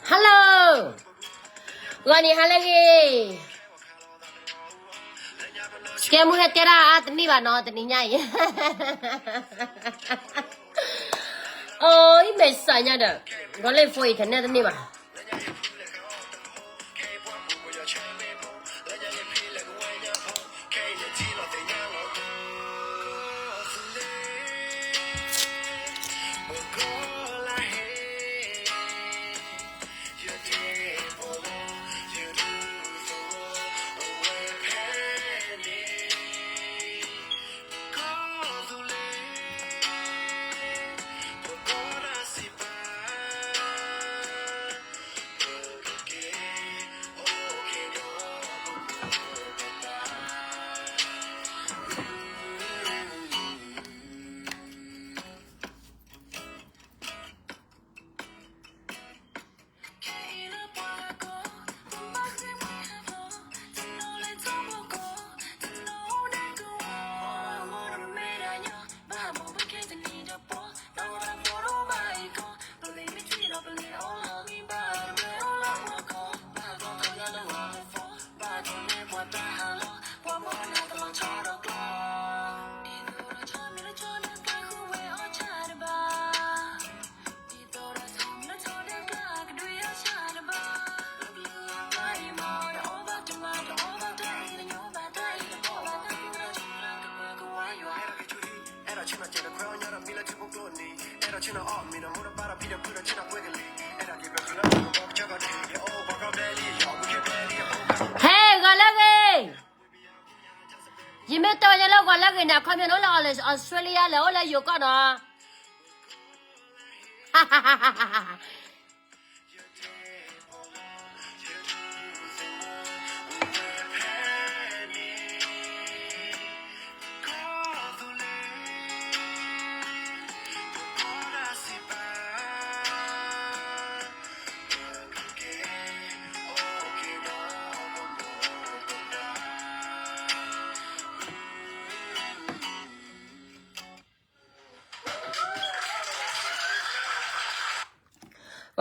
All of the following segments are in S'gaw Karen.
Hello, ဂီၤနံၤဟါလၢအဂ့ၤ. စကဲမူဟဲတဲဒၣ်အါတန့ၢ်ဘၣ်နီၤ တနံၤညါအံၤ. အိၣ်အံၤမဲာ်ဆှးညါဒီး ဂီၤလၢ phone internet တန့ၢ်ဘၣ်.ဟဲ ဂီၤလၢအဂ့ၤ, ယမ့ၢ်တဲဝဲလၢဂီၤလၢအဂ့ၤန့ၣ် အခီပညီန့ၣ် အိၣ်လၢ Australia လဲၣ် အိၣ်လၢယိၤကီၢ်နီၤ.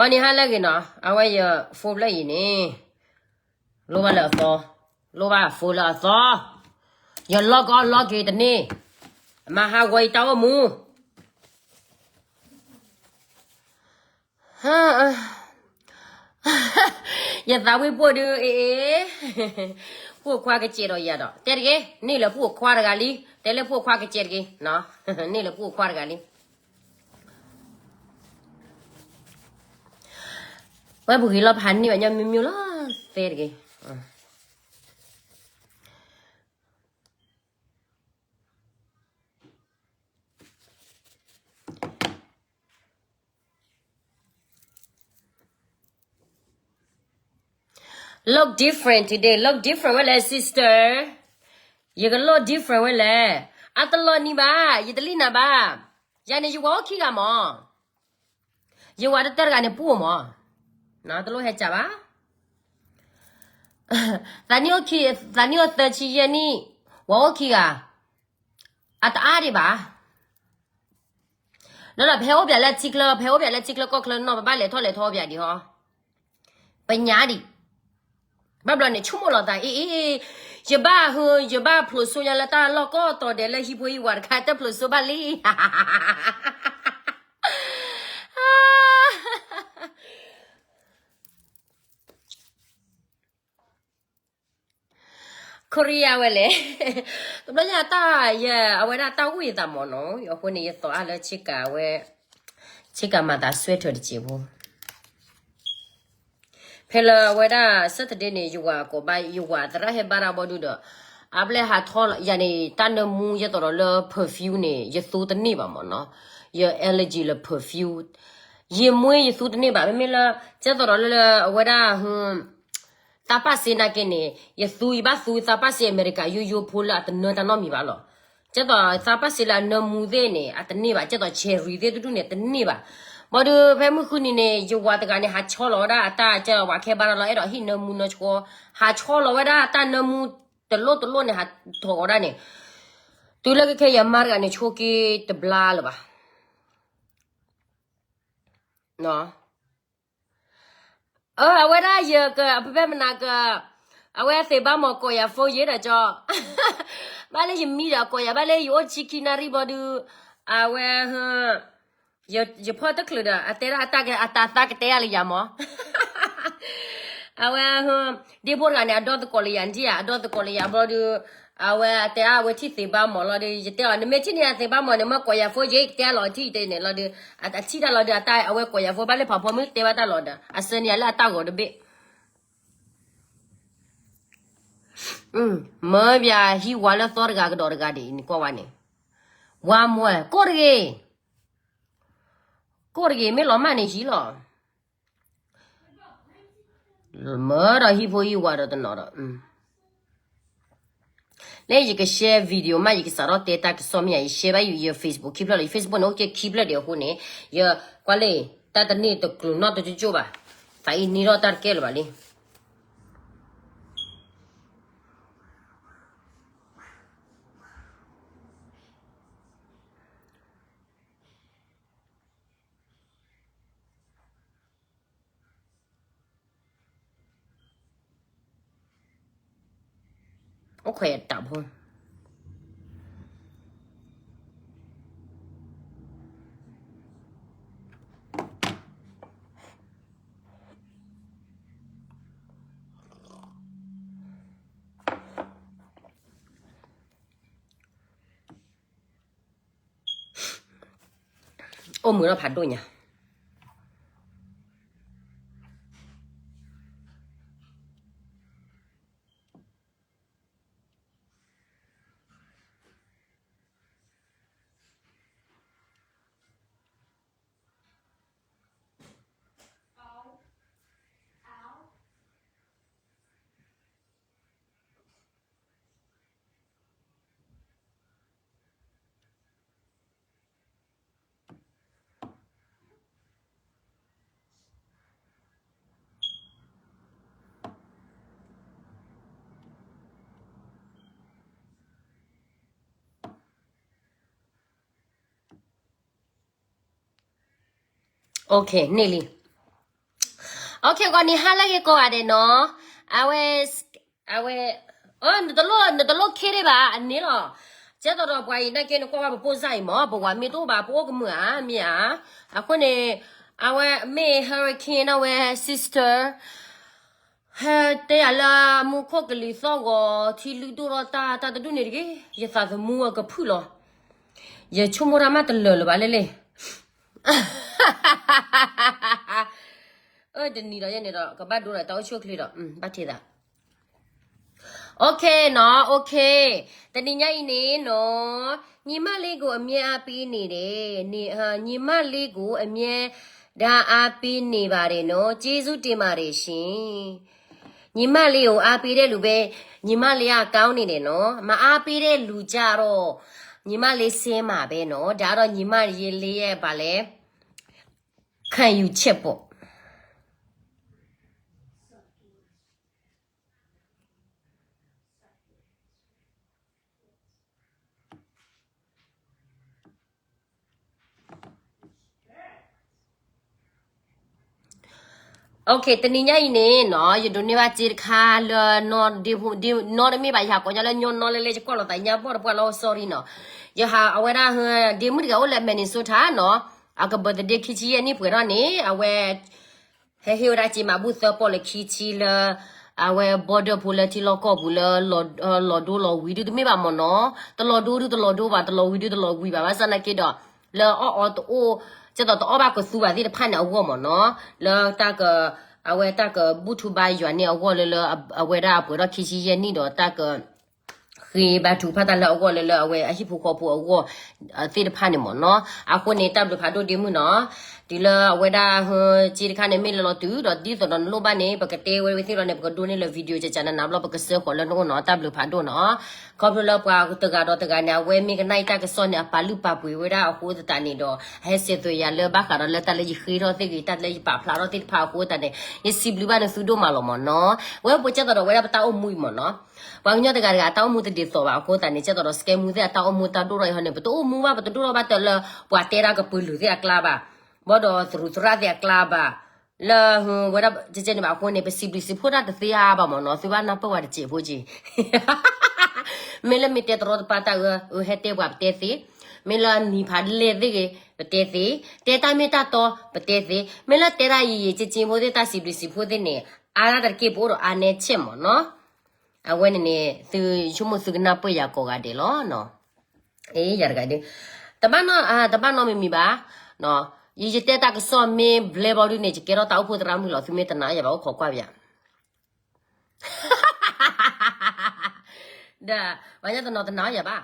Ronnie ဟါလၢအဂ့ၤနီၤ, အဝဲယ phone လၢအံၤန့ၣ် လိၣ်ဘၣ်လၢအသီ, လိၣ်ဘၣ် phone လၢအသီ, ယ log on log in တန့ၢ်, အမၤဟးဂီၤအံၤတၢ်အိၣ်မူ ယသးဝံၣ်ပိၢ်ဒုး အ့ၣ်, ပိၢ်ခွါကစဲးဒီးယၤဒီး တဲတဂ့ၤ, န့ၢ်လၢပိၢ်ခွါတဂၤလံ, တဲလၢပိၢ်ခွါကစဲးတဂ့ၤ, န့ၢ်လၢပိၢ်ခွါတဂၤလံ. ဝဲပဂ့ၤလီၤဖးန့ၢ်ဘၣ်ညီမ့ၢ်မ့ၢ်လီၤ, သဲတဂ့ၤ. Look different today, look different ဝဲလဲၣ် sister, ယက look different ဝဲလဲၣ်, အတလီၤနံၤဘၣ်, ယတလံၣ်နၤဘၣ်, ယၤန့ၣ် ယဝၤအိၣ်ခံဂၤမး, ယဝၤတတၢၢ်တဂၤန့ၣ် ပှိၢ်မး, တလိၣ်ဟဲကးဘၣ်, သးနံၣ်အိၣ်ခံ, သးနံၣ်အိၣ်သၢဆံယဲၢ်နံၣ်, ဝၤအိၣ်ခံဂၤ, အတအါဒံးဘၣ်. ဒီးဒီး ဖဲအိၣ်ပၠးလၢထံချၢ, ဖဲအိၣ်ပၠးလၢထံချၢကီၢ်ချၢနီၤ, ပဘၣ်လဲၤထီၣ်လဲၤထီပၠးဒံးဟီ, ပညါဒံး, ဘၣ်ဘျီန့ၣ် ဆိကမိၣ်လီၤသး အ့ၣ်, ယဘၣ်ဟ, ယဘၣ်ဖျိးစိညါလၢတၢ်လီၢ်ကိးတီၤဒဲးလၢဟံၣ်ဖိဟံၣ်ဝၤတခါ တဖျိးစိဘၣ်လံ. ခိရံယါဝဲလဲၣ်, တဘျီညါတၢ်ယ, အဝဲဒၣ်တၢ်အိၣ်ယသးမးနီၤ, အဃိန့ၣ် ယသီၣ်အါလၢဆ့ကၤဝဲ, ဆ့ကၤမၤသး sweater တစဲးဖိ, ဖဲလၢအဝဲဒၣ် Saturday န့ၣ် ယဝၤကိးဘၣ်, ယဝၤသရၣ်ဟဲဘါတၢ်ဘီဒုဒီး, အဘျဲၣ်ဟးထီၣ်လီၤ ယၤန့ၣ် တၢ်နၢမူ ယဲသိးဒီးလၢ perfume န့ၣ် ယသူတန့ၢ်ဘၣ်မ့ၢ်နီၤ, ယ allergy လၢ perfume, ယမွေးယသူတန့ၢ်ဘၣ် မ့မ့ၢ်လၢ ကဲသိးဒီးလၢ အဝဲဒၣ် သးပာ်စ့နာ်က့န့ၣ် ယသူယဘၣ်သူသးပာ်စ့အမဲရကၤယိယိဖိလၢအတနၢတၢ်နီတမံၤဘၣ်လီၤ. ကဲသိးသးပာ်စ့လၢအနၢမူသ့ၣ်န့ၣ် အတန့ၢ်ဘၣ်, ကဲသိး cherry သ့ၣ်တဒူၣ်န့ၣ် တန့ၢ်ဘၣ်. ဘၣ်ဒီးဖဲမုၢ်ဃုနံၤန့ၣ် ယဝၤတဂၤန့ၣ် ဟးဆီလီၤဝဲဒၣ်အတၢ် ကဲဝၤခဲဘၣ်ဒီးလီၤ အဲၣ်ဒိးဟံၣ်နၢမူနၢဆှီ, ဟးဆီလီၤဝဲဒၣ်တၢ်နၢမူတလိၣ်တလိၣ်န့ၣ် ဟးထီၣ်ဂီၤဒၣ်န့ၣ်, တုၤလၢခဲခဲအံၤ ယမါတဂၤန့ၣ် ဆိးက့တဘျါလၢၤဘၣ်. အဝဲဒၣ်ယက အဖဲဖဲမနၤက အဝဲသ့ၣ်ဘၣ်မီၢ်ကိးယၤ phone ယဲဒီးကၠီ, ဘၣ်လၢယမံဒီးကိးယၤ ဘၣ်လၢယအိၣ်ဆံခံနၣ်ရံၣ်ဘၣ်ဒီး အဝဲ ယဖီၣ်တချုးဒီး အတဲဒၣ်အတၢ်က အတၢ်သးကတဲယၤလၢယၤမီၢ်, အဝဲ ဒ့ဖိတဂၤန့ၣ် အဒီသကိးလၢယၤ နထံၣ်ဧါ, အဒီသကိးလၢယၤဘၣ်ဒီး အဝဲအတဲအါ အဝဲထံၣ်သ့ၣ်ဘၣ်မီၢ်လီၤဒီး ယတဲအီၤ နမ့ၢ်ထံၣ်န့ၢ်အသ့ၣ်ဘၣ်မီၢ်န့ၣ် မ့ၢ်ကိးယၤ phone ယဲ ကတဲလီၤထံၣ်တဲန့ၣ်လီၤဒီး အထံၣ်တၢ်လီၤဒီး အတၢ်အဝဲကိးယၤ phone ဘၣ်လၢဖးဖီမုၢ်တဲဘၣ်တၢ်လီၤဒီး အဆၢန့ၢ်ယၤလၢအတၢ်ဂီၤတဘ့ၣ် မၢဘၣ်ဟံၣ်ဝါလၢသီတဂၤကဒီးတဂၤဒ်အံၤန့ၣ် ကွၢ်ဝဲန့ၣ်, ဝါမွဲ ကိးတဂ့ၤ, ကိးတဂ့ၤ မ့ၢ်လီၤမၢ်န့ၣ်ဟံၣ်လီၤ, မၢဒီးဟံၣ်ဖိဟံၣ်ဝါဒီးတနီၤဒီး လၢယက share video မး ယကစးထီၣ်တဲတၢ်ကစီၣ်မ့ၢ်ယၤ ယ share ဘၣ်ယ Facebook ခံဖျၢၣ်လီၤ, ယ Facebook န့ၣ် အိၣ်က့ခံဖျၢၣ်ဒံးအဃိန့ၣ် ယကွၢ်လၢ တၢ်တန့ၢ်တကျိၤနီတကၠိၣ်ဘၣ်, သးအံၤန့ၢ်ထီၣ်တၢ်တကဲလၢၤဘၣ်လံ. အိၣ်ခွဲးတၢ်ဖိ အိၣ်မုာ်ထီၣ်ဖးဒိၣ်ညါ. Okay န့ၣ်လံ. Okay ဂီၤနံၤဟါလၢအဂ့ၤကိးဂၤဒဲးနီၤ. အဝဲ အဝဲ နတလိၣ် နတလိၣ်ခဲဒံးဘၣ် အန့ၣ်လီၤ. ကဲသိးဒီးပှၤအံၤနာ်က့ နကွၢ်ဝဲပဖိစၢ်အံၤမး ပဝၤမ့ၢ်တအိၣ်ဘၣ် ပအိၣ်ကမုာ်ဧါ မ့ၢ်ဧါ. အဃိန့ၣ် အဝဲမ့ၢ် hurricane အဝဲ sister ဟဲတဲယၤလၢမူခိၣ်ကလံၤသီၣ်ဂီၤ ထံလုၢ်ဒိၣ်ထီၣ်တၢ် တၢ်တဒူၣ်န့ၣ်တဂ့ၤ ယသးသမူအကဖုၣ်လီၤ. ယဆိကမိၣ်တၢ်မးတလၢာ်လၢၤဘၣ်လဲၣ်လဲၣ်. အၢတနံၤဒီးယဲန့ၣ်ဒီး ကဘၣ်ဒိဒီးတၢ်အိၣ်ဆူၣ်အိၣ်ချ့ဒီး ဘၣ်ထံးသး Okay နီၤ okay. တနံၤညါအံၤန့ၣ်နီၤ ညီမလေးကို အမြဲအားပေးနေတယ်. ညီမလေးကို အမြဲတမ်းအားပေးနေပါတယ်နော်. ကျေးဇူးတင်ပါတယ်ရှင်. ညီမလေးကို အားပေးတဲ့လူပဲ ညီမလေးက ကောင်းနေတယ်နော်. မအားပေးတဲ့လူကျတော့ ညီမလေး ဆင်းမှာပဲနော်. ဒါကတော့ ညီမလေးရဲ့ ဘာလဲ ခံယူချက်ပေါ့. Okay တနံၤညါအံၤန့ၣ်နီၤ ယဒိးန့ၢ်ဘၣ်စ့တခါလၢ နီတမ့ၢ်ဘၣ် ယဟးကိးညါလၢညီနီလဲလဲ ယကွၢ်လိာ်သးညါဘီၣ်တပှၢ်လီၤ sorry နီၤ. ယဟးအဝဲဒၣ် ဒ့မုၣ်တဂၤအိၣ်လၢ Minnesota နီၤ အက birthday ခံဆံယဲၢ်နံၣ်ပှဲၤထီၣ်န့ၣ် အဝဲ ဟဲဟ့ၣ်ဝဲဒၣ်စ့မၤဘူၣ်သၢပီၣ်လၢခံဆံလၢ အဝဲ border ဖိလၢထံလီၢ်ကီၢ်ပူၤလၢ လီၤဒိလီၤဝံၤဒုတမ့ၢ်ဘၣ်မ့ၢ်နီၤ. တလီၤဒိဒုတလီၤဒိဘၣ် တလီၤဝံၤဒုတလီၤဝံၤဘၣ် ဘၣ်ဆၣ်နာ်က့ဒီး လၢအီၣ်အီတအိၣ် ကဲသိးတအီၣ်ဘၣ်ကသူဘၣ်သ့ၣ်တဖၣ်န့ၣ်အဂီၢ်မ့ၢ်နီၤ. လၢတၢ်က အဝဲတၢ်ကဘူၣ်ထူဘါယွၤန့ၣ်အဂီၢ်လၢလၢ အဝဲဒၣ်အပှဲၤထီၣ်ခံဆံယဲၢ်နံၣ်ဒီးတၢ်က ဃ့ဘါထုကဖၣ်တၢ်လၢအဂီၢ်လၢလၢအဝဲအဟံၣ်ဖိဃီဖိအဂီၢ်သ့ၣ်တဖၣ်န့ၣ်မ့ၢ်နီၤ. အဃိန့ၣ် တၢ်ဘျုးဖးဒိၣ်ဒ့မုၣ်နီၤ, တုၤလၢအဝဲဒၣ် စ့တခါန့ၣ် မ့ၢ်လၢလီၤတုၤဒီး ဒ်သိးဒီးနလိၣ်ဘၣ်န့ၣ် ပကတဲဝဲဝဲသ့ၣ်လီၤန့ၣ် ပကဒိးန့ၢ်လၢ video ကကနနဘျီ ပကစၢဃီၤလၢနအိၣ်နီၤ. တၢ်ဘျုးဖးဒိၣ်နီၤ. ခီဖျိလၢပှၤတဂၤဒီးတဂၤန့ၣ် အဝဲမ့ၢ်ကနၣ်အံၤတၢ်ကစီၣ်န့ၣ် အပာ်လုၢ်ပာ်ပှ့ၤဝဲဒၣ်အဃိသတးန့ၣ်ဒီး ဟဲစဲးသွဲးယၤလၢဘၣ်ဃးဒီးလၢတၢ်လၢယဃ့ထီၣ်သ့ၣ်ဂ့ၤ တၢ်လၢယပာ်ဖျါထီၣ်သ့ၣ်တဖၣ်အဃိသတးန့ၣ် ယစံးဘျုးဘၣ်နသုဒိၣ်မးလီၤမ့ၢ်နီၤ. ဝဲပကဲသိးဒီးဝဲဒၣ်ပတၢ်အိၣ်မူအံၤမ့ၢ်နီၤ. ပှၤကညီတဂၤတဂၤအတၢ်အိၣ်မူတဒ်သိးဘၣ်အဃိသတးန့ၣ် ကဲသိးဒီး စကဲမူသ့ၣ်အတၢ်အိၣ်မူတၢ်ဒိၣ်ထီၣ်အံၤဟီန့ၣ် ပတအိၣ်မူဘၣ် ပတဒိၣ်ထီၣ်ဘၣ်တၢ်လၢ ပှၤတဲဒၣ်ကပုာ်လုာ်သ့ၣ်အကျါဘၣ်, ဘၣ်ဒီးသရူးသရၣ်သ့ၣ်အကျါဘၣ်, လၢဝဲဒၣ် ကဲကဲန့ၣ်ဘၣ်အဃိန့ၣ် ပစံးဘျုးစံးဖှိၣ်တၢ်တသ့အါဘၣ်မ့ၢ်နီၤ. သုဘၣ်နၢ်ပၢၢ်ဝဲတစဲးဖိက့ၤ မ့ၢ်လၢမ့ၢ်တဲတရီတပါတၢ်အၢ အၢ ဟဲတဲပှၤပတဲသ့, မ့ၢ်လၢနံၤဖးလဲၢ်သ့ၣ်ဂ့ၤ ပတဲသ့, တဲတၢ်မ့ၢ်တၢ်တီ ပတဲသ့, မ့ၢ်လၢတဲဒၣ်ယံာ်ယံာ်က့က့ဖိသ့ၣ် တၢ်စံးဘျုးစံးဖှိၣ်သ့ၣ်န့ၣ် အါဒၣ်တက့ၢ် ပအိၣ်ဒီးအါနဲဆဲးမ့ၢ်နီၤ. အဝဲန့ၣ်န့ၣ် သုဆိကမိၣ်သုကနၢ်ပၢၢ်ယၤကိးဂၤဒဲးလီၤ. အ့ ယၤတဂၤဒု တဘၣ်နီတမံၤမံၤဘၣ်. ယယတဲတၢ်ကစီၣ်မ့ၢ်ဘျဲဘီဒုန့ၣ် ယကဲထီၣ်တၢ်အိၣ်ဖှိၣ်သရၣ်မုၣ်လီၤ. သုမ့ၢ်တနာ်ယၤဘၣ် အိၣ်ခိးကွၢ်ပယၤ ဒီး ပှၤညီတနီၤတနာ်ယၤဘၣ်.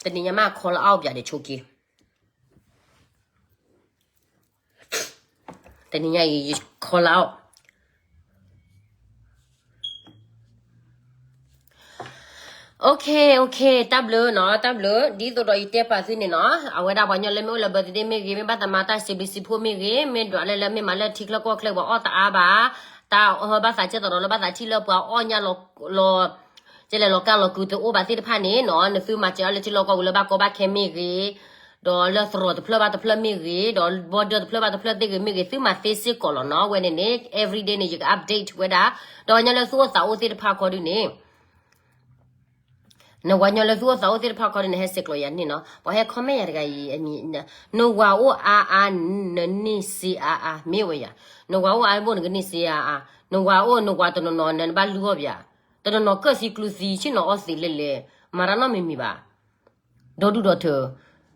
တနံၤညါမး call out ပယၤဒီးဆိက့ၤ တနံၤညါအံၤ ယ call out. Okay, okay, တၢ်ဘျုးနီၤ, တၢ်ဘျုး, ဒ်သိးဒီးယတဲပာ်သုန့ၣ်နီၤ, အဝဲဒၣ်ပှၤကညီလၢမ့ၢ်အိၣ်လၢ birthday မ့ၢ်ဂ့ၤ, မ့ၢ်ဘၣ်သးမၤတၢ်စံးဘျုးစံးဖှိၣ်မ့ၢ်ဂ့ၤ, မ့ၢ်ဒွးလၢလၢမ့ၢ်မၤလၢထံချၢကီၢ်ချၢ ပှၤအီၣ်တအါဘၣ်, တၢ်အီၣ်ဘၣ်သးကဲသိးဒီးလၢဘၣ်သးထံၣ်လၢပှၤအီၣ်ညါလီၤ ကဲလဲၤလီၤကၢ်လီၤကုာ်တအိၣ်ဘၣ်သ့ၣ်တဖၣ်န့ၣ်နီၤ, နသုမၤစၢၤအီၤလၢထံလီၢ်ကီၢ်ပူၤလၢဘၣ်ကီဘၣ်ခဲမ့ၢ်ဂ့ၤ, ဒီးလၢသရိာ်တဖျၢၣ်ဘၣ်တဖျၢၣ်မ့ၢ်ဂ့ၤ, ဒီး border တဖျၢၣ်ဘၣ်တဖျၢၣ်သ့ၣ်ဂ့ၤမ့ၢ်ဂ့ၤ, သုမၤသ့စ့ၢ်ကီးလီၤနီၤ. အဝဲန့ၣ်န့ၣ် everyday န့ၣ် ယက update ဝဲဒၣ်, ဒီးပှၤကညီလၢသုအိၣ်သးအိၣ်သ့ၣ်တဖၣ်ခီဒုန့ၣ် နပှၤကညီလၢသုအိၣ်သးအိၣ်သ့ၣ်တဖၣ်ခီဒုန့ၣ် ဟဲဆဲးကျိးယၤန့ၣ်နီၤ, ပှၤဟဲ comment ယၤတဂၤအံၤ, နဝၤအိၣ်အါအါ နန့ၢ်စ့အါအါ မ့ၢ်ဝဲယၤ, နဝၤအိၣ်အါဘိၣ် နကန့ၢ်စ့အါအါ, နဝၤအိၣ် နဝၤတနီၤနီၤ နဘၣ်လုၢ်အီၣ်ပယၤ, တနီၤနီၤကၢၣ်သံကျူသံ ဆ့ၣ်နီၤအီၣ်သံလဲၣ်လဲၣ်, မၤတၢ်နီတမံၤမံၤဘၣ်. ဒီဒူၣ်ဒီထၢ,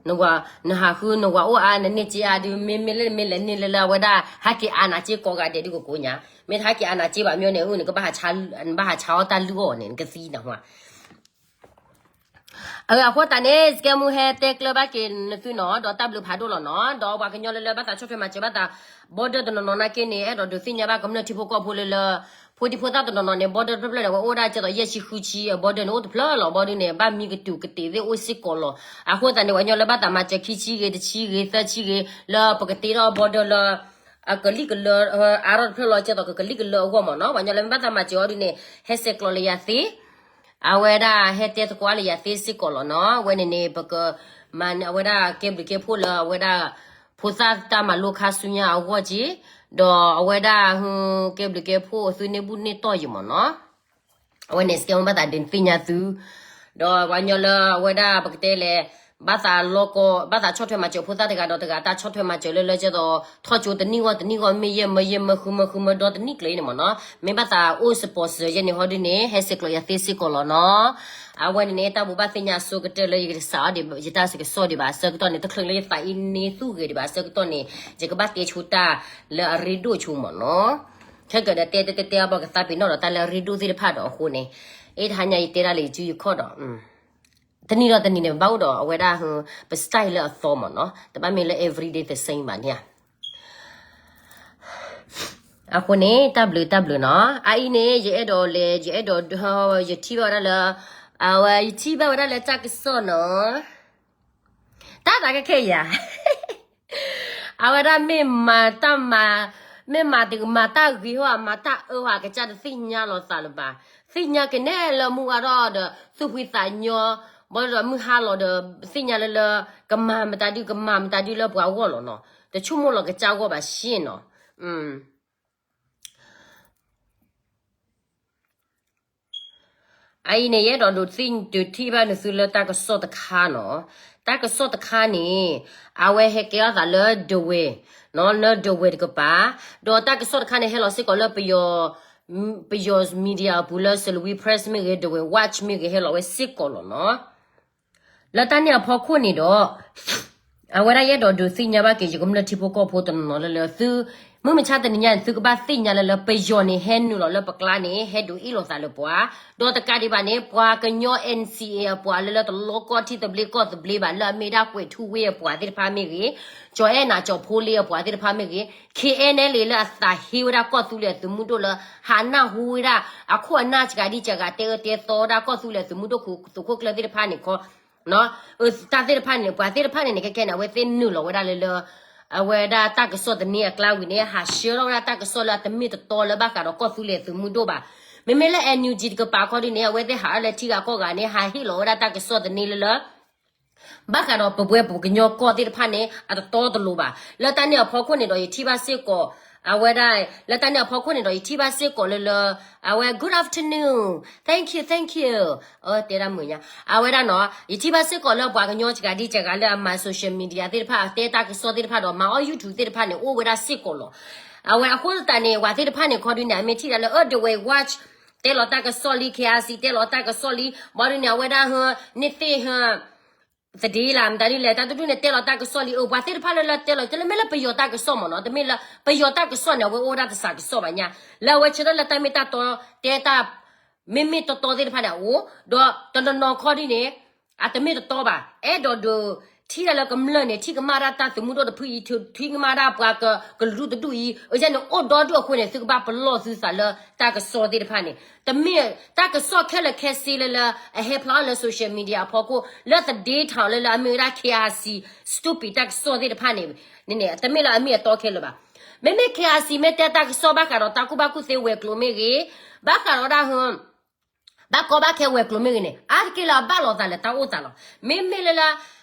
နဝၤ, နဟးဃု နဝၤအိၣ်အါ နန့ၢ်စ့အါဒု မ့မ့ၢ်လၢနမ့ၢ်လဲၤန့ၢ်လၢလၢအဝဲဒၣ် ဟဲက့ၤအါနၤစ့ကိးဂၤဒဲးဒုကကိးညါ, မ့ၢ်တဟဲက့ၤအါနၤစ့ဘၣ်မ့ၢ်န့ၣ် နကဘၣ်ဟးဆါအီၣ်တၢ်လုၢ်အီၣ်န့ၣ် နကသံနၤဟါ အဃိသတးန့ၣ် စကဲမူဟဲတဲကျၢၤဘၣ်က့ၤနသုနီၤ, ဒီးတၢ်ဘျုးဖးဒိၣ်လီၤနီၤ, ဒီးပှၤကညီလၢလၢဘၣ်သးဆီၣ်ထွဲမၤစၢၤဘၣ်သး border တနီၤနီၤနာ်က့န့ၣ် အဲၣ်ဒိးဒုးသ့ၣ်ညါဘၣ်ကမျၢၢ်ထံဖိကီၢ်ဖိလၢလၢ ဖိဒံဖိသၣ်တနီၤနီၤန့ၣ် border တဖျၢၣ်ဖျၢၣ်န့ၣ် အဝဲအိၣ်ဒၣ်ကဲသိးယဲၢ်ဆံဃုဆံ border န့ၣ် အိၣ်တဖျၢၣ်လီၤ border န့ၣ် ဘၣ်မံကတုၤကတ့ၤသ့ၣ်အိၣ်စ့ၢ်ကီးလီၤ. အဃိသတးန့ၣ် ပှၤကညီလၢဘၣ်သးမၤစၢၤခံဆံဂ့ၤ တဆံဂ့ၤ သၢဆံဂ့ၤ လၢပကတ့ထီၣ် border လၢ အကလံၣ်ကလၢ အါထီၣ်တဖျၢၣ်လီၤ ကဲသိးကကလံၣ်ကလၢအဂီၢ်မ့ၢ်နီၤ, ပှၤကညီလၢမ့ၢ်ဘၣ်သးမၤစၢၤအီၤဒုန့ၣ် ဟဲဆဲးကျိးလၢယၤသ့ အဝဲဒၣ်ဟဲတဲသကိးအါလၢယၤသ့စ့ၢ်ကီးလီၤနီၤ. အဝဲန့ၣ်န့ၣ် ပကမၤန့ၢ် အဝဲဒၣ်ကဲဘျုးကဲဖှိၣ်လၢအဝဲဒၣ် ဖိသၣ်တၢ်မၤလိခါဆူညါအဂီၢ်က့, ဒီးအဝဲဒၣ် ကဲဘျုးကဲဖှိၣ်သုန့ၢ်ဘူၣ်န့ၢ်တီၢ်ယံၤမ့ၢ်နီၤ. အဝဲန့ၣ် စကဲမူဘၣ်သးဒုးသ့ၣ်ညါသု, ဒီးပှၤကညီလၢအဝဲဒၣ်ပကတဲလဲၣ် ဘၣ်သးလီကီ ဘၣ်သးဆီၣ်ထွဲမၤစၢၤဖိသၣ်တဂၤဒီးတဂၤ တၢ်ဆီၣ်ထွဲမၤစၢၤလၢလၢကဲသိး ထီၣ်ကၠိတနံၣ်ဂီၢ်တနံၣ်ဂီၢ် မ့ၢ်ယဲၢ်မၢယဲၢ်မၢ ဃုမၢဃုမၢဒီတနံၣ်ကျၢၤအံၤန့ၣ်မ့ၢ်နီၤ, မ့ၢ်ဘၣ်သးအိၣ် sponsor ယဲၢ်န့ၣ်ဟီဒုန့ၣ် ဟဲဆဲးကျိးယၤသ့စ့ၢ်ကီးလီၤနီၤ. အဝဲန့ၣ်န့ၣ် တၢ်ဘိးဘၣ်သ့ၣ်ညါအဆိကတၢၢ်လၢယကစးအီၤဒံး ယတၢ်ကစီၣ်ဒံးဘၣ်အဆၢကတီၢ်န့ၣ် တချုးလၢယသးအံၤန့ၢ်သူၣ်ဂ့ၤဒံးဘၣ်အဆၢကတီၢ်န့ၣ် ယကဘၣ်တဲဆိတၢ်လၢအရ့ဒိၣ်ဆိမ့ၢ်နီၤ. ခဲကၢးဒီးတဲတဲတဲတဲအဘီကသးပ့ၤနီၣ်ဒီးတၢ်လၢအရ့ဒိၣ်သ့ၣ်တဖၣ်ဒီးအဃိန့ၣ်, အ့ၣ်တဟါညါယတဲဒၣ်လၢယစုယခီၣ်ဒီး တနံၤဒီးတနံၤန့ၣ် ဘၣ်အိၣ်ဒီးအဝဲဒၣ် ပ style လၢအသီမ့ၢ်နီၤ, တဘၣ်မ့ၢ်လၢ everyday the same ဘၣ်န့ၣ်ဧါ. အဃိန့ၣ် တၢ်ဘျုးတၢ်ဘျုးနီၤ, အအံၤန့ၣ် ယအဲၣ်ဒိးလဲၤ ယအဲၣ်ဒိး ယထံၣ်ဘၣ်ဝဲဒၣ်လၢ အဝဲယထံၣ်ဘၣ်ဝဲဒၣ်လၢတၢ်ကစီၣ်နီၤ, တၢ်သးကခဲယၤ အဝဲဒၣ်မ့ၢ်မၤတၢ်မၤ, မ့ၢ်မၤတမၤတၢ်ဂ့ၤဟီ မၤတၢ်အၢဟီ အကစၢ်တသ့ၣ်ညါလီၤသးလၢၤဘၣ်. သ့ၣ်ညါကနဲလၢမူအါထီၣ်ဒီး သူၣ်ဖှံသးညီ, ဘၣ်ဒီးမုၢ်ဟါလီၤဒီး သ့ၣ်ညါလၢလၢ ကမၤမတၤဒု ကမၤမတၤဒုလၢပှၤအဂီၢ်လီၤနီၤ. တဆိကမိၣ်လီၤကစၢ်အဂီၢ်ဘၣ်ရှ့နီၤ. အအံၤန့ၣ် ယအဲၣ်ဒိးဒုးသ့ၣ်ဒုးထံၣ်ဘၣ်နသုလၢတၢ်ကစီၣ်တခါနီၤ. တၢ်ကစီၣ်တခါန့ၣ် အဝဲဟဲကဲထီၣ်သးလၢဒဝဲၢ်, လၢဒဝဲၢ်တကပၤ, ဒီးတၢ်ကစီၣ်တခါန့ၣ် ဟဲလီၤစ့ၢ်ကီးလၢပယီၤ ပယီၤ media အပူၤလၢ Salween Press မ့ၢ်ဂ့ၤ ဒဝဲၢ် Watch မ့ၢ်ဂ့ၤ ဟဲလီၤဝဲစ့ၢ်ကီးလီၤနီၤ. လၢတၢ်န့ၣ်အဖီခိၣ်န့ၣ်ဒီး အဝဲဒၣ်ယအဲၣ်ဒိးဒုးသ့ၣ်ညါဘၣ်က့ၤ ယကမျၢၢ်ထံဖိကီၢ်ဖိတနီၤနီၤလၢလၢ သု မုၢ်မဆါတနံၤညါန့ၣ် သုကဘၣ်သ့ၣ်ညါလၢ လၢပယီၤန့ၣ် ဟဲနုာ်လီၤလၢပကျါန့ၣ် ဟဲဒုးအ့ၣ်လိာ်သးလၢပှၤ, ဒီးတကးဒံးဘၣ်န့ၣ် ပှၤကညီ N C A အပှၤလၢလၢတလီကီၢ်ထံသဘျ့ကီၢ်သဘျ့ဘၣ် လၢအမ့ၢ်ဒၣ်ကွဲးထူဝ့အပှၤသ့ၣ်တဖၣ်မ့ၢ်ဂ့ၤ, ကၠီၤအဲၣ်နၤကၠီၤဖိလ့အပှၤသ့ၣ်တဖၣ်မ့ၢ်ဂ့ၤ, K N L A လၢအသးဟ့ဝဲဒၣ်ကီၢ်သူလ့ၤအသုးမုၢ်ဒိၣ်လၢ ဟးနၢ်ဟူဝဲဒၣ် အခိၣ်အနၢ်စှၤဒံစှၤဂၤ တဲအၢတဲသီဝဲဒၣ်ကီၢ်သူလ့ၤအသုးမုၢ်ဒိၣ်ခိၣ် သုးခိၣ်ကျၢၢ်သ့ၣ်တဖၣ်န့ၣ်ခီ တၢ်သ့ၣ်တဖၣ်န့ၣ် ပှၤသ့ၣ်တဖၣ်န့ၣ်န့ၣ် ခဲခဲန့ၣ် အဝဲသ့ၣ်နုာ်လီၤဝဲဒၣ်လၢလၢ အဝဲဒၣ်တၢ်ကစီၣ်သန့အကျါဝံၤန့ၣ် ဟးဆှၢထီၣ်ဝဲဒၣ်တၢ်ကစီၣ်လၢအတမ့ၢ်တတီလၢဘၣ်ဃးဒီးကီၢ်သူလ့ၤသုးမုၢ်ဒိၣ်ဘၣ်. မ့မ့ၢ်လၢ N U G တကပၤခီဒ်န့ၣ် အဝဲသ့ၣ်ဟးထီၣ်လၢထံဂၤကီၢ်ဂၤန့ၣ် ဟးဟ့ၣ်လီၤဝဲဒၣ်တၢ်ကစီၣ်သန့လၢလၢ ဘၣ်ဃးဒီးပဝဲပကညီကီၢ်သ့ၣ်တဖၣ်န့ၣ် အတတီတလိၤဘၣ်. လၢတၢ်န့ၣ်အဖီခိၣ်န့ၣ်ဒီး ယထံၣ်ဘၣ်စ့ၢ်ကီး အဝဲဒၣ် လၢတၢ်န့ၣ်အဖီခိၣ်န့ၣ်ဒီး ယထံၣ်ဘၣ်စ့ၢ်ကီးလၢလၢ အဝဲ good afternoon, thank you, thank you တဲဒၣ်မုာ်ညါ အဝဲဒၣ်နီၤ ယထံၣ်ဘၣ်စ့ၢ်ကီးလၢပှၤကညီစှၤဒံစှၤဂၤလၢအမၤ social media သ့ၣ်တဖၣ် အတဲတၢ်ကစီၣ်သ့ၣ်တဖၣ်ဒီး မၤအီၣ် YouTube သ့ၣ်တဖၣ်န့ၣ် အိၣ်ဝဲဒၣ်စ့ၢ်ကီးလီၤ. အဝဲအဃိသတးန့ၣ် ပှၤသ့ၣ်တဖၣ်န့ၣ်ခီဒ်န့ၣ် အမ့ၢ်ထံၣ်ဒၣ်လၢ အၢ ဒဝဲၢ် watch တဲလီၤတၢ်ကစီၣ်လံ K R C တဲလီၤတၢ်ကစီၣ်လံ ဘၣ်ဒ်န့ၣ် အဝဲဒၣ်ဟ န့ၢ်သ့ၣ်ဟ သဒ့လၢ မတၤဒ်လဲၣ် တၢ်တဒူၣ်န့ၣ် တဲလီၤတၢ်ကစီၣ်လံ အၢ ပှၤသ့ၣ်တဖၣ်လၢလၢတဲလီၤ တမ့ၢ်လၢပယီၤတၢ်ကစီၣ်မ့ၢ်နီၤ တမ့ၢ်လၢပယီၤတၢ်ကစီၣ်န့ၣ် အဝဲအိၣ်ဝဲဒၣ်တစးကစီၣ်ဘၣ်ညါ လၢအဝဲဆၢထၢၣ်လၢတၢ်မ့ၢ်တၢ်တီ တဲတၢ် မ့မ့ၢ်တီတီသ့ၣ်တဖၣ်န့ၣ် အအိၣ် ဒီးတနီၤနီၤခီဒ်န့ၣ် အတမ့ၢ်တတီဘၣ် အဲၣ်ဒိးဒုး ထံၣ်ဒၣ်လၢကမျၢၢ်န့ၣ် ထံၣ်ကမၣ်ဒၣ်တၢ်သုးမုၢ်ဒိၣ်တဖုအံၤ ထံၣ်ကမၣ်ဒၣ်ပှၤကလုာ်ဒူၣ်တဒူၣ်အံၤ အန့ၣ်အိၣ်ဒီဒူၣ်အဃိန့ၣ် သုကဘၣ်ပလီၢ်သုသးလၢတၢ်ကစီၣ်သ့ၣ်တဖၣ်န့ၣ် တမ့ၢ်တၢ်ကစီၣ်ခဲလၢာ်ခဲဆ့လၢလၢ အဟဲဖျါအီၤလၢ social media အဖီခိၣ် လၢသဒ့ထီၣ်လၢလၢအမ့ၢ်ဝဲဒၣ် K R C stupid တၢ်ကစီၣ်သ့ၣ်တဖၣ်န့ၣ် န့ၣ်န့ၣ် တမ့ၢ်လၢအမ့ၢ်အတီခဲလၢာ်ဘၣ်. မ့မ့ၢ် K R C မ့ၢ်တဲတၢ်ကစီၣ်ဘၣ်ဃးဒီးတၢ်ကူၣ်ဘၣ်ကူၣ်သ့ဝဲၤကျိၤမ့ၢ်ဂ့ၤ, ဘၣ်ဃးဒီးဒၣ်ဟ ဘၣ်ကီဘၣ်ခဲဝဲၤကျိၤမ့ၢ်ဂ့ၤန့ၣ် အါတက့ၢ်လၢအဘၣ်လိာ်သးလၢတၢ်အိၣ်သးလီၤ. မ့မ့ၢ်လၢလၢ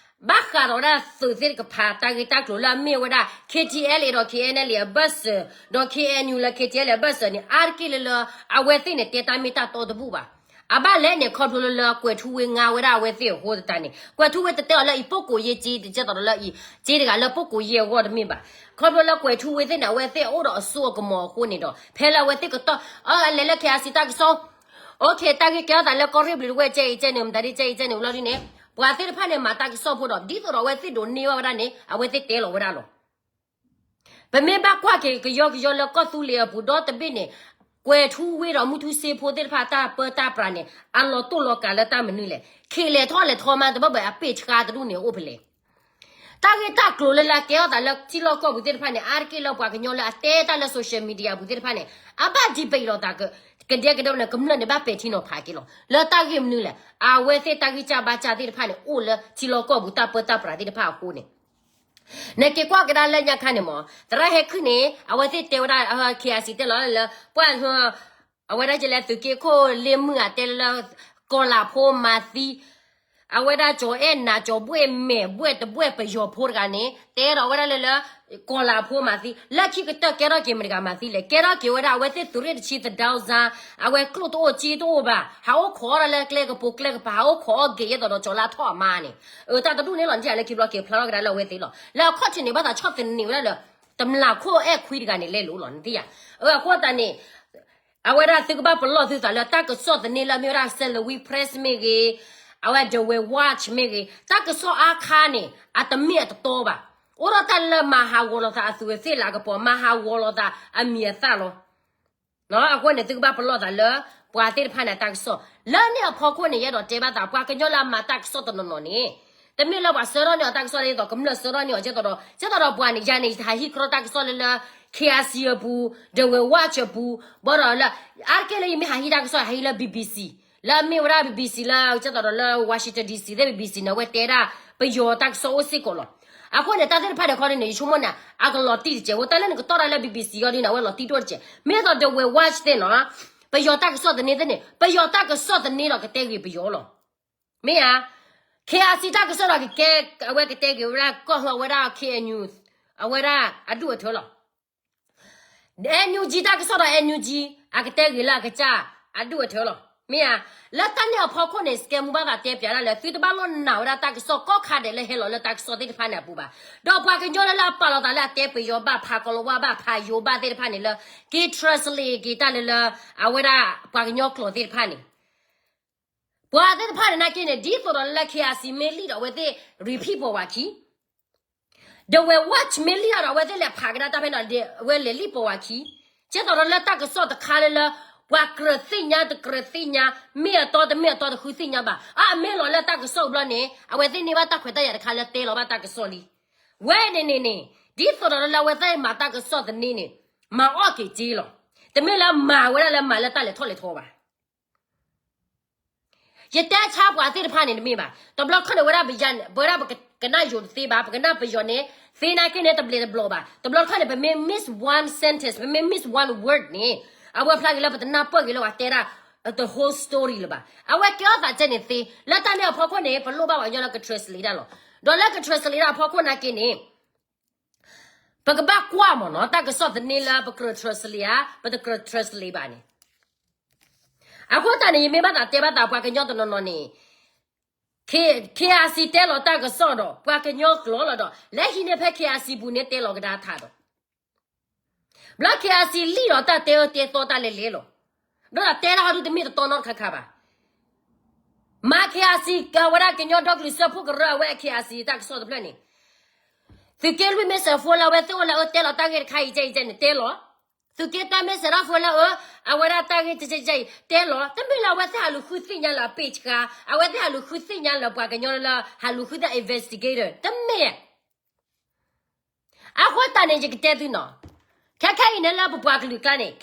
ဘၣ်ဃးဒီးဝဲဒၣ်သုးသ့ၣ်တကဖၣ် တၢ်ဂ့ၢ်တၢ်ကျိၤလၢအမ့ၢ်ဝဲဒၣ် K T L A ဒီး K N L A အဘၢၣ်စၢၤ ဒီး K N U လၢ K T L A အဘၢၣ်စၢၤန့ၣ် အါတက့ၢ်လၢလၢ အဝဲသ့ၣ်န့ၣ် တဲတၢ်မ့ၢ်တၢ်တီတဘူၣ်ဘၣ်. အဘၣ်လဲၣ်န့ၣ် ခီဖျိလၢလၢကွဲၤထူဝ့ငါဝဲဒၣ်အဝဲသ့ၣ်အဃိသတးန့ၣ် ကွဲၤထူဝ့တတဲအီၤလၢအံၤ ပုၢ်ကိးယ့ၢ်က့ တကဲသိးဒီးလၢအံၤ က့တဂၤလၢပုၢ်ကိးယ့ၢ်အဂီၢ်တမ့ၢ်ဘၣ်. ခီဖျိလၢကွဲၤထူဝ့သ့ၣ်န့ၣ် အဝဲသ့ၣ်အအိၣ်ဒီးအစိအကမီၤအဃိန့ၣ်ဒီး ဖဲလၢအဝဲသ့ၣ်ကတီၢ် အလဲၤလၢ K R C တၢ်ကစီၣ် OK တၢ်ဂ့ၢ်ကဲထီၣ်သးလၢကီၢ်ရ့ၣ်ဘျုးတဝဲၢ်ကဲအံၤကဲန့ၣ် မတၤဒ်ကဲအံၤကဲန့ၣ် လီၤဒ်န့ၣ် ပှၤသ့ၣ်တဖၣ်န့ၣ် မၤတၢ်ကစီၣ်ဖိဒီး ဒ်သိးဒီးအဝဲသ့ၣ်ဒိးန့ၢ်ဘၣ်ဝဲဒၣ်န့ၣ် အဝဲသ့ၣ်တဲလီၤဝဲဒၣ်လီၤ. ပမ့ၢ်ဘၣ်ကွၢ်က့ၤကယီကယီလၢကီၢ်သူလ့ၤအပူၤဒီတဘ့ၣ်န့ၣ် ကွဲၤထူဝ့ဒီးမုၢ်ထူစ့ဖိသ့ၣ်တဖၣ်တၢ်ပၢတၢ်ပြးန့ၣ် အလီၤတိၢ်လီၤကးလၢတၢ်မနုၤလဲၣ်. ခ့လဲၤထီၣ်လဲၤထီမး တဘၣ်ဘၣ်အပ့ၢ်ဆှါတဒူၣ်န့ၣ်အိၣ်ဖဲလဲၣ်. တၢ်ဂ့ၢ်တၢ်ကျိၤလၢလၢအကဲထီၣ်သးလၢထံလီၢ်ကီၢ်ပူၤသ့ၣ်တဖၣ်န့ၣ် အါတက့ၢ်လၢပှၤကညီလၢအတဲတၢ်လၢ social media ပူၤသ့ၣ်တဖၣ်န့ၣ် အဘၣ် debate လိာ်သး ကဒဲကဒဲန့ၣ် ကမျၢၢ်န့ၣ်ဘၣ်ပဲာ်ထံနီၤဖးက့ၤလီၤ. လၢတၢ်ဂ့ၢ်မနုၤလဲၣ်. အဝဲသ့ၣ်တၢ်ဂံၢ်စၢ်ဘါစၢ်သ့ၣ်တဖၣ်န့ၣ် အိၣ်လၢထံလီၢ်ကီၢ်ပူၤတၢ်ပၢတၢ်ပြးသ့ၣ်တဖၣ်အဃိန့ၣ် နက့ၤကွၢ်ကဒါလၢညါခါန့ၣ်မး သရၣ်ဟဲခုၣ်န့ၣ် အဝဲသ့ၣ်တဲဝဲဒၣ် K R C တဲလီၤလၢ ပှၤ အဝဲဒၣ်ကလဲၤသုးက့ခိၣ်လ့မုၢ်ဂၤတဲလၢ ကီၤလၤဖိမၤသံ အဝဲဒၣ်ကၠီၤအဲၣ်နၤ ကၠီၤဘှဲၣ်မဲာ်ဘှဲၣ်တဘှဲၣ်ပယီၤဖိတဂၤန့ၣ် တဲဒီးဝဲဒၣ်လၢလၢ ကီၤလၤဖိမၤသံ လၢခံကတၢၢ်ကဲထီၣ်က့ၤမတၤတဂၤမၤသံလဲၣ်. ကဲထီၣ်က့ၤဝဲဒၣ်အဝဲသ့ၣ်သုးရ့ၣ်တဆံသဒၢစါ အဝဲကျိၣ်တအိၣ်စ့တအိၣ်ဘၣ် ဟးအိၣ်ခိးအီၣ်ဒၣ်လၢကျဲကပိာ်ကျဲကပၤ ဟးအိၣ်ခိးအီၣ်က့ၤယဲသိးဒီးကၠီၤလါထီၣ်အမါန့ၣ် အတၢ်တဒူၣ်န့ၣ်လီၤ နထံၣ်လၢခံဘျီက့ၤဖျါထီၣ်ကဒါလၢအဝဲသ့ၣ်လီၤ. လၢအခီၣ်ထံးန့ၣ် ဘၣ်သးဆီၣ်သနံးဝဲဒၣ်လၢ တမျးခိၣ်အဲၣ်ခွံတဂၤန့ၣ်လဲၤလိာ်လီၤ နထံၣ်ဧါ. အဃိသတးန့ၣ် အဝဲဒၣ်သုကဘၣ်ပလီၢ်သုသးလၢတၢ်ကစီၣ်သန့လၢအမ့ၢ်ဝဲဒၣ် Salween Press မ့ၢ်ဂ့ၤ, အဝဲ The Way Watch မ့ၢ်ဂ့ၤ, တၢ်ကစီၣ်အါခါန့ၣ် အတမ့ၢ်အတတီဘၣ်. အိၣ်ဒီးတၢ်လၢမၤဟးဂီၤလိာ်သးအသူးအသ့ၣ်လၤကပီၤ မၤဟးဂီၤလိာ်သးအမံၤအသၣ်လီၤ. အဃိန့ၣ် သုကဘၣ်ပလီၢ်သးလၢ ပှၤသ့ၣ်တဖၣ်န့ၣ်အတၢ်ကစီၣ် လၢန့ၣ်အဖီခိၣ်န့ၣ် ယအဲၣ်ဒိးတဲဘၣ်သး ပှၤကညီလၢအမၤတၢ်ကစီၣ်တနီၤနီၤန့ၣ် တမ့ၢ်လၢပှၤဆှၢထီၣ်န့ၢ်အီၤတၢ်ကစီၣ်ဒ်သိး ကမျၢၢ်ဆှၢထီၣ်န့ၢ်အီၤ ကဲသိးဒီး ကဲသိးဒီးပှၤန့ၣ် ယၤန့ၣ် ယဟးဟံးကြီတၢ်ကစီၣ်လၢလၢ K R C အပူၤ The Way Watch အပူၤ ဘၣ်ဒီးလၢ အါတက့ၢ်လၢယမ့ၢ်ဟးဟံးတၢ်ကစီၣ် ဟးဟံးလၢ B B C လၢအမ့ၢ်ဝဲဒၣ် B B C လၢကဲသိးဒီးလၢ Washington D C သ့ၣ် B B C န့ၣ် အဝဲတဲဒၣ်ပယီၤတၢ်ကစီၣ်အိၣ်စ့ၢ်ကီးလီၤ. အဃိန့ၣ် တၢ်သ့ၣ်တဖၣ်န့ၣ်ခီန့ၣ် ယဆိကမိၣ်န့ၣ် အကလီၤတံၢ်တစဲး ဝဲတၢ်လၢနကတီၢ်ဒၣ်လၢ B B C အီၤဒ်န့ၣ် အဝဲလီၤတံၢ်ဒိၣ်တစဲး မ့ၢ်သိး The Way Watch သ့ၣ်နီၤ ပယီၤတၢ်ကစီၣ်သန့သ့ၣ်န့ၣ် ပယီၤတၢ်ကစီၣ်သန့ဒီးကတဲဂ့ၤပယီၤလီၤ. မ့ၢ်ဧါ. K R C တၢ်ကစီၣ်ဒီးကကဲ အဝဲကတဲဂ့ၤဝဲဒၣ်ကီၢ်ဟၢအဝဲဒၣ် K N U အဝဲဒၣ်အဒူၣ်အထၢလီၤ. N U G တၢ်ကစီၣ်ဒီး N U G အကတဲဂ့ၤလၢအကစၢ်အဒူၣ်အထၢလီၤ. မ့ၢ်ဧါ. လၢတၢ်န့ၣ်အဖီခိၣ်န့ၣ် စကဲမူဘၣ်သးတဲပၠးဒၣ်လၢ သုတဘၣ်လီၤနာ်ဝဲဒၣ်တၢ်ကစီၣ်ကိးခါဒဲးလၢဟဲလီၤလၢတၢ်ကစီၣ်သ့ၣ်တဖၣ်န့ၣ်အပူၤဘၣ်. ဒီးပှၤကညီလၢလၢအပာ်လီၤသးလၢအတဲပယီၤဘၣ် ဖးကီၤလၤဝါဘၣ် ဖးယိၤဘၣ်သ့ၣ်တဖၣ်န့ၣ်လၢ က့ translate က့ၤတၢ်လၢလၢ အဝဲဒၣ်ပှၤကညီကျိာ်သ့ၣ်တဖၣ်န့ၣ် ပှၤသ့ၣ်တဖၣ်န့ၣ်နာ်က့န့ၣ် ဒ်သိးဒီးလၢ K R C မ့ၢ်လံဒီးအဝဲသ့ၣ် repeat ပီၤဝဲခံ Dawei Watch မ့ၢ်လံၣ်ဒီး အဝဲသ့ၣ်လဲၤဖးကဒါတၢ်ဖဲန့ၣ်ဒီး အဝဲလဲၤလံၣ်ပိာ်ဝဲခံ, ကဲသိးဒီးလၢတၢ်ကစီၣ်တခါလၢလၢ ပှၤကြၢးသ့ၣ်ညါတကြၢးသ့ၣ်ညါ မ့ၢ်အတီတမ့ၢ်အတီတဃုသ့ၣ်ညါဘၣ်. အါ အမ့ၢ်လီၤလၢတၢ်ကစီၣ်ဘျီန့ၣ် အဝဲသ့ၣ်န့ၢ်ဘၣ်တၢ်ခွဲးတၢ်ယာ်တခါလၢတဲလီၤဘၣ်တၢ်ကစီၣ်လံ. ဝဲန့ၣ်န့ၣ်န့ၣ် ဒ်သိးဒီးလၢအဝဲသ့ၣ်မၤတၢ်ကစီၣ်သန့န့ၣ် မၤအီၣ်က့ၤက့လီၤ. တမ့ၢ်လၢမၤဝဲဒၣ်လၢမၤလၢတၢ်လဲၤထီၣ်လဲၤထီဘၣ်. ယတဲဆါပှၤသ့ၣ်တဖၣ်န့ၣ်တမ့ၢ်ဘၣ်. တဘျီခီန့ၣ်ဝဲဒၣ်ပယါန့ၣ် ပဝဲဒၣ်ပကနၣ်ယိၤတသ့ဘၣ်, ပကနၣ်ပယီၤန့ၣ် သ့နာ်က့န့ၣ် တဘျဲးတဘျီဘၣ်. တဘျီခီန့ၣ် ပမ့ၢ် miss one sentence, ပမ့ၢ် miss one word န့ၣ် အဝဲဖျါက့ၤလၢပတနၢ်ပၢၢ်က့ၤလၢပှၤတဲဒၣ် the whole story လၢၤဘၣ်. အဝဲကဲထီၣ်သးကဲန့ၣ်သ့, လၢတၢ်န့ၣ်အဖီခိၣ်န့ၣ် ပလိၣ်ဘၣ်ပှၤကညီလၢက translate ဒၣ်လီၤ. ဒီးလၢက translate ဒၣ်အဖီခိၣ်နာ်က့န့ၣ် ပကဘၣ်ကွၢ်မ့ၢ်နီၤ တၢ်ကစီၣ်သန့လၢပကြၢး translate ဧါ, ပတကြၢး translate ဘၣ်န့ၣ်. အဃိသတးန့ၣ် ယမ့ၢ်ဘၣ်သးတဲဘၣ်သးပှၤကညီတနီၤနီၤန့ၣ် K-, KIC တဲလီၤတၢ်ကစီၣ်ဒီး ပှၤကညီကျိာ်လီၤဒီး လၢဟံးန့ၢ်ဖဲ KIC ပူၤန့ၣ်တဲလီၤကဒါထးဒီး ဘျီ KIC လံၣ်ဒီးတၢ်တဲအၢတဲသီတၢ်လဲၤလဲၤလီၤ. ဒီးတဲတၢ်ဟီဒုတမ့ၢ်တတီနီတခါခါဘၣ်. မၤ KIC ကဝဲဒၣ်ကညီဒီကလုာ်စၢဖှိၣ်ကရၢအဝဲ KIC တၢ်ကစီၣ်တဖျၢၣ်န့ၣ် သုးက့လွံၢ်မ့ၢ်စဲးဖိလၢအဝဲသ့ၣ်အိၣ်လၢအၢတဲလီၤတၢ်ဂ့ၢ်တခါအံၤကဲအံၤကဲန့ၣ်တဲလီၤ. သုးက့တၢမ့ၢ်စဲးဒၣ်ဖိလၢအၢ အဝဲဒၣ်တၢ်ဂ့ၢ်ကဲကဲအံၤတဲလီၤ. တမ့ၢ်လၢအဝဲသ့ၣ်ဟးလူၤဃုသ့ၣ်ညါလၢအပ့ၢ်ဆှါ, အဝဲသ့ၣ်ဟးလူၤဃုသ့ၣ်ညါလၢပှၤကညီလၢဟးလူၤဃုသ့ၣ် investigator တမ့ၢ် အဃိသတးန့ၣ် ယကတဲသုနီၤ, ခဲခဲအံၤန့ၣ်လၢပပှၤကလုာ်ကျါန့ၣ်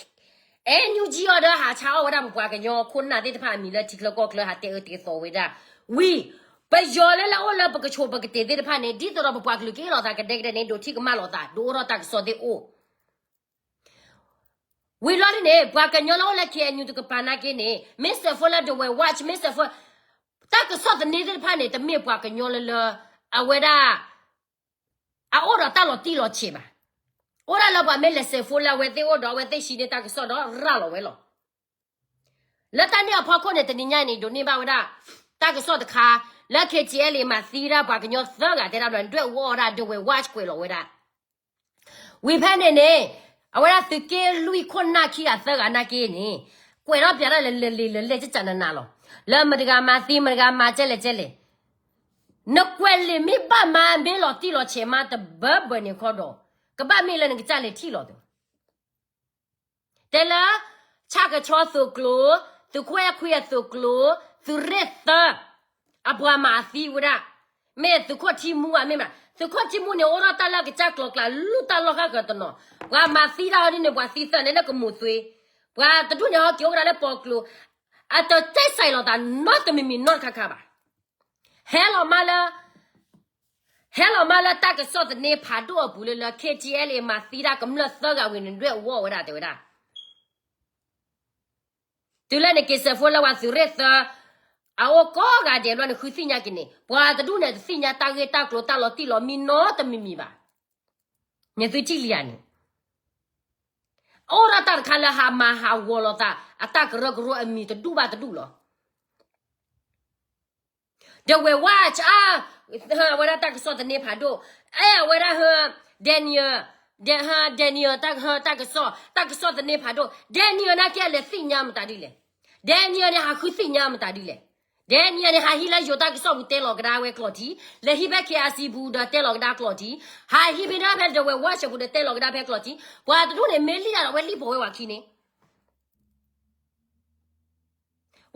NUG အီၤဒီးဟးဆါအီၣ်ဝဲဒၣ်ပပှၤကညီခိၣ်နၢ်သ့ၣ်တဖၣ်အမံၤလၢထံချၢကီၢ်ချၢ ဟးတဲအၢတဲသီဝဲဒၣ်. ဝံၤ ပယီၤလၢလၢအိၣ်လၢပကဆိးပကတ့ၤသ့ၣ်တဖၣ်န့ၣ် ဒ်သိးဒီးပပှၤကလုာ်ကဟ့ၣ်လီၤသးကဒဲကဒဲန့ၣ် ဒိးထံၣ်ကမၣ်လိာ်သး ဒိးအိၣ်ထီၣ်တၢ်ကစီၣ်သ့ၣ်အိၣ် ဝံၤလီၤဒ်န့ၣ် ပှၤကညီလၢအိၣ်လၢ KNU တကပၤနာ်က့န့ၣ် မ့ၢ်စဲးဖိလၢ Dawei Watch မ့ၢ်စဲးဖိ တၢ်ကစီၣ်သန့သ့ၣ်တဖၣ်န့ၣ် တမ့ၢ်ပှၤကညီလၢလၢ အဝဲဒၣ် အအိၣ်ဒီးတၢ်လီၤတံၢ်လီၤဆဲးဘၣ်. အိၣ်ဒၣ်လၢပှၤမ့ၢ်လဲၤစဲးဖိလၢအဝဲသ့ၣ်အိၣ်ဒီးအဝဲသ့ၣ်ဟံးန့ၢ်တၢ်ကစီၣ်ဒီးရၤလီၤဝဲလီၤ. လၢတၢ်န့ၣ်အဖီခိၣ်န့ၣ် တနံၤညါအံၤန့ၣ် ဒိးန့ၢ်ဘၣ်ဝဲဒၣ် တၢ်ကစီၣ်တခါ လၢ KTLA မၤသံဒၣ်ပှၤကညီသၢဂၤတဲဒၣ်ဘျီ ဒွဲၣ်အူအီၣ်ဝဲဒၣ် Dawei Watch ကွဲးလီၤဝဲဒၣ် ဝံၤဖဲန့ၣ်န့ၣ် အဝဲဒၣ်သုးက့လွံၢ်ခိၣ်နၢ်ခံဂၤသၢဂၤနာ်က့န့ၣ် ကွဲးထီၣ်ပၠးတၢ်လၢလၢလံာ်လၢလဲၢ်ကကနနၤလီၤ. လၢမတၤတဂၤမၤသံ မတၤတဂၤမၤကဲလဲၣ်ကဲလဲၣ် နကွဲးလံာ်မ့ၢ်ဘၣ်မၤမ့ၢ်လီၤတံၢ်လီၤဆဲးမးတဘၢဘၢန့ၣ်ခီဒီး ကဘၣ်မ့ၢ်လၢနကစၢ်လဲၤထံၣ်လီၤသ့ တဲလၢ ဆၣ်ကဆီသုးကျိၤ, သုးခိၣ်အဲၣ်ခွံအသုးကျိၤ, သုးရ့ၣ်သၢ အပှၤမၤသံဝဲဒၣ်, မ့ၢ်သုးခိၣ်ထံမူဧါ မ့ၢ်မး, သုးခိၣ်ထံမူန့ၣ် အိၣ်ထီၣ်တၢ်လၢကစၢ်ကျိၤကျါ လူၢ်တၢ်လီၢ်ဃၣ်ဃၢၤတနီၤ, ပှၤမၤသံတၢ်အီၤဒ်န့ၣ် ပှၤသံသၢန့ၣ်လၢကမိၤသွ့, ပှၤတဒူၣ်န့ၣ် ဟီက့ၤအိၣ်ကဒါလၢပီၤကျိၤ, အတတဲစဲးလိာ်သးနီတမံၤမံၤနီတခါခါဘၣ်. ဟဲလီၤမးလၢ ဟဲလီၤမးလၢတၢ်ကစီၣ်သန့ဖးဒိၣ်အပူၤလၢလၢ KTLA မၤသံတၢ်ကမျၢၢ်သၢဂၤဝံၤန့ၣ် ဒွဲၣ်အူအီၣ်ဝဲဒၣ်တဲဝဲဒၣ်. တုၤလၢန့ၣ်က့ၤစဲးဖိလၢပှၤသုးရ့ၣ်သၢ အအိၣ်ကိးဂၤဒဲးဘျီန့ၣ် ဃုသ့ၣ်ညါက့ၤန့ၣ် ပှၤတဒူၣ်န့ၣ် တသ့ၣ်ညါတၢ်ဂ့ၢ်တၢ်ကျိၤတၢ်လီၤတံၢ်လီၤမံနီတမံၤမံၤဘၣ်. န့ၣ်သုထံၣ်လံဧါန့ၣ် အိၣ်ဒၣ်တၢ်တခါလၢဟးမၤဟးဂီၤလိာ်သး အတၢ်ကရၢကရိအမံၤတဒူၣ်ဘၣ်တဒူၣ်လီၤ. ဒီးဝဲၢ်ဝါအါ အဝဲဒၣ်တၢ်ကစီၣ်သန့ဖးဒိၣ်, အဲၣ်အဝဲဒၣ်ဟၢ Daniel, Daniel တၢ်ကစီၣ်, တၢ်ကစီၣ်သန့ဖးဒိၣ်, Daniel နာ်က့အလဲၤသ့ၣ်ညါမတၤဒ်လဲၣ်, Daniel န့ၣ် ဟးဃုသ့ၣ်ညါမတၤဒ်လဲၣ်, Daniel န့ၣ် ဟးဟံးလၢယိၤတၢ်ကစီၣ်ပူၤတဲလီၤကဒါဝဲကျိာ်ထံ, လဲၤဟံးဖဲ KIC ပူၤဒီးတဲလီၤကဒါကျိာ်ထံ, ဟးဟံးဖဲဒၣ်ဖဲ ဒီးဝဲၢ်ဝါအါပူၤဒီးတဲလီၤကဒါဖဲကျိာ်ထံ, ပှၤတဒူၣ်န့ၣ် မ့ၢ်လံၣ်ဒၣ်ဒီး ဝဲလံၣ်ပိာ်ဝဲဝဲခံန့ၣ်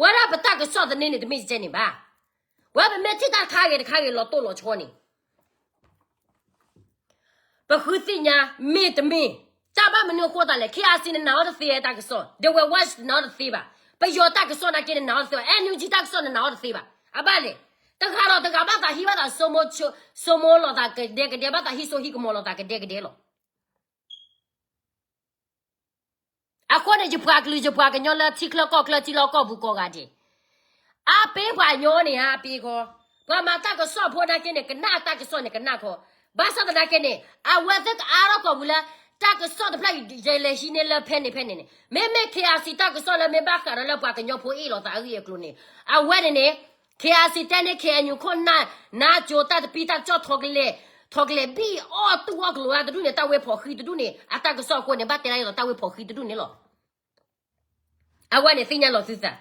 ဝဲဒၣ်ပတၢ်ကစီၣ်သန့န့ၣ် တမ့ၢ်ကဲန့ၣ်ဘၣ်. ဝဲပမ့ၢ်ထံၣ်တၢ်တခါဂ့ၤတခါဂ့ၤ လီၤတိၢ်လီၤဆီန့ၣ် ပဃုသ့ၣ်ညါ မ့ၢ်တမ့ၢ်, တၢ်ဘၣ်မနုၤအဃိသတးလဲၣ်, KIC နနာ်အီၤတသ့တၢ်ကစီၣ်, ဒီးဝဲၢ်ဝါနနာ်အီၤတသ့ဘၣ်, ပယီၤတၢ်ကစီၣ်နာ်က့နနာ်အီၤတသ့ဘၣ်, NUG တၢ်ကစီၣ်နနာ်အီၤတသ့ဘၣ်. အဘၣ်လဲၣ်, တဂၤဒီးတဂၤဘၣ်သးဟံးဘၣ်သး စိမိၤလိာ်သးကဒဲကဒဲ, ဘၣ်သးဟံးစိဟံးကမီၤလိာ်သးကဒဲကဒဲလီၤ. အဃိန့ၣ် ယပှၤကလုာ်ယပှၤကညီလၢထံချၢကီၢ်ချၢထံလီၢ်ကီၢ်ပူၤကိးဂၤဒဲး, အါပ့ၤပှၤကညီန့ၣ် အါပ့ၤခီ, ပှၤမၤတၢ်ကစီၣ်ဖိနာ်က့န့ၣ် ကနၣ်အတၢ်ကစီၣ်န့ၣ် ကနၣ်ခီ, ဘၣ်ဆၣ်သနာ်က့န့ၣ် အဝဲသ့ၣ်ကအါထီၣ်ကီၢ်ပူၤလၢ တၢ်ကစီၣ်တဖျၢၣ်အံၤ ယလဲၤဟံးန့ၢ်လၢဖဲန့ၣ်ဖဲန့ၣ်န့ၣ်, မ့မ့ၢ် KIC တၢ်ကစီၣ်လၢမ့ၢ်ဘၣ်ဃးဒီးလၢပှၤကညီဖိအ့ၣ်လိာ်သးအဂ့ၢ်အကျိၤန့ၣ်, အဝဲန့ၣ်န့ၣ် KIC တဲန့ၢ် KNU ခိၣ်နၢ် နါကၠိတၢ်တပံတၢ်ကစီၣ် ထိးကလဲာ်, ထိးကလဲာ်ဘံၣ်အီၣ်တူၢ်အီၣ်ကလိာ်ဝဲတဒူၣ်န့ၣ် တၢ်ဝဲဖီၣ်ဃံတဒူၣ်န့ၣ် အတၢ်ကစီၣ်အဃိန့ၣ် ဘၣ်တဲဒၣ်အသိးတၢ်ဝဲဖီၣ်ဃံတဒူၣ်န့ၣ်လီၤ. အဝဲန့ၣ်သ့ၣ်ညါလီၤသုသး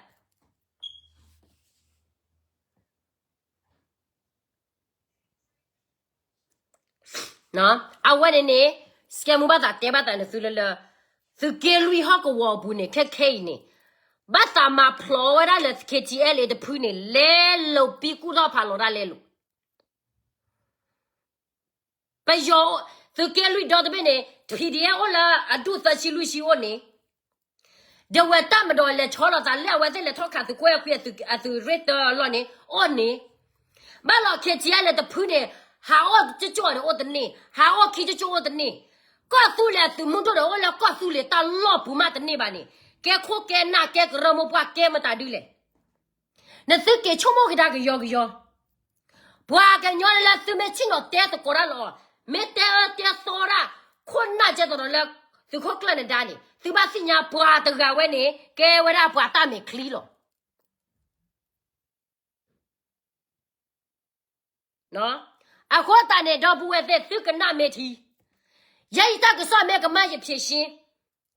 အဝဲန့ၣ်န့ၣ် စကဲမူဘၣ်သးတဲဘၣ်သးန့ၣ်သုလၢလၢ သုးက့လွံၢ်ဟီၣ်ကဝီၤအပူၤန့ၣ် ခဲခဲအံၤန့ၣ် ဘၣ်သးမၤဖျိးဝဲဒၣ်လၢ K T L A တဖုန့ၣ် လဲလိာ်ပံကူၣ်ထီၣ်ဖးလီၤဒၣ်လဲလိာ် ပယီၤ သုးက့လွံၢ်ဒီတဘ့ၣ်န့ၣ် P D F အိၣ်လၢအဒူၣ်သၢဆံလွံၢ်ဆံအိၣ်န့ၣ် ဒီးဝဲတၢ်မၤဒီးလဲၤဆီလီၤသးလၢအဝဲသ့ၣ်လဲၤထီၣ်ခးသုးကွဲၢ်ခွံအသုးရ့ၣ်တၢအလီၢ်န့ၣ် အိၣ်န့ၣ် ဘၣ်လီၤ K T L A တဖုန့ၣ် ဟးအိၣ်ကၠိကၠိဒီးအိၣ်တန့ၢ်, ဟးအိၣ်ခံကၠိကၠိအိၣ်တန့ၢ်, ကီၢ်သူလ့ၤအသုးမုၢ်ဒိၣ်ဒီးအိၣ်လၢကီၢ်သူလ့ၤတၢ်လီၢ်ပူၤမးတန့ၢ်ဘၣ်န့ၣ် ကဲခိၣ်ကဲနၢ်ကဲကရၢမိၢ်ပှၢ်ကဲမတၤဒုလဲၣ်. နသုက့ၤဆိကမိၣ်ကဒါကယီကယီ ပှၤကညီလၢသုမ့ၢ်ဆ့ၣ်နီၤတဲသကိးတၢ်လီၤ, မ့ၢ်တဲအၢတဲသီတၢ်, ခိၣ်နၢ်ကဲသဒီးလၢ သုးခိၣ်ကျၢၢ်နဒါန့ၣ် သုဘၣ်သ့ၣ်ညါပှၤတဂၤဝဲန့ၣ် ကဲဝဲဒၣ်ပှၤတၢ်မဲာ်ချံလီၤ. အဃိသတးန့ၣ် ဒီပုၢ်ဝဲၢ်သ့ၣ် သုကနၣ်မ့ၢ်ထံ, ယဲယတၢ်ကစီၣ်မ့ၢ်ကမၣ်ယဖျ့ရှ့,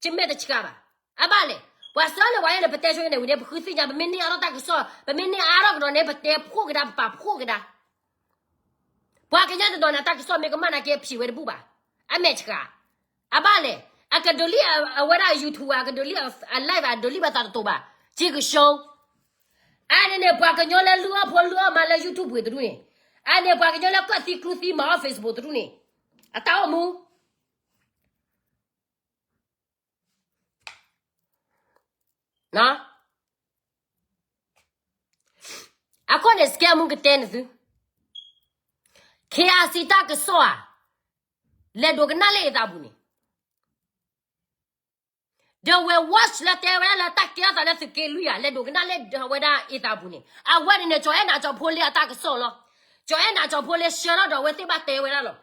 ယမဲာ်တဆှးဘၣ်. အဘၣ်လဲၣ်, ပှၤစၢန့ၢ်ဝဲန့ၣ် ပတဲဆိန့ၣ်ဝံၤန့ၣ် ပဃုသ့ၣ်ညါ ပမ့ၢ်န့ၢ်အါထီၣ်တၢ်ကစီၣ် ပမ့ၢ်န့ၢ်အါထီၣ်ကဒီးန့ၣ် ပတဲဖှိၣ်ကဒါ ပပာ်ဖှိၣ်ကဒါ ပှၤကညီတနီၤန့ၣ် အတၢ်ကစီၣ်မ့ၢ်ကမၣ်နာ်က့ အဖျ့ဝဲတဘူၣ်ဘၣ်, အမဲာ်ဆှး. အဘၣ်လဲၣ်, အကဒုးလံ အဝဲဒၣ် YouTube အကဒုးလံ အ live အဒုးလံဘၣ်သးတတိၤဘၣ်, ကံကဆူ အန့ၣ်န့ၣ် ပှၤကညီလၢလုၢ်အီၣ်ဖိလုၢ်အီၣ်မါလၢ YouTube ပူၤတဒူၣ်န့ၣ်, အန့ၣ် ပှၤကညီလၢကွၢ်သံကျူသံမၤအီၣ် Facebook တဒူၣ်န့ၣ်, အတၢ်အိၣ်မူ အဃိန့ၣ် စကဲမူကတဲနသု, KIC တၢ်ကစီၣ်ဧါ, လဲၤဒိးကနၣ်လၢအသးပူၤန့ၣ်, ဒီးဝဲ watch လၢတဲဝဲဒၣ်လၢတၢ်ကဲထီၣ်သးလၢသုးက့လွံၢ်ဧါ, လဲၤဒိးကနၣ်လၢဝဲဒၣ်အသးပူၤန့ၣ်, အဝဲန့ၣ်န့ၣ် ကၠီၤအဲၣ်နၤကၠီၤဖိလ့အတၢ်ကစီၣ်လီၤ. ကၠီၤအဲၣ်နၤကၠီၤဖိလ့ဆှၢထီၣ်ဒီးအဝဲသ့ၣ်ဘၣ်တဲဝဲဒၣ်လီၤ.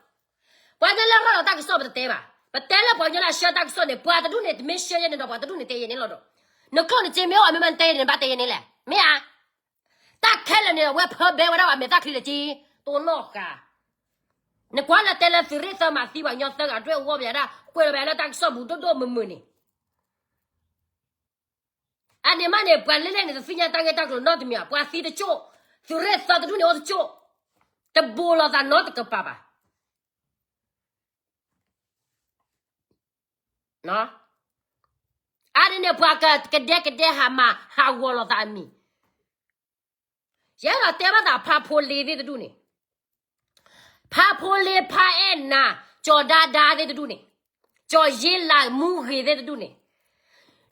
ပှၤကညီလၢရၢၢ်ဒီးတၢ်ကစီၣ်ပတတဲဘၣ်, ပတဲလၢပှၤကညီလၢအဆှၢတၢ်ကစီၣ်န့ၣ် ပှၤတဒူၣ်န့ၣ် တမ့ၢ်ဆှၢယဲန့ၣ်ဒီး ပှၤတဒူၣ်န့ၣ်တဲယဲန့ၣ်လီၤဒီး, နကျိၣ်နစ့မ့ၢ်အိၣ် မ့ၢ်မ့ၢ်နတဲယဲန့ၣ် နဘၣ်တဲယဲန့ၣ်လဲၣ်, မ့ၢ်ဧါ. တၢ်ခဲလၢာ်န့ၣ် အဝဲဖၢဘဲဝဲဒၣ်အမဲာ်တၢ်ချံလၢာ်က့, တိၢ်နီၣ်ဃာ်. နကွၢ်လၢတဲလၢသုးရ့ၣ်သၢမၤသံပှၤကညီသၢဂၤဒွဲၣ်အူအီၣ်ပယၤဒၣ် ကွဲးလီၤပယၤလၢတၢ်ကစီၣ်ပူၤဒိၣ်ဒိၣ်မုၢ်မုၢ်န့ၣ် အန့ၣ်မးန့ၣ် ပှၤလဲၣ်လဲၣ်န့ၣ် တသ့ၣ်ညါတၢ်ဂ့ၢ်တၢ်ကျိၤနီတမံၤဘၣ်, ပှၤသံတကၠိၢ်, သုးရ့ၣ်သၢတဒူၣ်န့ၣ်အိၣ်တကၠိၢ်, တဘူးလိာ်သးနီတကပၤဘၣ်. အန့ၣ်န့ၣ် ပှၤကဒဲကဒဲဟးမၤဟးဂီၤလိာ်သးအမံၤ, ယအဲၣ်ဒိးတဲဘၣ်သးဖါဖိလ့သ့ၣ်တဒူၣ်န့ၣ်, ဖါဖိလ့ ဖါအဲၣ်နၤ, ကၠီၤဒါဒါသ့ၣ်တဒူၣ်န့ၣ်, ကၠီၤယ့လးမူဂ့ၤသ့ၣ်တဒူၣ်န့ၣ်,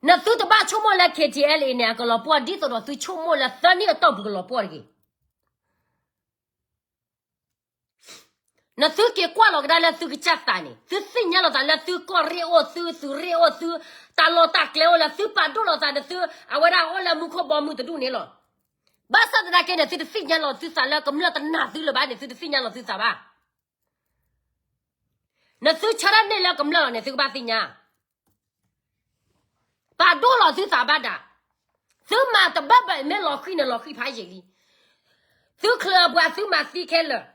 နသုတဘၣ်ဆိကမိၣ်လၢ KTLA န့ၣ် အကလီၤပှီၢ်ဒ်သိးဒီးသုဆိကမိၣ်လၢသၢနံၣ်အတီၢ်ပူၤကလီၤပှီၢ်တဂ့ၤ. နသုက့ၤကွၢ်လီၤကဒါလၢသုကစၢ်သးန့ၣ်, သုသ့ၣ်ညါလိာ်သးလၢသုကီၢ်ရ့ၣ်အိၣ်သု, သုးရ့ၣ်အိၣ်သု, တၢ်လီၢ်တၢ်ကျဲအိၣ်လၢသုပာ်ဒိၣ်လိာ်သးဒီးသု, အဝဲဒၣ်အိၣ်လၢမူခိၣ်ဘီမုၢ်တဒူၣ်န့ၣ်လီၤ. ဘၣ်ဆၣ်သနာ်က့န့ၣ် သုတသ့ၣ်ညါလီၤသုသးလၢကမျၢၢ်တနာ်သုလၢၤဘၣ်န့ၣ် သုတသ့ၣ်ညါလီၤသုသးဘၣ်. နသုဆၢတၢ်န့ၢ်လၢကမျၢၢ်လီၤန့ၣ် သုကဘၣ်သ့ၣ်ညါ ပာ်ဒိၣ်လီၤသုသးဘၣ်ဒၣ်, သုမၤတဘၣ်ဘၣ်မ့ၢ်လီၤဃံၤန့ၣ်လီၤဃံၤဖးယံာ်လံ. သုချုးပှၤသုမၤသံခဲလၢာ်,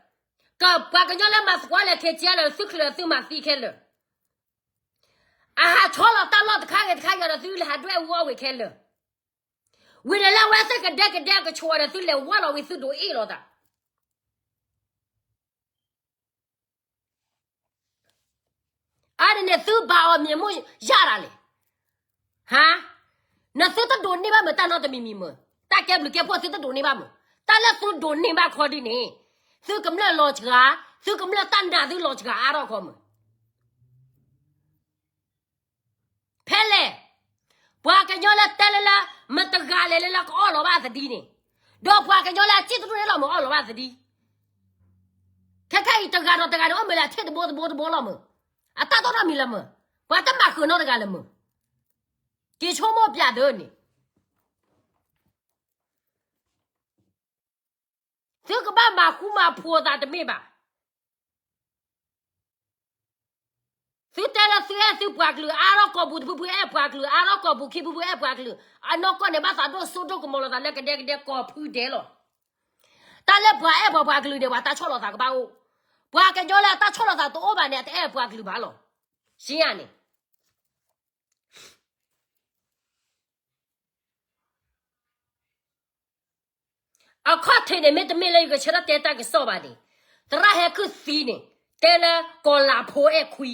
ကပှၤကညီလၢမၤသကိးလၢ KTLA သုချုးသုမၤသံခဲလၢာ်, အဟးဆီလီၤတၢ်လီၢ်တခါဂ့ၤတခါယီၤဒီးသုလဲၤဟးဒွဲၣ်အူအီၣ်ဝံၤခဲလၢာ်, ဝံၤန့ၣ်လၢအဝဲသ့ၣ်ကဒဲကဒဲကဆိးဒီး သုလဲၤဝါလီၤဝံၤသုဒိးအ့ၣ်လိာ်သး အါန့ၣ်န့ၣ် သုဘၣ်အီၤမ့ၢ်မိၢ်ယၢ်တၢ်လဲၣ်. ဟါ, နသုတဒိးန့ၢ်ဘၣ်မ့ၢ်တၢ်နီတမံၤမံၤမ့ၢ်, တၢ်ကဲဘျုးကဲဖှိၣ်သုတဒိးန့ၢ်ဘၣ်မ့ၢ်, တၢ်လၢသုဒိးန့ၢ်ဘၣ်ခီဒ်န့ၣ်, သုကမျၢၢ်လီၤစှၤ, သုကမျၢၢ်တၢ်နာ်သုလီၤစှၤအါထီၣ်ခီမ့ၢ် ဖဲလဲၣ်, ပှၤကညီလၢတဲလၢလၢ မတဂၤလဲၣ်လၢလၢကအီၣ်လီၤဘၣ်သဒံန့ၣ်, ဒီးပှၤကညီလၢအစ့ၣ်တဒူၣ်န့ၣ်လီၤမ့ၢ်အီၣ်လီၤဘၣ်သဒံ, ခဲခဲအံၤတဂၤဒီးတဂၤန့ၣ် အိၣ်မ့ၢ်လၢအထ့ၣ်တဘိတဘိတဘိလီၤမ့ၢ်, အတၢ်တီၢ်နီတမံၤလၢမ့ၢ်, ပှၤတမၤဃုာ်နီတဂၤလၢမ့ၢ်, က့ၤဆိကမိၣ်ပျးဒၢန့ၣ် သုကဘၣ်မၤဃူမၤဖိးသးတမ့ၢ်ဘၣ်. သုတဲလၢသုအဲၣ်သုပှၤကလုာ်အါထီၣ်ကီၢ်ပူၤတဖုဖုအဲၣ်ပှၤကလုာ်အါထီၣ်ကီၢ်ပူၤခံဖုဖုအဲၣ်ပှၤကလုာ်, အနီၢ်ကီၢ်န့ၣ် ဘၣ်သးဒိၣ်စိဒိၣ်ကမီၤလိာ်သးလၢကဒဲကဒဲကီၢ်ဖုဒဲးလီၤ. တၢ်လၢပှၤအဲၣ်ပှၤပှၤကလုာ်န့ၣ် ပှၤတၢ်ဆီၣ်လီၤသးကဘၣ်အိၣ်, ပှၤကညီလၢအတၢ်ဆီၣ်လီၤသးတအိၣ်ဘၣ်န့ၣ် အတအဲၣ်ပှၤကလုာ်ဘၣ်လီၤ. ရှင်းရန့ၣ် အခီၣ်ထံးန့ၣ် မ့တမ့ၢ်လၢယကဆၢထၢၣ်တဲတၢ်ကစီၣ်ဘၣ်န့ၣ်, သရၣ်ဟဲခုၣ်သံန့ၣ်, တဲလၢကီၢ်လၤဖိအဲၣ်ခွံ,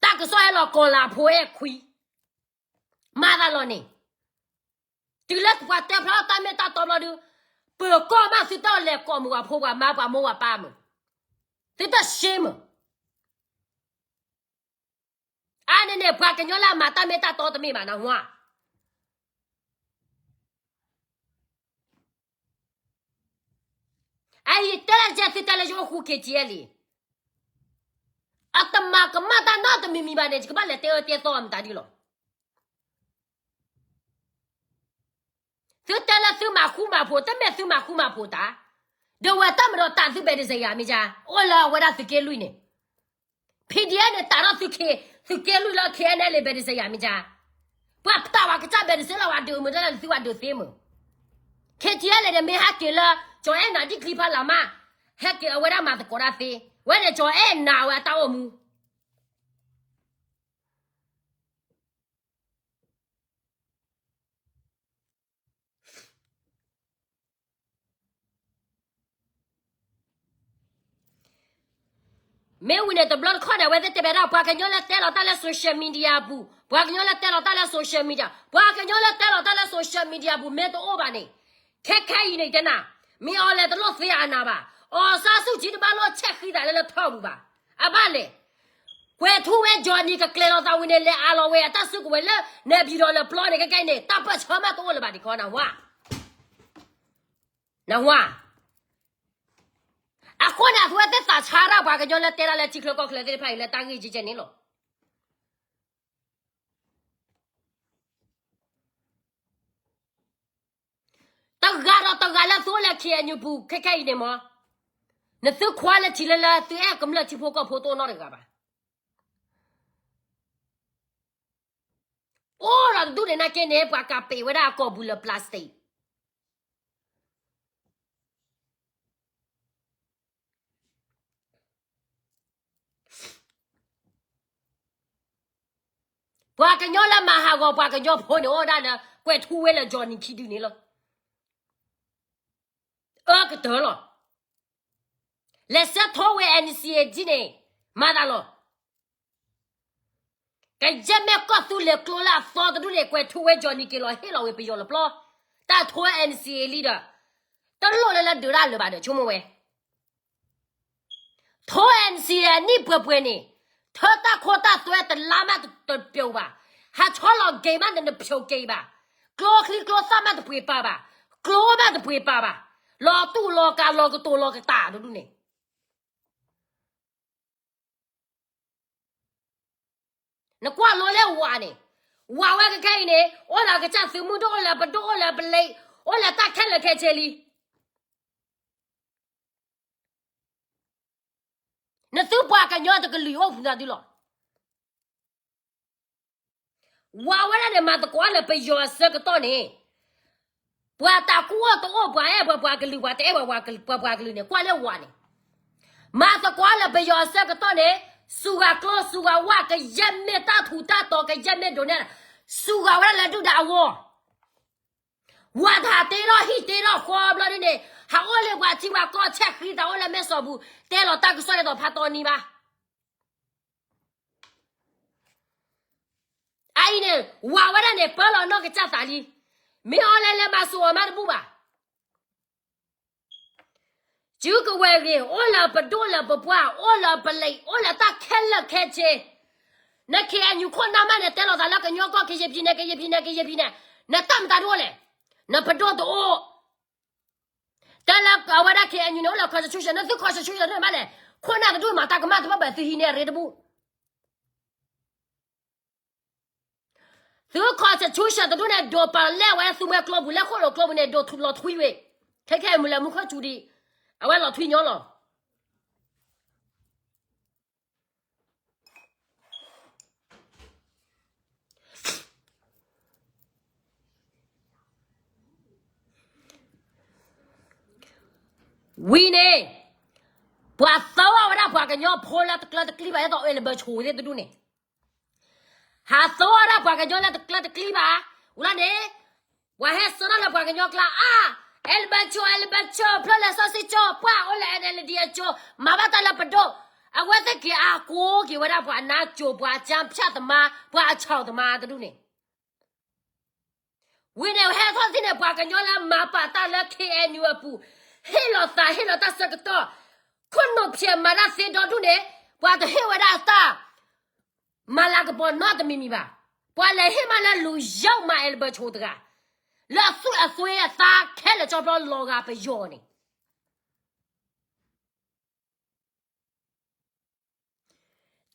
တၢ်ကစီၣ်ဟဲလီၤကီၢ်လၤဖိအဲၣ်ခွံ, မၤသးလီၤန့ၣ်, တုၤလၢပှၤတဲဖျါထီၣ်တၢ်မ့ၢ်တၢ်တီဘျီဒု, ပၢၤကီၢ်မးသုတလဲၤကိးမုၢ်ပှၤဖိပှၤမါပှၤမိၢ်ပှၤပၢ်မုၢ်, သုတရှ့မုၢ် အါန့ၣ်န့ၣ် ပှၤကညီလၢအမၤတၢ်မ့ၢ်တၢ်တီတမ့ၢ်ဘၣ်နၢ်ဟူဧါ. အအံၤတဲလၢကဲသုတဲလၢယအိၣ်ဃူ ခ့ၣ်ကၠံအလံ, အတမၤကမၣ်တၢ်နီတမံၤမံၤဘၣ်န့ၣ် ယကဘၣ်လဲၤတဲအၢတဲသီမတၤဒ်လီၤ. သုတဲလၢသုမၤဃူမၤဖိး တမ့ၢ်သုမၤဃူမၤဖိးတၢ်, ဒီးဝဲတၢ်မၤဒီးတၢ်သုဘဲးဒစယၤမ့ၢ်ကါ, အိၣ်လၢအဝဲဒၣ်သုးက့လွံၢ်န့ၣ်, PDFန့ၣ် တၢ်ထီၣ်သုးက့လွံၢ်လၢ ခဲအံၤန့ၣ် ဘဲးဒစယၤမ့ၢ်ကါ, ပှၤပာ်ဝဲကစၢ်ဘဲးဒစလီၤဝဲဒုးမုၢ်တၢ်လၢသုဝဲဒုးသ့မုၢ်, ခ့ၣ်ကၠံအလံန့ၣ် မ့ၢ်ဟဲက့ၤလၢ ကၠီၤအဲၣ်နၤဒ်ချံဖးလၢ်မး, ဟဲက့ၤအဝဲဒၣ်မၤသကိးတၢ်သ့, ဝဲန့ၣ်ကၠီၤအဲၣ်နၤဝဲအတၢ်အိၣ်မူ မ့ၢ်ဝံၤန့ၣ်တဘျီတခီၣ်န့ၣ် အဝဲသ့ၣ်တဲဘၣ်ဒၣ် ပှၤကညီလၢတဲလီၤတၢ်လၢ social media ပူၤ, ပှၤကညီလၢတဲလီၤတၢ်လၢ social media, ပှၤကညီလၢတဲလီၤတၢ်လၢ social media ပူၤ မ့ၢ်တအိၣ်ဘၣ်န့ၣ်, ခဲခဲအံၤန့ၣ်တဲနၤ, မ့ၢ်အီၤလဲၤတလိၣ်သ့အနၢ်ဘၣ်, အီၣ်စၢ်ဆူၣ်ကၠံတဘၣ်လိၣ်ဆဲးဃံသးလၢလၢထီၣ်ပူၤဘၣ်, အဘၣ်လဲၣ်, ကွဲၤထူဝ့ Johnny ကကျဲၤလီၤသးဝံၤန့ၣ် လဲၤအးလီၤဝဲအတၢ်စုကဝဲၤလၢ နဲၣ်ပၠံၣ်ဒီးလၢပျီန့ၣ် ခဲခဲအံၤန့ၣ် တၢ်ပၢၢ်ဆၢမးတအိၣ်လၢၤဘၣ်ဒံးခီနၢ်ဟူဧါ နၢ်ဟူဧါ. အဃိန့ၣ် အဝဲသ့ၣ်သးဆါတၢ်ပှၤကညီလၢတဲတၢ်လၢထံချၢကီၢ်ချၢသ့ၣ်တဖၣ်အံၤလၢတၢ်ဂ့ၢ်ကဲကဲန့ၣ်လီၤ. တဂၤဒီးတဂၤလၢသုအိၣ်လၢ KNU ပူၤခဲခဲအံၤန့ၣ်မး, နသုခွါလၢထံၣ်လၢလၢသုအဲၣ်ကမျၢၢ်ထံဖိကီၢ်ဖိတအိၣ်နီတဂၤဘၣ်. အိၣ်ဒီးတဒူၣ်န့ၣ်နာ်က့န့ၣ် ပှၤကးပ့ၤဝဲဒၣ်အကိာ်ပူၤလၢ plastic ပှၤကညီလၢမၤဟးဂီၤပှၤကညီဖိန့ၣ် အိၣ်ဒၣ်လၢ ကွဲၤထူဝ့လၢ Johnny ခံဒုန့ၣ်လီၤ. အၢကတၢၢ်လီၤ. လဲၤဆဲးထီၣ်ဝဲ NCA ဒ်န့ၣ် မၤသးလီၤ. ကယဲၢ်မ့ၢ်ကီၢ်သူလ့ၤကျိလၢအသီတဒူၣ်န့ၣ် ကွဲၤထူဝ့ Johnny က့ၤလီၤဟ့ၣ်လီၤဝဲပယီၤလၢပျီ, တၢ်ထိ NCA လံဒီး တလိၣ်လၢလၢဒုးတၢ်လၢၤဘၣ်ဒီး ဆိကမိၣ်ဝဲ ထိ NCA နံၣ်ပှဲၤပှဲၤန့ၣ်, ထၢတၢ်ခိတၢ်သွဲတလါမးတပျိာ်ဘၣ်, ဟးဆီလီၤက့ၤမးနနဖျိးက့ၤဘၣ်, ကျိချံကျိသၣ်မးတပှ့ၤပာ်ဘၣ်, ကျိမးတပှ့ၤပာ်ဘၣ်, လီၤတူၢ်လီၤကာ်လီၤကတိၤလီၤကတာ်တဒူၣ်န့ၣ် နကွၢ်လိလၢဝၤန့ၣ်, ဝၤဝဲကခဲအံၤန့ၣ် အိၣ်ဒီးကစၢ်သုးမုၢ်ဒိၣ် အိၣ်လၢပဒိၣ် အိၣ်လၢပလံၤ, အိၣ်လၢတၢ်ခဲလၢာ်ခဲဆ့လံ. နသုပှၤကညီတကလုာ်အိၣ်ဖုနၤဒုလီၤ. ဝၤဝဲဒၣ်န့ၣ် မၤသကိးလၢပယီၤအဆၢကတီၢ်န့ၣ်, ပှၤတၢ်ကူၣ်အိၣ်တအိၣ် ပှၤအဲၣ်ပှၤပှၤကလုာ် ပှၤတအဲၣ်ပှၤပှၤကလုာ်န့ၣ် ကွၢ်လၢဝၤန့ၣ်, မၤသကိးလၢပယီၤအဆၢကတီၢ်န့ၣ်, စူၤဂၤကျိစူၤဂၤဝါ ကယဲၢ်မ့ၢ်တၢ်ထူးတၢ်တီၤ ကယဲၢ်မ့ၢ်ဒိးန့ၢ်, စူၤဂၤဝဲဒၣ်လၢဒုၣ်ဒါအဂီၢ် ဝၤတဟးတ့ထီၣ်ဟံၣ်တ့ထီၣ်ဃီဘျီဒ်န့ၣ်, ဟးအိၣ်လၢပှၤထံပှၤကီၢ် ဆဲးဃံသးအိၣ်လၢမဲၢ်စီၤပူၤ တဲလီၤတၢ်ကစီၣ်ဒ်သိးဖးတီနံၤဘၣ်. အအံၤန့ၣ် ဝၤဝဲဒၣ်န့ၣ် ပၢလီၤနီၢ်ကစၢ်သးလံ. မ့ၢ်အီၤလဲၤလဲၤမၤစၢၤအီၤမးတဘူၣ်ဘၣ်. စုကဝဲၤဂ့ၤ အိၣ်လၢပဒိၣ်လၢပပှၢ် အိၣ်လၢပလံၤ အိၣ်လၢတၢ်ခဲလၢာ်ခဲဆ့, န KNU ခိၣ်နၢ်မးန့ၣ် တဲလီၤသးလၢကညီကီၢ် ကရင်ပြည်နယ် ကရင်ပြည်နယ် ကရင်ပြည်နယ်, နတၢ်မတၤဒိၣ်လဲၣ်, နပဒိၣ်တအိၣ်, တဲလၢအဝဲဒၣ် KNU န့ၣ် အိၣ်လၢ constitution န့ၣ် သု constitution တဒိၣ်မးလဲၣ်, ခိၣ်နၢ်တဒိၣ်မၤတၢ်ကမၣ်တဘၣ်ဘၣ် သုဟံးန့ၢ်အရ့တဘူၣ် သု constitution တဒူၣ်န့ၣ် ဒိးပာ်လဲၣ်ဝဲသုဝဲကျိပူၤ လၢဃိၣ်လိာ်ကျိပူၤန့ၣ် ဒိးလီၤထွံဝဲ, ခဲခဲအံၤမုၢ်လၢမူခိၣ်စူၤဒံး, အဝဲလီၤထွံညီလီၤ. ဝံၤန့ၣ်, ပှၤသီအီၤဝဲဒၣ်ပှၤကညီဖိလၢတကျၢတကျံဘၣ် ဒ်သိး available ဆိသ့ၣ်တဒူၣ်န့ၣ်, ဟးသီအီၤဒၣ်ပှၤကညီလၢတကျၢတကျံဘၣ်, ဝံၤလီၤန့ၣ်, ပှၤဟဲဆှၢထီၣ်လၢပှၤကညီကျါအါ, အဲလဘၢၣ်ဆိ အဲလဘၢၣ်ဆိ ဖျိလၢစီဆှံကၠိ ပှၤအိၣ်လၢ NLD အကၠိ မၤဘၣ်တၢ်လၢပဒိၣ်, အဝဲသ့ၣ်က့ၤအါကိးက့ၤဝဲဒၣ်ပှၤအနါကၠိ ပှၤအကၠၢဖၠၣ်သမါ ပှၤအဆီၣ်သမါတဒူၣ်န့ၣ် ဝံၤန့ၣ်ဟဲထီၣ်တထံၣ်န့ၣ် ပှၤကညီလၢမၤပာ်တၢ်လၢ KNU အပူၤ, ဟ့ၣ်လီၤသးဟ့ၣ်လီၤတၢ်ဆၢကတီၢ်, ခိၣ်နူာ်ဖျဲးမၤတၢ်သ့ဒီဒူၣ်န့ၣ်, ပှၤတဟ့ၣ်ဝဲဒၣ်တၢ် မၤလၤကပီၤနီတမံၤမံၤဘၣ်. ပှၤလဲၤဟ့ၣ်မးလၢလူၤယီၣ်မးအဲလဘၢၣ်ဆိတဂၤ, လၢအသွံၣ်အသွဲအသးခဲလၢာ်ကၠီဖျီလီၤဂာ်ပယီၤန့ၣ်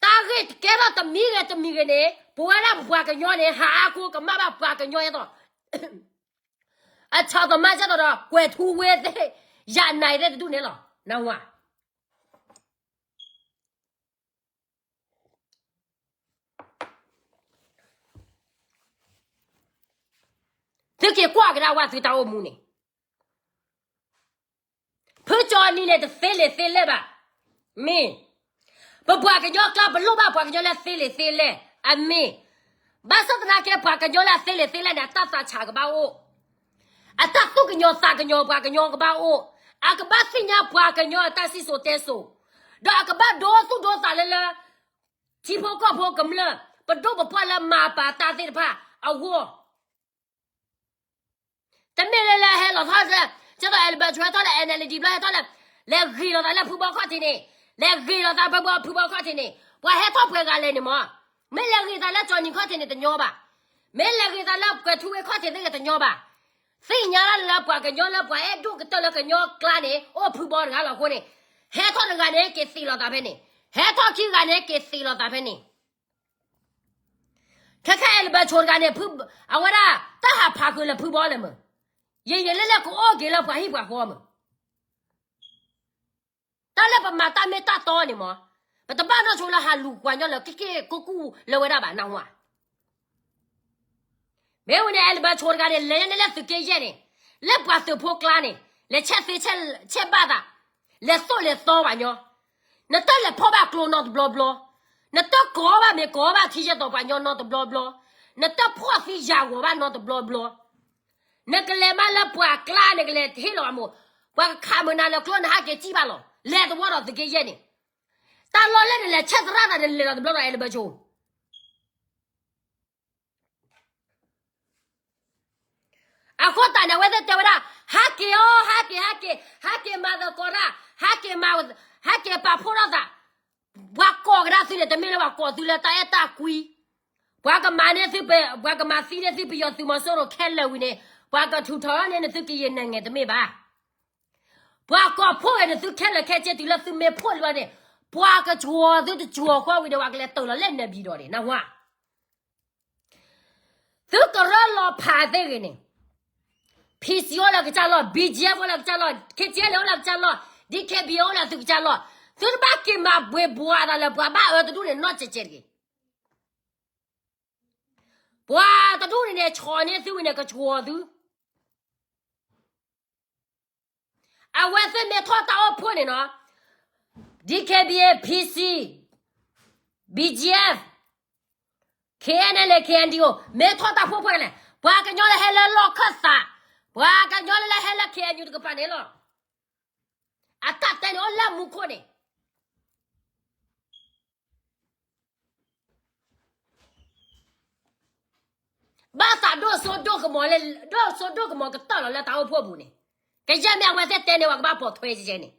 တၢ်ဂ့ၢ်တကဲထီၣ်တမံၤဂ့ၤတမံၤဂ့ၤန့ၣ် ပဝဲဒၣ်ပပှၤကညီန့ၣ် ဟးအါကိကမၣ်ဘၣ်ပှၤကညီအသိး, အဆီၣ်သမါကဲသိးဒီး ကွဲၤထူဝ့သ့ၣ်, ယၤနၤသ့ၣ်တဒူၣ်န့ၣ်လီၤ. နၢ်ဟူဧါ. သုက့ၤကွၢ်ကဒါဝဲသုတၢ်အိၣ်မူန့ၣ် ဖုကၠီနံၤန့ၣ် တသ့လံာ်သ့လဲၢ်ဘၣ်. မ့ၢ် ပပှၤကညီကျါ ပလိၣ်ဘၣ်ပှၤကညီလၢသ့လံာ်သ့လဲၢ်. အမ့ၢ် ဘၣ်ဆၣ်သနာ်က့ ပှၤကညီလၢအသ့လံာ်သ့လဲၢ်န့ၣ် အတၢ်သးဆးကဘၣ်အိၣ်, အတၢ်သူၣ်ကညီၤသးကညီၤပှၤကညီကဘၣ်အိၣ်, အကဘၣ်သ့ၣ်ညါပှၤကညီအတၢ်စံၣ်စိၤတဲစိၤ, ဒီးအကဘၣ်ဒိသူၣ်ဒိသးလၢလၢ ထံဖိကီၢ်ဖိကမျၢၢ် ပဒိၣ်ပပှၢ်လၢမၤပာ်တၢ်သ့ၣ်တဖၣ်အဂီၢ် တမ့ၢ်လၢလၢဟဲလီၤထီၣ်လၢ ကဲသိး အဲလဘၢၣ်ဆိ ဟဲထီၣ်လၢ NLD ဘျီ ဟဲထီၣ်လၢ လဲၤဂ့ၤလီၤသးလၢဖုဘီခီၣ်ထံးန့ၣ်, လဲၤဂ့ၤလီၤသးဖုဘီ ဖုဘီခီၣ်ထံးန့ၣ် ပှၤဟဲထီၣ်ပှဲၤဂၤလဲၣ်န့ၣ်မး. မ့ၢ်လဲၤဂ့ၤသးလၢကၠီနံၤခီၣ်ထံးန့ၣ်တညီဘၣ်. မ့ၢ်လဲၤဂ့ၤသးလၢကွဲၤထူဝ့ခီၣ်ထံးသ့ၣ်ဂ့ၤတညီဘၣ်. သ့ၣ်ညါလၢလၢပှၤကညီလၢပှၤအဲၣ်ဒိၣ်ကတၢၢ်လၢကညီကျါန့ၣ် အိၣ်ဖုဘီတဂၤလီၤအဃိန့ၣ်, ဟဲထီၣ်တဂၤန့ၣ် က့ၤသ့ၣ်လီၤသးဖဲန့ၣ်, ဟဲထီၣ်ခံဂၤန့ၣ် က့ၤသ့ၣ်လီၤသးဖဲန့ၣ် ခဲခဲအဲလဘၢၣ်ဆိတဂၤန့ၣ် အဝဲဒၣ် တၢ်ဟးဖးဃုာ်လၢဖုဘီလၢမုၢ်, ယယလၢလၢကအိၣ်က့ၤလၢပှၤဟံၣ်ပှၤဃီမုၢ်, တၢ်လၢပမၤတၢ်မ့ၢ်တၢ်တီန့ၣ်မး, ပတဘၣ်နီၢ်ဆိလၢဟးလူၤပှၤကညီလၢက့ၢ်က့ၢ်ကူၣ်ကူၣ်လၢဝဲဒၣ်ဘၣ် နၢ်ဟူဧါ. မ့ၢ်ဝံၤန့ၣ် အဲလဘၢၣ်ဆိတဂၤန့ၣ် လဲၤညါန့ၣ်လၢသုးက့ယဲၢ်န့ၣ်, လၢပှၤသုးဖိကျါန့ၣ်, လဲၤဆဲးသ့ဆဲးဘၣ်သး, လဲၤသိၣ်လဲၤသီပှၤကညီ, နတၢ်လဲၤဖီၣ်ဘၣ်ကျိနီတဘျီဘျီ, နတၢ်ကိးဘၣ်မ့ၤကိးဘၣ်ထံယဲၢ်တီၤပှၤကညီနီတဘျီဘျီ, နတၢ်ဖှီၣ်သံယာ်ဂီၤဘၣ်နီတဘျီဘျီ, နကလဲၤမးလၢပှၤကျါန့ၣ် ကလဲၤဟ့ၣ်လီၤအမိၢ်, ပှၤကခးမုာ်နၤလၢကျိနဟးက့ၤစံၣ်ဘၣ်လီၤ, လဲၤသဝီဒီးသုးက့ယဲၢ်န့ၣ်, တၢ်လီၢ်လၢနလဲၤဆဲးသရၣ်သးန့ၣ် လဲၤလီၤတဘျီဒီးအဲလဘၢၣ်ဆိ အဃိသတးန့ၣ် အဝဲသ့ၣ်တဲဝဲဒၣ်, ဟးက့ၤအီၤ, ဟးက့ၤ, ဟးက့ၤ, ဟးက့ၤမၤသကိးတၢ်, ဟးက့ၤမၤ, ဟးက့ၤပာ်ဖှိၣ်ထီၣ်သး, ပှၤကိးကဒါသုန့ၣ် တမ့ၢ်လၢပှၤကိးသုလၢတၢ်အဲၣ်တၢ်ကွံ, ပှၤကမၤန့ၢ်သု, ပှၤကမၤသံန့ၢ်သုပယီၤသုးမီၤစိရိၤခဲလၢာ်ဝံၤန့ၣ်, ပှၤကထုးထီၣ်န့ၢ်နသုကယံာ်နငဲၤတမ့ၢ်ဘၣ်. ပှၤကိးဖှိၣ်ဂ့ၤနသုခဲလၢာ်ခဲဆ့တုၤလၢသုမ့ၢ်ဖှိၣ်လံဘၣ်န့ၣ်, ပှၤကဆှီၤသုတဆှီၤဃီဝံၤဒီး ပှၤကလဲၤတၢၢ်လီၤလၢနဘံၣ်ဒီးန့ၣ် နၢ်ဟူဧါ. သုကရၢလီၤဖးသ့ၣ်ဂ့ၤန့ၣ်, PC အိၣ်လၢကစၢ်လီၢ်, BGF အိၣ်လၢကစၢ်လီၢ်, KTLA အိၣ်လၢကစၢ်လီၢ်, DKBA အိၣ်လၢသုကစၢ်လီၢ်, သုတဘၣ်က့ၤမၤဘှ့ဘှီသးလၢပှၤဘၣ်အၢတဒူၣ်န့ၣ်နီတစဲးစဲးတဂ့ၤ. ပှၤတဒူၣ်န့ၣ်န့ၣ် ဆှီၤန့ၢ်သုဝံၤန့ၣ် ကဆှီၤသု အဝဲသ့ၣ်မ့ၢ်ထီၣ်တၢ်အိၣ်ဖှိၣ်န့ၣ်နီၤ, DKBA, PC, BGF, KNLA, KNDO မ့ၢ်ထီၣ်တၢ်အိၣ်ဖှိၣ်လဲၣ်, ပှၤကညီလၢဟဲလၢလီၢ်ခၢၣ်သး, ပှၤကညီလၢဟဲလၢ KNU တကပၤန့ၣ်လီၤ. အတၢ်တဲန့ၣ်အိၣ်လၢမူခိၣ်န့ၣ် ဘၣ်သးဒိၣ်စိဒိၣ်ကမီၤလၢ ဒိၣ်စိဒိၣ်ကမီၤကတၢၢ်လီၤလၢတၢ်အိၣ်ဖှိၣ်အပူၤန့ၣ်, ကယဲၢ်မ့ၢ်အဝဲသ့ၣ်တဲန့ၣ် ပှၤကဘၣ်ပိာ်ထွဲကဲန့ၣ်,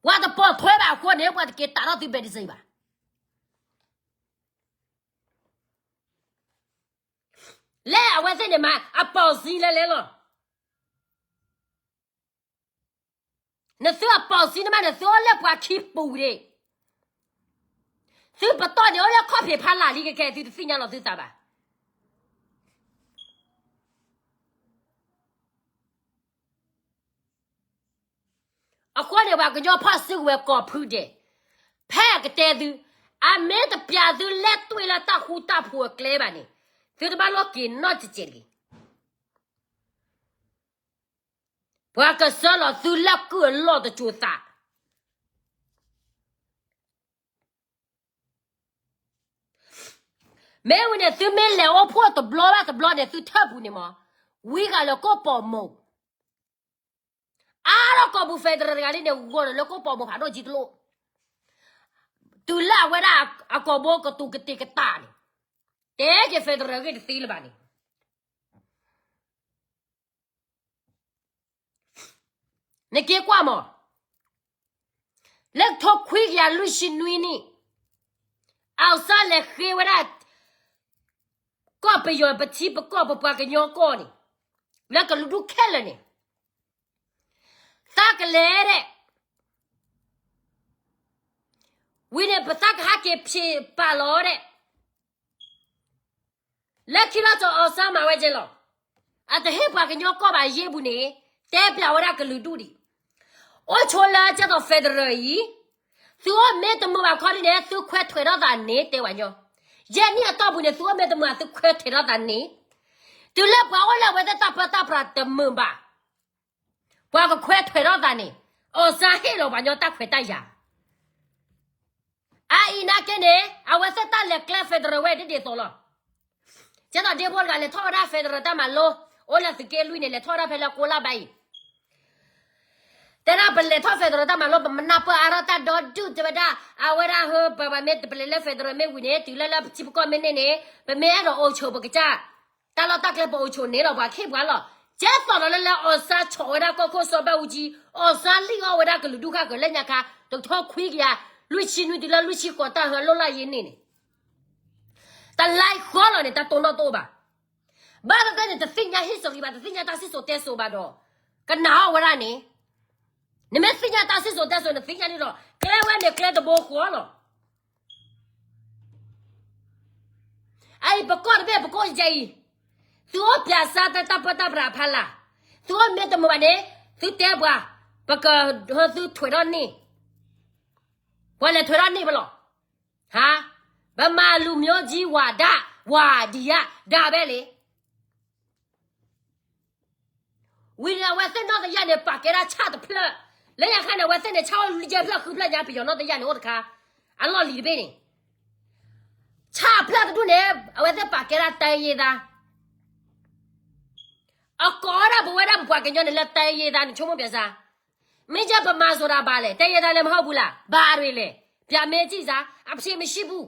ပှၤတပိာ်ထွဲဘၣ်အဃိန့ၣ် ပှၤတက့ၤတးထီၣ်သု ဘဲဒစ့ ဘၣ်. လၢအဝဲသ့ၣ်န့ၣ်မး အပိာ်စံလၢလဲၣ်လီၤ. နသုအပိာ်စံန့ၣ်မး နသုအိၣ်လၢပှၤခံပူၤဒၣ်, သုပတီၢ်န့ၣ်အိၣ်လၢခီၣ်ဖံးဖးလၢ်လံ ကဲခဲ သုတသ့ၣ်ညါလီၤသုသးဘၣ်. အဃိန့ၣ် ပှၤကညီဖီၣ်စုကဝဲၤကိးဖုဒဲး, ဖဲအကတဲသု, အမ့ၢ်တပျးသုလဲၤတွံၢ်လၢတၢ်ဃူတၢ်ဖိးအကျဲဘၣ်န့ၣ်, သုတဘၣ်လီၤက့ၤနီတစဲးတဂ့ၤ. ပှၤကစၢလီၤသုလၢကုၢ်အလီၢ်တစိၤသး မ့ၢ်ဝံၤန့ၣ် သုမ့ၢ်လဲၤအိၣ်ဖှိၣ်တဘျီဘၣ်တဘျီန့ၣ် သုထၢၣ်ပူၤန့ၣ်မး, ဝံဂၤလၢကိၣ်ပိာ်မိၣ်, အါထီၣ်ကီၢ်ပူၤ federal တဂၤလံန့ၣ် ဂီၢ်ဒီးလၢကိးပီၣ်မိၢ်ဖးဒိၣ်ကံတလိၣ်, တုၤလၢအဝဲဒၣ်အကီၢ်ဘိကတူၢ်ကတ့ၢ်ကတၢၢ်န့ၣ်, တဲက့ၤ federal အဂ့ၢ်တသ့လၢၤဘၣ်န့ၣ် နက့ၤကွၢ်မး, လၢထိခွံကယၤလွံၢ်ဆံနွံနံၣ်, အီၣ်စၣ်လဲၤဃ့ဝဲဒၣ် ကီၢ်ပယီၤပထံပကီၢ် ပပှၤကညီကီၢ်န့ၣ်, လၢကလုာ်ဒူၣ်ခဲလၢာ်န့ၣ်, သးကလဲၤဒဲး, ဝံၤန့ၣ် ပသးကဟးက့ၤဖံးပာ်လီၤဒဲး လၢခံလီၤကီၢ် အီၣ်စၣ်မၤဝဲကဲလီၤ. အတဟ့ၣ်ပှၤကညီကီၢ်ဘၣ်ယ့ၢ်ပူၤန့ၣ်, တဲပျးဝဲဒၣ်ကလုာ်ဒူၣ်ဒံး, အိၣ်ဆိးလၢကဲသိး federal အံၤ, သုအိၣ်မ့ၢ်တမုာ်ဘၣ်ခီဒ်န့ၣ် သုခွဲးထွဲးထီၣ်သးန့ၣ် တဲဝဲညီ, ယဲၢ်နံၣ်အတီၢ်ပူၤန့ၣ် သုအိၣ်မ့ၢ်တမုာ် သုခွဲးထွဲးထီၣ်သးန့ၣ်, တုၤလၢပှၤအိၣ်လၢအဝဲသ့ၣ်တၢ်ပၢတၢ်ပြးတမုာ်ဘၣ် ပှၤကခွဲးထွဲးထီၣ်သးန့ၣ်, အီၣ်စၣ်ဟ့ၣ်လီၤပှၤညီတၢ်ခွဲးတၢ်ယာ်. အအံၤနာ်က့န့ၣ် အဝဲသ့ၣ်တၢ်လဲၤကျဲ federal ဝဲဒ်ဒ်သိးလီၤ. ကဲသိးဒ့ဖိတဂၤ လဲၤထီၣ်ဝဲဒၣ် federal တၢ်မၤလိ, အိၣ်လၢသုးက့လွံၢ်န့ၣ် လဲၤထီၣ်ဝဲဒၣ်ဖဲလၢကိးလါဘၣ်အံၤ တဲဒၣ်ပလဲၤထီၣ် federal တၢ်မၤလိ ပမနၢ်ပၢၢ်အါထီၣ်တၢ်ဒီဒူၣ် တဲဝဲဒၣ်, အဝဲဒၣ်ဟၢ ပမ့ၢ်တပလဲၤလၢ federal မ့ၢ်ဝံၤန့ၣ် တုၤလၢလၢပထံပကီၢ်မ့ၢ်န့ၢ်န့ၣ် ပမ့ၢ်အဲၣ်ဒိးအိၣ်ဆိးပကစၢ်, တၢ်လီၢ်တၢ်ကျဲပအိၣ်ဆိးန့ၣ်လီၤ ပှၤခ့ၣ်ပှၤလီၤ. ကဲသိးဒီးလၢလၢအီၣ်စၣ်ဆိးဝဲဒၣ်ကီၢ်ခိၣ်စီၤဘၣ်အူကၠံ, အီၣ်စၣ်လံၣ်အီၣ်ဝဲဒၣ်ကလုာ်ဒူၣ်ဃၣ်ဃၢၤလၢညါခါ တထိခွံကယၤလွံၢ်ဆံနွံတုၤလၢလွံၢ်ဆံဃိး တၢ်ဟၢလိၣ်လၢယ့ၢ်န့ၢ်န့ၣ် တလါဃီလီၤန့ၣ် တၢ်တိၢ်နီၣ်တအိၣ်ဘၣ်. ဘၣ်သ့ၣ်သ့ၣ်န့ၣ် တသ့ၣ်ညါ history ဘၣ်, တသ့ၣ်ညါတၢ်စံၣ်စိၤတဲစိၤဘၣ်ဒီး ကနာ်အီၣ်ဝဲဒၣ်န့ၣ်, နမ့ၢ်သ့ၣ်ညါတၢ်စံၣ်စိၤတဲစိၤ နသ့ၣ်ညါန့ၣ်ဒီး ကျဲဝဲန့ၣ်ကျဲတဘိဃီလီၤ. အအံၤပကီၢ်တဘ့ၣ် ပကီၢ်ယဲအံၤ, သုအိၣ်ပျးစၢ်တၢ်ပၢတၢ်ပြးဖးလၢ်, သုအိၣ်မ့ၢ်တမုာ်ဘၣ်န့ၣ် သုတဲပှၤ, ပကဟၢသုထွဲးထီၣ်န့ၢ်, ပှၤလဲၤထွဲးထီၣ်န့ၢ်ပလီၢ်. ဟါ, ဗမာလူမျိုးကြီးဝါဒ, ဝါဒံယါ, ဒါပဲလေ. ဝံၤန့ၣ် အဝဲသ့ၣ်နီၣ်တယၢ်န့ၣ် ပာ်ကဲဒၣ်ဆၣ်တဖျၢၣ်, လၢညါခါန့ၣ် အဝဲသ့ၣ်န့ၣ် ဆၣ်အိၣ်ယဲၢ်ဖျၢၣ်ဃုဖျၢၣ်ညါ ပယီၤနီၣ်တယၢ်န့ၣ်အိၣ်တခါ, အလီၢ်လံၤတဘ့ၣ်န့ၣ်, ဆၣ်ဖျၢၣ်တဒူၣ်န့ၣ် အဝဲသ့ၣ်ပာ်ကဲဒၣ်တိုင်းရင်းသား, အကိးဝဲဒၣ်ပဝဲဒၣ်ပပှၤကညီန့ၣ်လၢတိုင်းရင်းသားန့ၣ် ဆိကမိၣ်ပျးစၢ်, မ့ၢ်ကဲပမၤစိၤတၢ်ဘၣ်လဲၣ်, တိုင်းရင်းသားလည်းမဟုတ်ဘူးလား, ဘာတွေလဲၣ်, ဗျာမဲကြည့်စမ်း, အဖြစ်မရှိဘူး.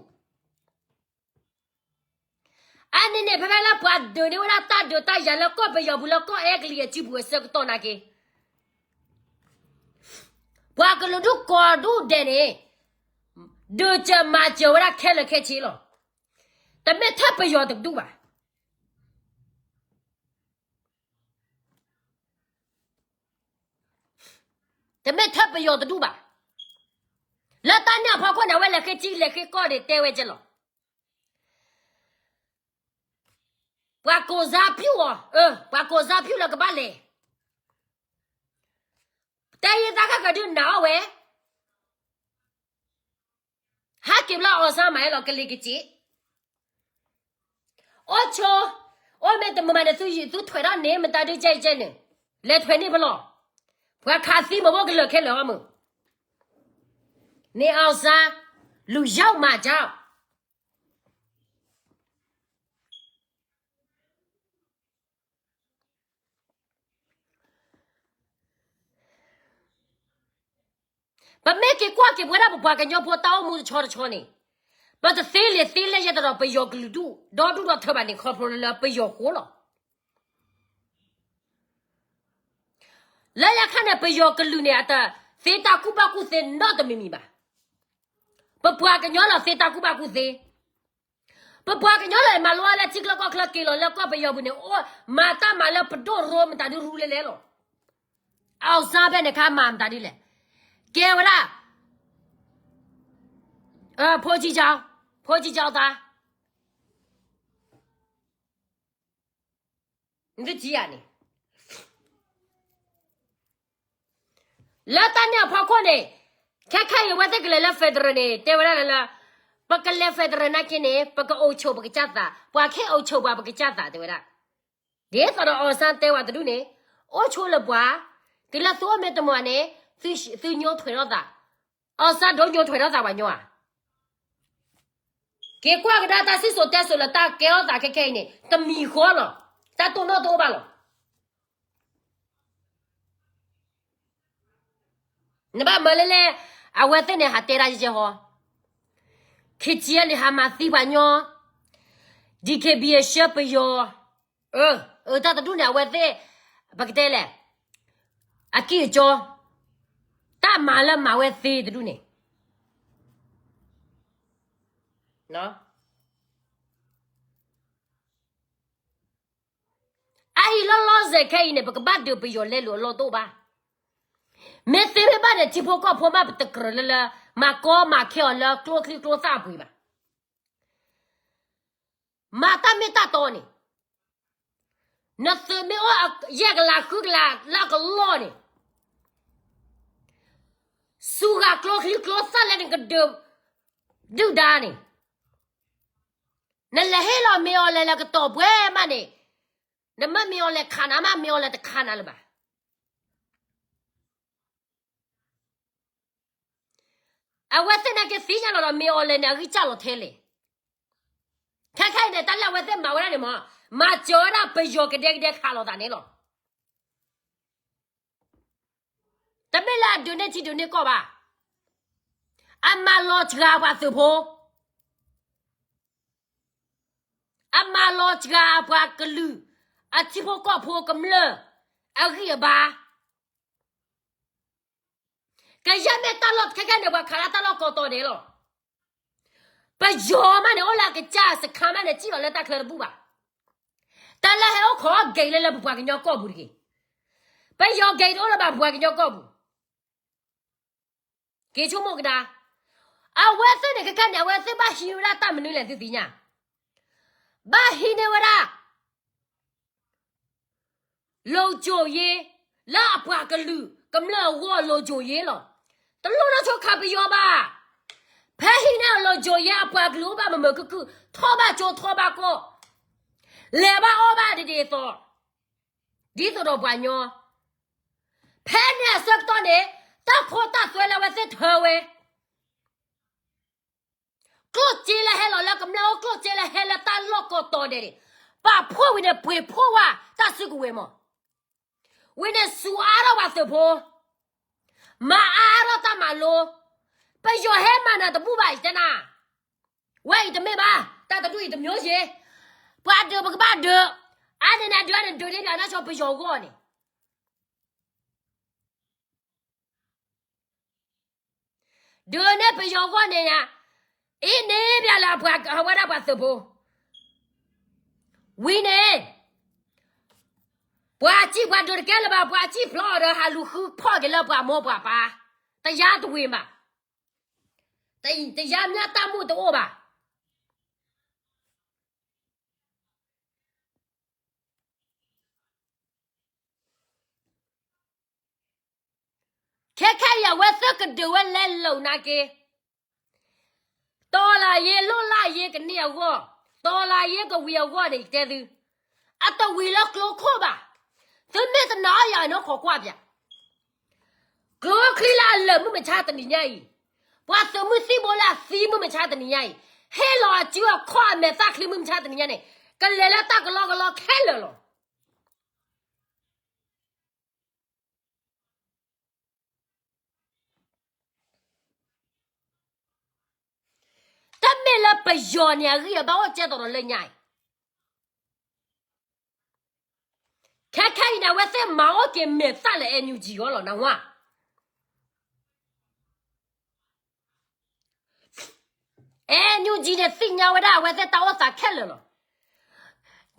အန့ၣ်န့ၣ် ဖဲဖဲလၢပှၤဒုးန့ၢ်ဝဲဒၣ်တၢ်ဒုးတၢ်ယၤလၢကီၢ်ပယီၤပူၤလၢကီၢ်အဲကလံးအစုပူၤအဆၢကတီၢ်နာ်က့, ပှၤကလုာ်ဒူၣ်ကိးဒူၣ်ဒဲးန့ၣ် ဒုးစၢၤမၤစၢၤဝဲဒၣ်ခဲလၢာ်ခဲဆ့လီၤ. တမ့ၢ်ထဲပယီၤတဒူၣ်ဘၣ်. တမ့ၢ်ထဲပယီၤတဒူၣ်ဘၣ်. လၢတၢ်န့ၣ်အဖီခိၣ်န့ၣ် အဝဲလဲၤဃ့ထံလဲၤဃ့ကီၢ်န့ၣ် တဲဝဲကဲလီၤ. ပှၤကိးစါဖၠူၣ်အီၤ, ပှၤကိးစါဖၠူၣ်လၢကဘၣ်လဲၤ, တဲယဲတၢ်ခၣ်ကဒုးနၤအီၣ်ဝဲ ဟဲက့ၤဘျီအီၣ်စၢ်မၤဟဲလီၤကလံၤကစ့း, အိၣ်ဆိ, အိၣ်မ့ၢ်တမုာ်မးန့ၣ် သုထွဲးထီၣ်န့ၢ်မတၤဒုကဲကဲန့ၣ်, လဲၤထွဲးန့ၢ်ပလီၢ်, ပှၤခးသံမ့ၢ်ဘိကလၢာ်ခဲလၢာ်အီၤမုၢ်, န့ၣ်အီၣ်စၢ်, လူၤယီၣ်မၤကၠီ ပမ့ၢ်က့ၤကွၢ်က့ၤပဝဲဒၣ်ပပှၤကညီဖိ တၢ်အိၣ်မူတဆီတဆီန့ၣ်, ပတသ့လံာ်သ့လဲၢ်ယဲတဒီးပယီၤကလုာ်ဒူၣ် ဒီဒူၣ်ဒီထၢဘၣ်န့ၣ် ခီဖျိလၢပယီၤဃိလီၤ. လၢညါခါန့ၣ် ပယီၤကလုာ်န့ၣ် အတသ့တၢ်ကူၣ်ဘၣ်ကူၣ်သ့နီတမံၤမံၤဘၣ်. ပပှၤကညီလီၤသ့တၢ်ကူၣ်ဘၣ်ကူၣ်သ့ ပပှၤကညီလၢမၤလိအါလၢထံကျိကီၢ်ချၢက့ၤလီၤလၢကီၢ်ပယီၤပူၤန့ၣ် အိၣ်မၤတၢ်မၤလၢပဒိၣ်ရိမတၤဒုရူလဲလဲလီၤ. အီၣ်စၢ်ဖဲန့ၣ်ခါမၤမတၤဒုလဲၣ်, ကဲဝဲဒၣ် ဖိကံကၠီ, ဖိကံကၠီသး နသုထံၣ်ဧါန့ၣ်, လၢတၢ်န့ၣ်အဖီခိၣ်န့ၣ်, ခဲခဲအံၤအဝဲသ့ၣ်ကလဲၤလၢ federal န့ၣ် တဲဝဲဒၣ်လၢ, ပကလဲၤ federal နာ်က့န့ၣ် ပကအိၣ်ဆိးပကစၢ်သး, ပှၤခ့အိၣ်ဆိးပှၤပကစၢ်သးတဲဝဲဒၣ်, ဒ်သိးဒီးအီၣ်စၢ်တဲဝဲတဒူၣ်န့ၣ်, အိၣ်ဆိးလၢပှၤ, တုၤလၢသုအိၣ်မ့ၢ်တမုာ်န့ၣ်, သုညိထွဲးထီၣ်သး, အီၣ်စၢ်ဒိညိထွဲးထီၣ်သးပှၤညီဧါ. က့ၤကွၢ်ကဒါတၢ်စံၣ်စိၤတဲစိၤလၢတၢ်ကဲထီၣ်သးခဲခဲအံၤန့ၣ် တမံၤဃီလီၤ, တၢ်တိၢ်နီၣ်တအိၣ်ဘၣ်လီၤ. နဘၣ်မၤလဲၣ်လဲၣ်, အဝဲသ့ၣ်န့ၣ်ဟးတဲဒၣ်ယဲဟီ, ခ့ထံန့ၣ်ဟးမၤသံပှၤညီ, ဒံၣ်ခ့ဘံၣ်အဆှၢပယီၤ, အတၢ်တဒူၣ်န့ၣ် အဝဲသ့ၣ်, ပကတဲလဲၣ်, အကံၢ်အစီ, တၢ်မၤလၢမၤဝဲသ့တဒူၣ်န့ၣ် အအံၤလီၤလီၤဆဲးခဲအံၤန့ၣ် ပကဘၣ်ဒုးပယီၤလဲလိာ်အလီၢ်တအိၣ်ဘၣ်. မ့ၢ်သ့မ့ၢ်ဘၣ်န့ၣ် ထံဖိကီၢ်ဖိမ့ၢ်ပတကြၢးလၢလၢ မၤကီမၤခဲအီၤလၢကျိချံကျိသၣ်အပူၤဘၣ်. မၤတၢ်မ့ၢ်တၢ်တီန့ၣ်, နသုးမ့ၢ်အိၣ်ယဲၢ်ကလးဃုကလးလၢအကလီၢ်န့ၣ်, စူၤဂၤကျိချံကျိသၣ်လၢနကဒုးဒုၣ်ဒါန့ၣ်, နလဲၤဟ့ၣ်လီၤမ့ၢ်အီၤလဲၤလၢကတီၢ်ပှဲၤမးန့ၣ်, နမ့ၢ်မ့ၢ်အီၤလဲၤခးနၤမး မ့ၢ်အီၤလဲၤတခးနၤလၢၤဘၣ်. အဝဲသ့ၣ်န့ၣ်ကသ့ၣ်ညါလီၤဒီး မ့ၢ်အီၤလဲၤန့ၣ် အဂံၢ်စၢ်လီၤထဲလဲၣ်. ခဲခဲအံၤန့ၣ် တၢ်လၢအဝဲသ့ၣ်မၤဝဲဒၣ်န့ၣ်မ့ၢ်, မၤစၢၤဝဲဒၣ်ပယီၤကဒဲကဒဲခးလိာ်သးန့ၣ်လီၤ. တမ့ၢ်လၢအဒုးန့ၢ်ထံဒုးန့ၢ်ကီၢ်ဘၣ်. အမၤလီၤစှၤပှၤသုးဖိ, အမၤလီၤစှၤပှၤကလုာ်, အထံဖိကီၢ်ဖိကမျၢၢ်, အဂံၢ်အဘါ ကယဲၢ်မ့ၢ်တၢ်လီၢ်ခဲခဲန့ၣ် ပှၤခးလၢတၢ်လီၢ်ကိးတီၤဒဲးလီၤ. ပယီၤမးန့ၣ် အိၣ်လၢအကစၢ်စခါမးန့ၣ် စံၣ်လီၤလၢတၢ်ချၢတဘူၣ်ဘၣ်. တၢ်လၢဟဲအိၣ်ခိးဂဲၤလၢလၢပပှၤကညီကီၢ်ပူၤတဂ့ၤ. ပယီၤဂဲၤတအိၣ်လၢၤဘၣ်ပပှၤကညီကီၢ်ပူၤ. က့ၤဆိကမိၣ်ကဒါ, အဝဲသ့ၣ်န့ၣ်ခဲခဲန့ၣ် အဝဲသ့ၣ်ဘၣ်ဟံးဝဲဒၣ်တၢ်မနုၤလဲၣ်သုသ့ၣ်ညါ, ဘၣ်ဟံးန့ၢ်ဝဲဒၣ် လိၤကိၤယ့, လၢအပှၤကလုာ်ကမျၢၢ်အဂီၢ် လိၤကိၤယ့လီၤ. တလိၣ်နီၢ်ဆိခးပယီၤဘၣ်. ဖဲဟံးန့ၢ်လိၤကိၤယ့ အပှၤကလုာ်အိၣ်ဘၣ်မုာ်မုာ်ခုၣ်ခုၣ်, ထီၣ်ဘၣ်ကၠိထီၣ်ဘၣ်ကီၢ်, လဲၤဘၣ်အီၣ်ဘၣ်ဒ်ဒ်သိး, ဒ်သိးဒီးပှၤကညီ. ဖဲန့ၣ်အဆၢကတီၢ်န့ၣ် တၢ်ခိတၢ်သွဲလၢအဝဲသ့ၣ်ထၢဝဲ ကျိၣ်စ့လၢဟဲလီၤလၢကမျၢၢ်အိၣ်, ကျိၣ်စ့လၢဟဲလၢတၢ်လီၢ်ကိးတီၤဒဲးန့ၣ်, ပာ်ဖှိၣ်ဝံၤန့ၣ် ပှ့ၤဖှိၣ်ဝဲတၢ်စုကဝဲၤမး. ဝံၤန့ၣ်စူၤအါထီၣ်ပှၤသုးဖိ, မၤအါထီၣ်တၢ်မၤလိ, ပယီၤဟဲမၤနၤတဘူၣ်ဘၣ် ယတဲနၤ. ဝဲအံၤတမ့ၢ်ဘၣ်, တၢ်တဒူၣ်အံၤတမံၤယ့ၢ်, ပှၤဒုးပကဘၣ်ဒုး, အါန့ၢ်နၤဒုးအါန့ၣ် ဒုးန့ၢ်ပှၤနၢ်ဆိပယီၤဂီၢ်န့ၣ် ဒုးန့ၢ်ပယီၤဂီၢ်န့ၣ်ညါ, အ့ၣ်န့ၢ်ပှၤလၢအဝဲဒၣ်ပှၤသုးဖိ, ဝံၤန့ၣ်, ပှၤစံၣ်ပှၤဒုးတကဲလၢၤဘၣ်, ပှၤစံၣ်ဖျိအီၤဒီး ဟးလူၤဃုဖီၣ်က့ၤလၢပှၤမိၢ်ပှၤပၢ်, တယါတဝ့ၤဘၣ်, တယါမျၢ်တၢ်မူတအိၣ်ဘၣ်. ခဲခဲအံၤအဝဲသ့ၣ်ကဒုးဝဲလဲလိာ်နာ်က့, တီၤလၢယ့လိၣ်လၢယ့ကန့ၢ်အဂီၢ်, တီၤလၢယ့ကဝံၤအဂီၢ်န့ၣ် ယတဲသု, အတဝံၤလၢကျိခိၣ်ဘၣ်. သုမ့ၢ်တနာ်အီၤယၤန့ၣ် ခိးကွၢ်ပၠး, ကျိချံလၢအလၢာ်မုၢ်မဆါတနံၤညါအံၤ, ပှၤသုးမုၢ်သံၣ်ဘိလၢအသံမုၢ်မဆါတနံၤညါအံၤ, ဟ့ၣ်လီၤအစုအခီၣ်အမဲာ်သၣ်ချံမုၢ်မဆါတနံၤညါန့ၣ်, ကလဲၤလၢတၢ်ကလီကလီခဲလၢာ်လီၤ. တမ့ၢ်လၢပယီၤန့ၣ် အဂံၢ်အဘါအိၣ်ကဲသိးဒီးလၢညါအံၤ, ခဲခဲအံၤန့ၣ် အဝဲသ့ၣ်မၤအိၣ်က့ၤမဲာ်သၣ်လၢ NUG အဂီၢ်လီၤ နၢ်ဟူဧါ. NUG န့ၣ် သ့ၣ်ညါဝဲဒၣ်အဝဲသ့ၣ်တၢ်အိၣ်သးခဲလၢာ်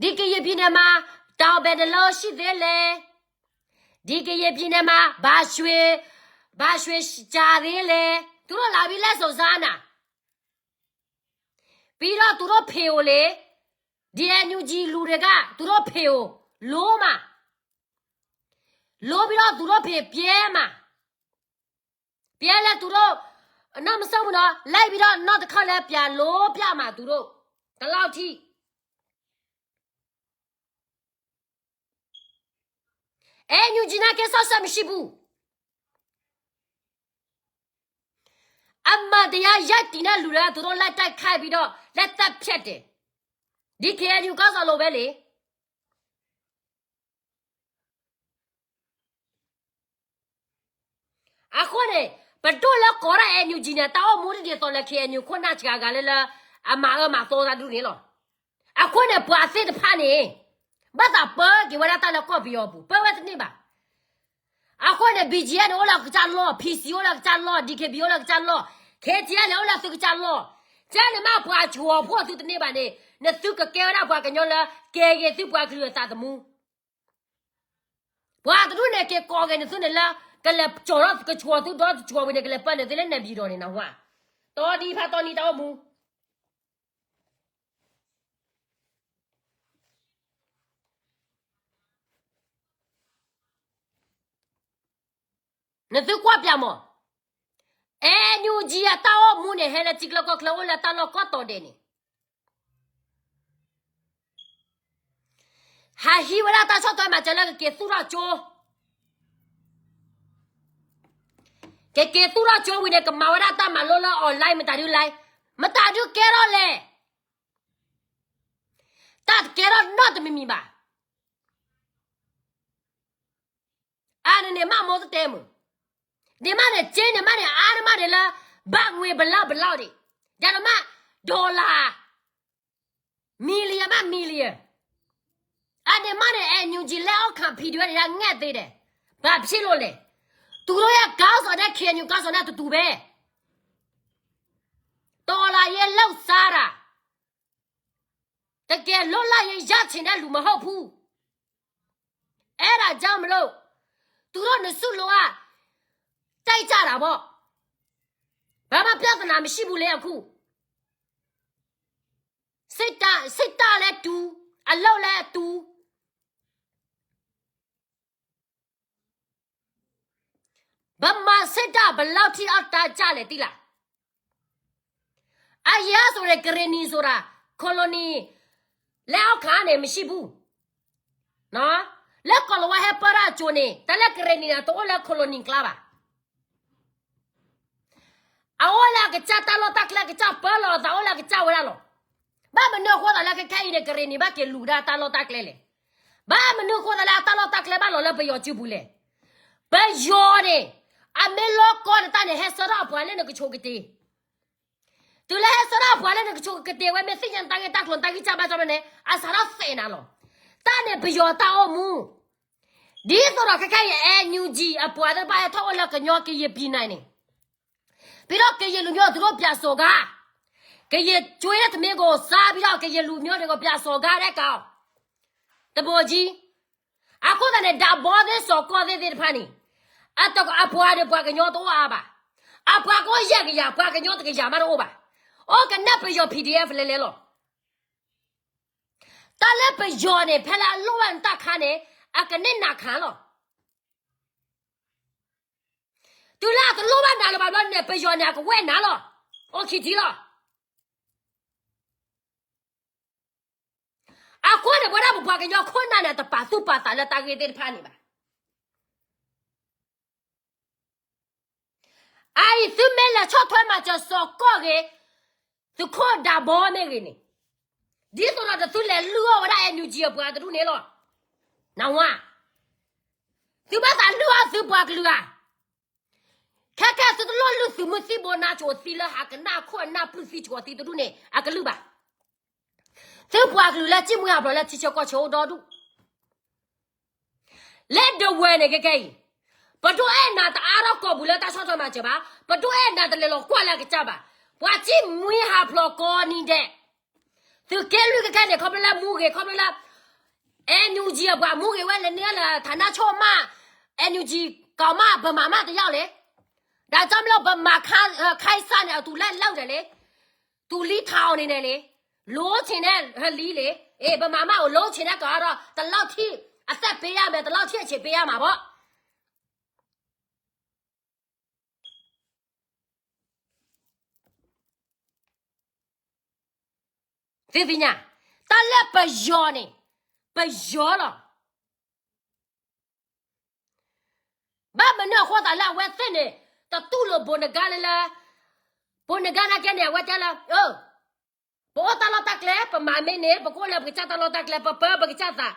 လီၤ. ဒ်ကရင်ပြည်နယ်မှာ တောင်ဘယ်နှစ်လုံးရှိသေးလဲ, ဒ်ကရင်ပြည်နယ်မှာ ဘာရွှေ, ဘာရွှေကြာသေးလဲ, သူတို့လာပြီးလက်စုပ်စားနၤ, ပြီးတော့သူတို့ဖေကိုလေ, ဒီ NUG လူတွေက သူတို့ဖေကို လိုမှာ, လိုပြီးတော့သူတို့ဖေပြဲမှာ, ပြဲလဲသူတို့, နောက်မဆုံးဘူးနော်, လိုက်ပြီးတော့နောက်တစ်ခေါက်လဲပြန်လိုပြမှာသူတို့, ဒီလောက်ထိ. NUG နာ်က့ စောင့်ရှောက်မရှိဘူး. အမှန်တရားရပ်တည်တဲ့လူတွေက သူတို့လက်တိုက်ခိုက်ပြီးတော့ လက်သတ်ဖြတ်တယ်. ဒီ KNU ခေါင်းဆောင်လိုပဲလေ. အဃိန့ၣ် ပဒိၣ်လၢကိးဒၣ် NUG န့ၣ် တၢ်အိၣ်မူတဒ်သိးလၢ KNU ခိၣ်နၢ်စှၤဂၤလၢလၢ အမၤအၢမၤသီသးဒ်န့ၣ်လီၤ. အဃိန့ၣ် ပှၤသ့ၣ်တဖၣ်န့ၣ် ဘၣ်သးပၢက့ၤဝဲဒၣ်တၢ်လၢကီၢ်ပယီၤအပူၤ ပၢဝဲတန့ၢ်ဘၣ်. အဃိန့ၣ် BGF န့ၣ် အိၣ်လၢကစၢ်လီၢ်, PC အိၣ်လၢကစၢ်လီၢ်, DKB အိၣ်လၢကစၢ်လီၢ်, KTLA အိၣ်လၢသုကစၢ်လီၢ်, ကဲန့ၣ်မ့ၢ်ပှၤဆှီၤဖှိၣ်သုတန့ၢ်ဘၣ်န့ၣ် နသုကကဲဝဲဒၣ်ပှၤကညီလၢ ကဲဂ့ၤသုပှၤကလုာ်အသးသမူ ပှၤတဒူၣ်န့ၣ် က့ၤကိးဂ့ၤနသုန့ၣ်လၢ ကလဲၤကၠီၤထီၣ်ကဆှီသုဒီတဆှီဝံၤန့ၣ် ကလဲၤပၢနုာ်သုလၢနဲၣ်ပၠံၣ်တီၣ်န့ၣ်နဝၤ, တီဒံဖးတီနံၤတၢ်အိၣ်မူ နသုကွၢ်ပၠးမး, NUG အတၢ်အိၣ်မူန့ၣ် ဟဲလၢထံချၢကီၢ်ချၢအိၣ်လၢတၢ်လီၢ်ကိးတီၤဒဲးန့ၣ် ဟးဟံးဝဲဒၣ်တၢ်ဆီၣ်ထွဲမၤစၢၤလၢကက့ၤသူၣ်ထီၣ်ကၠိ, ကက့ၤသူၣ်ထီၣ်ကၠိဝံၤန့ၣ် ကမၤဝဲဒၣ်တၢ်မၤလိလၢ online မတၤဒုလဲၣ်, မတၤဒုကဲထီၣ်လဲၣ်, တၢ်တကဲထီၣ်နီတမံၤမံၤဘၣ်. အါန့ၣ်န့ၣ် မ့ၢ်မိၢ်တတဲမုၢ်, န့ၣ်မးန့ၣ် က့န့ၣ်မးန့ၣ် အါန့ၣ်မးန့ၣ်လၢ ဘၣ်ငွေဘလီၢ်ဘလီၢ်ဒံး, ယၤန့ၣ်မး dollar, million မး million, အါန့ၣ်မးန့ၣ် NUG လၢအိၣ်ခး ဖံဒွဲန့ၣ် ဒ်ငဲၢ်သ့ဒဲး, ဘၣ်ဖံးလိာ်လဲၣ်, တူၢ်လိာ်ယဲၢ်ကါစီၤဒဲး KNU ကါစီၤန့ၣ်တတူၢ်ဘဲ, dollar ယဲၢ်လိာ်စါတၢ် တကဲလိၣ်လၢယဲၢ်ယၢ်ဆံးဒဲးလူၤမဟီၣ်ဖူ အဲဒါကြောင့်မလို့ သူတို့နှစ်စုလုံးက တိုက်ကြတာပေါ့, ဘာမှပြဿနာမရှိဘူးလေအခု, စိတ်ဓာတ်လည်းတူ, အလုပ်လည်းအတူ ဗမာစစ်တပ်ဘယ်လောက်ထိအောက်တန်းကျလဲသိလား, အရင်ကဆိုရင် ကရင်နီဆိုတာ colony လက်အောက်ခံနေမရှိဘူး, လၢကီၢ်လဝါဟဲပၢဒၣ်အကျိၤန့ၣ် တၢ်လၢကရင်နီန့ၣ် တအိၣ်လၢ colony ကျါဘၣ်, အအိၣ်လၢအကစၢ်တၢ်လီၢ်တၢ်ကျဲ ကစၢ်ပၢလီၤအသးအိၣ်လၢအကစၢ်ဝဲဒၣ်လီၤ. ဘၣ်မနုၤအဃိသးလၢခဲခဲအံၤန့ၣ် ကရင်နီဘၣ်က့ၤလူၤဒၣ်တၢ်လီၢ်တၢ်ကျဲလဲၣ်, ဘၣ်မနုၤအဃိသးလၢအတၢ်လီၢ်တၢ်ကျဲဘၣ်လီၤလၢပယီၤစုပူၤလဲၣ်, ပယီၤန့ၣ် အမ့ၢ်လီၤကီၢ်နတၢ်န့ၣ် ဟဲဆှၢထီၣ်အပှၤလၢနကဆိးကတ့ၤ တုၤလၢဟဲဆှၢထီၣ်ပှၤလၢနကဆိးကတ့ၤဝဲ မ့ၢ်သ့ၣ်ညါတၢ်ဂ့ၢ်တၢ်ကျိၤတၢ်ဂံၢ်စၢ်ဘါစၢ်န့ၣ် အစးထီၣ်သဲးနၤလီၤ. တၢ်န့ၣ်ပယီၤတၢ်အိၣ်မူ, ဒ်သိးဒီးခဲခဲအံၤ NUG အပှၤသ့ၣ်တဖၣ်ဟဲထီၣ်အိၣ်လၢကညီကရင်ပြည်နယ်န့ၣ်, ပြီးတော့ကရင်လူမျိုးသူတို့ပြန်စော်ကား, ကရင်ကျွေးတဲ့ထမင်းကိုစားပြီးတော့ ကရင်လူမျိုးတွေကိုပြန်စော်ကားတဲ့ကောင်, တဘိကြီး အဃိသတးန့ၣ် ဒၣ်ဘီသ့ၣ်စီၤကီၢ်သ့ၣ်သ့ၣ်တဖၣ်န့ၣ်, အတက အပှၤန့ၣ် ပှၤကညီတအိၣ်အါဘၣ်, အပှၤကအိၣ်ယဲၢ်ကယၤ ပှၤကညီတကယၤမးတအိၣ်ဘၣ်, အိၣ်ကနၣ်ပယီၤ PDF လဲၤလဲၤလီၤ. တၢ်လၢပယီၤန့ၣ် ဖဲလၢအလိၣ်ဘၣ်နတၢ်ခါန့ၣ် အကန့ၢ်နၤခါလီၤ. တုၤလၢအတလိၣ်ဘၣ်နၤလၢၤဘၣ်ဘျီန့ၣ် ပယီၤန့ၣ် အကဝဲၢ်နၤလီၤ, အိၣ်ခံထံလီၤ. အဃိန့ၣ် ပဝဲဒၣ်ပပှၤကညီခိၣ်နၢ်န့ၣ် တပာ်သူၣ်ပာ်သးလၢတၢ်ဂ့ၢ်သ့ၣ်တဖၣ်န့ၣ်ဘၣ်. အအံၤသုမ့ၢ်လဲၤဆီၣ်ထွဲမၤစၢၤစီၤကီၢ်ဂ့ၤ, သုးခိၣ်ဒၣ်ဘီမ့ၢ်ဂ့ၤန့ၣ်, ဒ်သိးဒီးသုလဲၤလုၢ်အီၣ်ဝဲဒၣ် NUG အပှၤတဒူၣ်န့ၣ်လီၤ. နဝၤ, သုဘၣ်သးလုၢ်အီၣ်သုပှၤကလုာ်ဧါ. ခဲကဲသုတလိၣ်လုၢ်သုးမုၢ်သံၣ်ဘိနါကိၤသံလၢ ဟးကနၣ်ခိၣ်အနၢ်ပျုၢ်သံကိၤသံတဒူၣ်န့ၣ် အကလုၢ်ဘၣ်. သုပှၤကလုာ်လၢစံၣ်မှံဟးဖျိးလၢထံဆၢကီၢ်ဆၢအိၣ်ဒီဒူၣ် လၢဒဝဲၢ်န့ၣ် ခဲကဲအံၤ, ပဒိၣ်အဲၣ်နၤတအါထီၣ်ကိာ်ပူၤလၢတၢ်ဆီၣ်ထွဲမၤစၢၤဘၣ်, ပဒိၣ်အဲၣ်နၤတလဲၤလီၤကွၢ်လၢအကစၢ်ဘၣ်, ပှၤစံၣ်မှံဟးဖျိးကိးနံၤဒဲး, သုးက့လွံၢ်ခဲကဲန့ၣ် ခီဖျိလၢမူဂ့ၤ ခီဖျိလၢ NUG အပှၤမူဂ့ၤဝဲလဲၤန့ၢ်လၢ ဌာနချုပ်မး, NUG ကောင်မး ဗမာမှတစ်ယောက်လေ, ဒါကြောင့်မလို့ ဗမာခါ, ခါစၢ်န့ၣ် အတူလဲၤလၢဒဲးလေ, တူၢ်လံထးအီၤန့ၣ်န့ၣ်လံ, လိုချင်တဲ့ဟလံလံ, အေး ဗမာမှကိုလိုချင်တဲ့ကောင်ကတော့ ဒီလောက်ထိအသက်ပေးရမယ်, ဒီလောက်ထိအချိန်ပေးရမှာပေါ့. သ့ၣ်သ့ၣ်ညါ, တၢ်လၢပယီၤန့ၣ်, ပယီၤလီၤ. ဘၣ်မနုၤအဃိသးလၢအဝဲသ့ၣ်န့ၣ် တတူၢ်လိာ်ဘိးနဂါလၢလၢ, ဘိးနဂါနာ်က့န့ၣ် အဝဲတဲလၢ, ပအိၣ်တၢ်လီၢ်တၢ်ကျဲ ပမၤမ့ၢ်န့ၣ် ပကအိၣ်လၢပကစၢ်တၢ်လီၢ်တၢ်ကျဲ ပပၢပကစၢ်သး,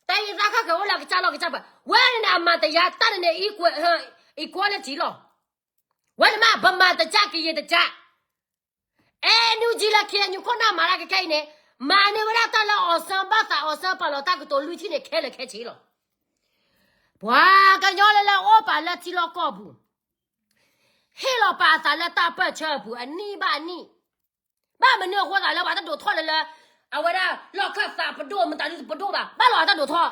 တၢ်အံၤသးခၣ်ဃဲၤအိၣ်လၢကစၢ်လီၢ်ကစၢ်ပှၤ, ဝဲန့ၣ်န့ၣ် အမၤတယါတၢ်န့ၣ်န့ၣ် equality လီၤ. ဝဲန့ၣ်မး ဗမာတကျား ကရင်တကျား အဲ NUG လၢ KNU ခိၣ်နၢ်မၤတၢ်ကခဲအံၤန့ၣ် မၤန့ၢ်ဝဲဒၣ်တၢ်လၢ အောင်ဆန်း ဘၣ်သး အောင်ဆန်း ပာ်လီၤတၢ်ကတိၤလွံၢ်ထံၣ်န့ၣ်ခဲလၢာ်ခဲဆ့လီၤ. ပှၤကညီလၢလၢအိၣ်ပာ်လၢထံလီၢ်ကီၢ်ပူၤ ဟ့ၣ်လီၤပာ်အသးလၢတၢ်ပၢၢ်ဆၢအပူၤ အနံၣ်ဘၣ်အနံၣ် ဘၣ်မနုၤအဃိသးလၢပှၤတဒိးထီၣ်လၢလၢ အဝဲဒၣ်လီၢ်ခၢၣ်သးပဒိၣ် မတၤဒုပဒိၣ်ဘၣ် ဘၣ်လီၤအတၢ်ဒိးထီၣ်.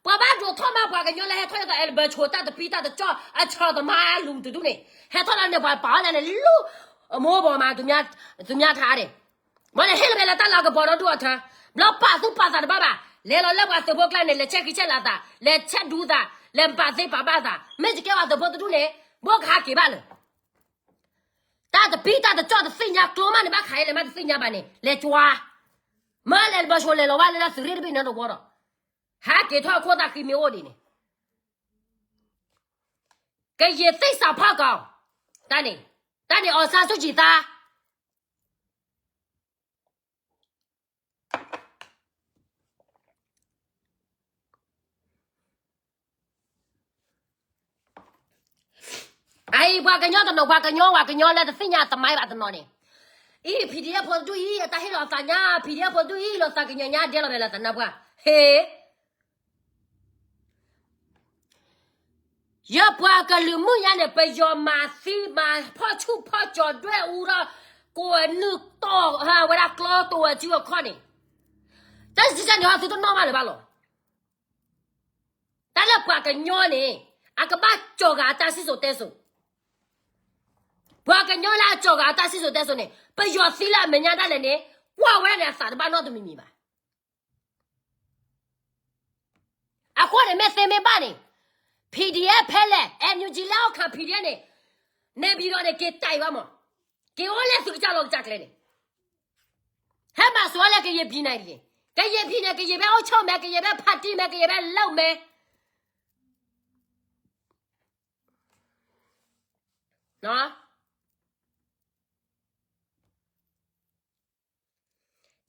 ပှၤဘၣ်ဒိးထီၣ်မး ပှၤကညီလၢဟဲထီၣ်ယသး အဲလဘၢဆိ တၢ်တပံတၢ်တကၠီၣ် အဆၢသမားလူၤတဒူၣ်န့ၣ် ဟဲထီၣ်လၢန့ၣ် ပှၤပာ်အီၤန့ၣ်န့ၣ် လူၤအမိၢ်ဘီမး သူများထံးဒီး မ့ၢ်န့ၣ် ဟ့ၣ်လီၤဝဲလၢတၢ်လီၢ်ကဘီဒီဒူၣ်အထၢ ဘျီပာ်သူၣ်ပာ်သးတဘၣ်ဘၣ် လဲၤလီၤလၢပှၤသုးဖိကျါန့ၣ် လဲၤဆဲးဃံဆဲးလၤသး လဲၤဆဲးဒူသး လဲၤပာ်သ့ပာ်ဘၣ်သး မ့ၢ်တကဲပှၤသုးဖိတဒူၣ်န့ၣ် ဘိကဟးက့ၤဘၣ်လၢ တၢ်တပံတၢ်တကၠီၣ်တသ့ၣ်ညါကျိမးန့ၣ် ဘၣ်ခးအံၤလဲၤမးတသ့ၣ်ညါဘၣ်န့ၣ် လဲၤကွၢ် မ့ၢ်လဲၤတဘၢဆိလဲၤလီၤဝဲလၢသုးရ့ၣ်တဘ့ၣ်န့ၣ်တဝီဒီး ဟးက့ၤထီၣ်အခိၣ်သၣ်ဃံမ့ၢ်အိၣ်ဒံးန့ၣ် ကရင်သစ္စာဖောက်ကောင် တၢ်န့ၣ် တၢ်န့ၣ် အောင်ဆန်းစုကြည် သး အအံၤပှၤကညီတနီၤ ပှၤကညီ ပှၤကညီလၢတသ့ၣ်ညါသမိုင်းဘၣ်တနီၤန့ၣ် အံၤ PDF ဖိတဒူၣ်အံၤ အတၢ်ဟ့ၣ်လီၤသးညါ PDF ဖိတဒူၣ်အံၤ လီၤသးကညီၤညါဒဲလီၤမဲာ်လီၤသးနါပှၢ် ဟ့ၣ် ယပှၤကလုာ်မုၢ်ညါန့ၣ် ပယီၤမၤသံမၤဖီၣ်ဆူၣ်ဖီၣ်ကၠီၤဒွဲၣ်အူဒီး ကိးနုာ်တီၢ်ဝဲဒၣ်ကျီတိာ်အစုအခီၣ်န့ၣ် တၢ်စံးစၢ်န့ၣ် သုတနီၣ်မးလၢၤဘၣ်လီၤ. တၢ်လၢပှၤကညီန့ၣ် အကဘၣ်ကၠီၤဂၤအတၢ်စံၣ်စိၤတဲစိၤ ပှၤကညီလၢအကၠီၤဂၤအတၢ်စံၣ်စိၤတဲစိၤန့ၣ် ပယီၤသံလၢအမဲာ်ညါဒၣ်လဲာ်န့ၣ် ကွၢ်ဝဲန့ၣ်အသးတဘၣ်နီတမံၤမံၤဘၣ်. အဃိန့ၣ် မ့ၢ်သ့မ့ၢ်ဘၣ်န့ၣ် PDF ဖဲလဲၣ် NUG လၢအိၣ်ခး PDF န့ၣ် နဲၣ်ဘံဒီးန့ၣ် က့ၤတၢ်အံၤဘၣ်မး က့ၤအိၣ်လၢသုကစၢ်လီၢ်ကစၢ်ကျဲန့ၣ် ဟဲမၤစိးလၢကယဲၢ်ပံၤန့ၣ်တဂ့ၤ ကယဲၢ်ပံၤန့ၣ် ကယဲၢ်ဖဲအိၣ်ဆိးမဲ ကယဲၢ်ဖဲဖါတံၢ်မဲ ကယဲၢ်ဖဲလၢၢ်မဲ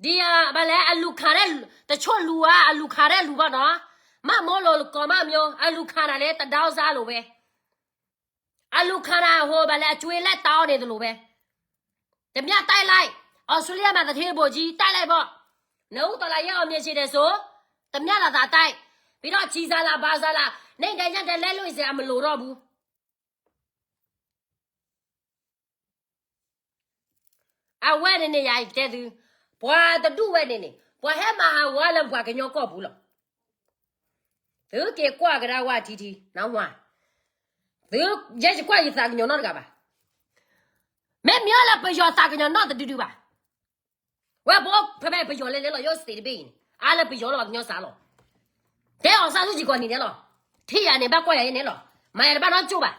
ဒ်ဘၣ်လဲၣ် အလူၤခး တဆိၣ်လူၤဧါ အလူၤခးဒဲးလူၤဘၣ်နီၤ မ့ၢ်မိၢ်လိာ်ကီးမးမၠိ အလူၤခးနၤလၢတဒါအီၣ်စၢ်လိာ်ဝဲ အလူၤခးနၤအဃိဘၣ်လဲၣ် အကွ့လၢတၢ်အီၣ်န့ၣ်တလိာ်ဝဲ တမ့ၢ်တဲလၢ အီစထြ့လယါမၤသထ့တဘိးကၠံ တဲလၢဘီ နအူတီလၢယဲၢ်အီၤမ့ၢ်ဆ့ဒဲးစိ တမ့ၢ်လီၤသးတဲ ပဒီးစံးစၢ်လၢဘါစၢ်လၢ န့ၣ်ဒဲးညါဒဲးလဲလိာ်အံၤစ့ၢ်အမလိာ်ထီၣ်ဘူး အဝဲန့ၣ်န့ၣ်ယၤအံၤကတဲသု ပှၤတဒူၣ်ဝဲန့ၣ်န့ၣ် ပှၤဟဲမၤဟးဂီၤလၢပှၤကညီကီၢ်ပူၤလီၤ. သုက့ၤကွၢ်ကဒါဝဲထံထံ နဝၤ သုယဲယကွၢ်ယသးကညီၤနီတဂၤဘၣ်. မ့မ့ၢ်အီၤလၢပယီၤသးကညီၤနီတဒုဒုဘၣ်. ဝဲပအိၣ်ဖဲဖဲပယီၤလဲၤလဲၤလီၤ ယိစတ့းတဘ့ၣ်အံၤန့ၣ် အါလၢပယီၤလီၤပှၤကညီစးလီၤ. တဲအီၤစၢ်ဆူၣ်ကံၤကီးနံၤန့ၣ်လီၤ. ထံၣ်ယၤန့ၣ် ဘၣ်ကွၢ်ယၤအံၤန့ၣ်လီၤ. မၤယၤတဘၣ်နီတကၠိၢ်ဘၣ်.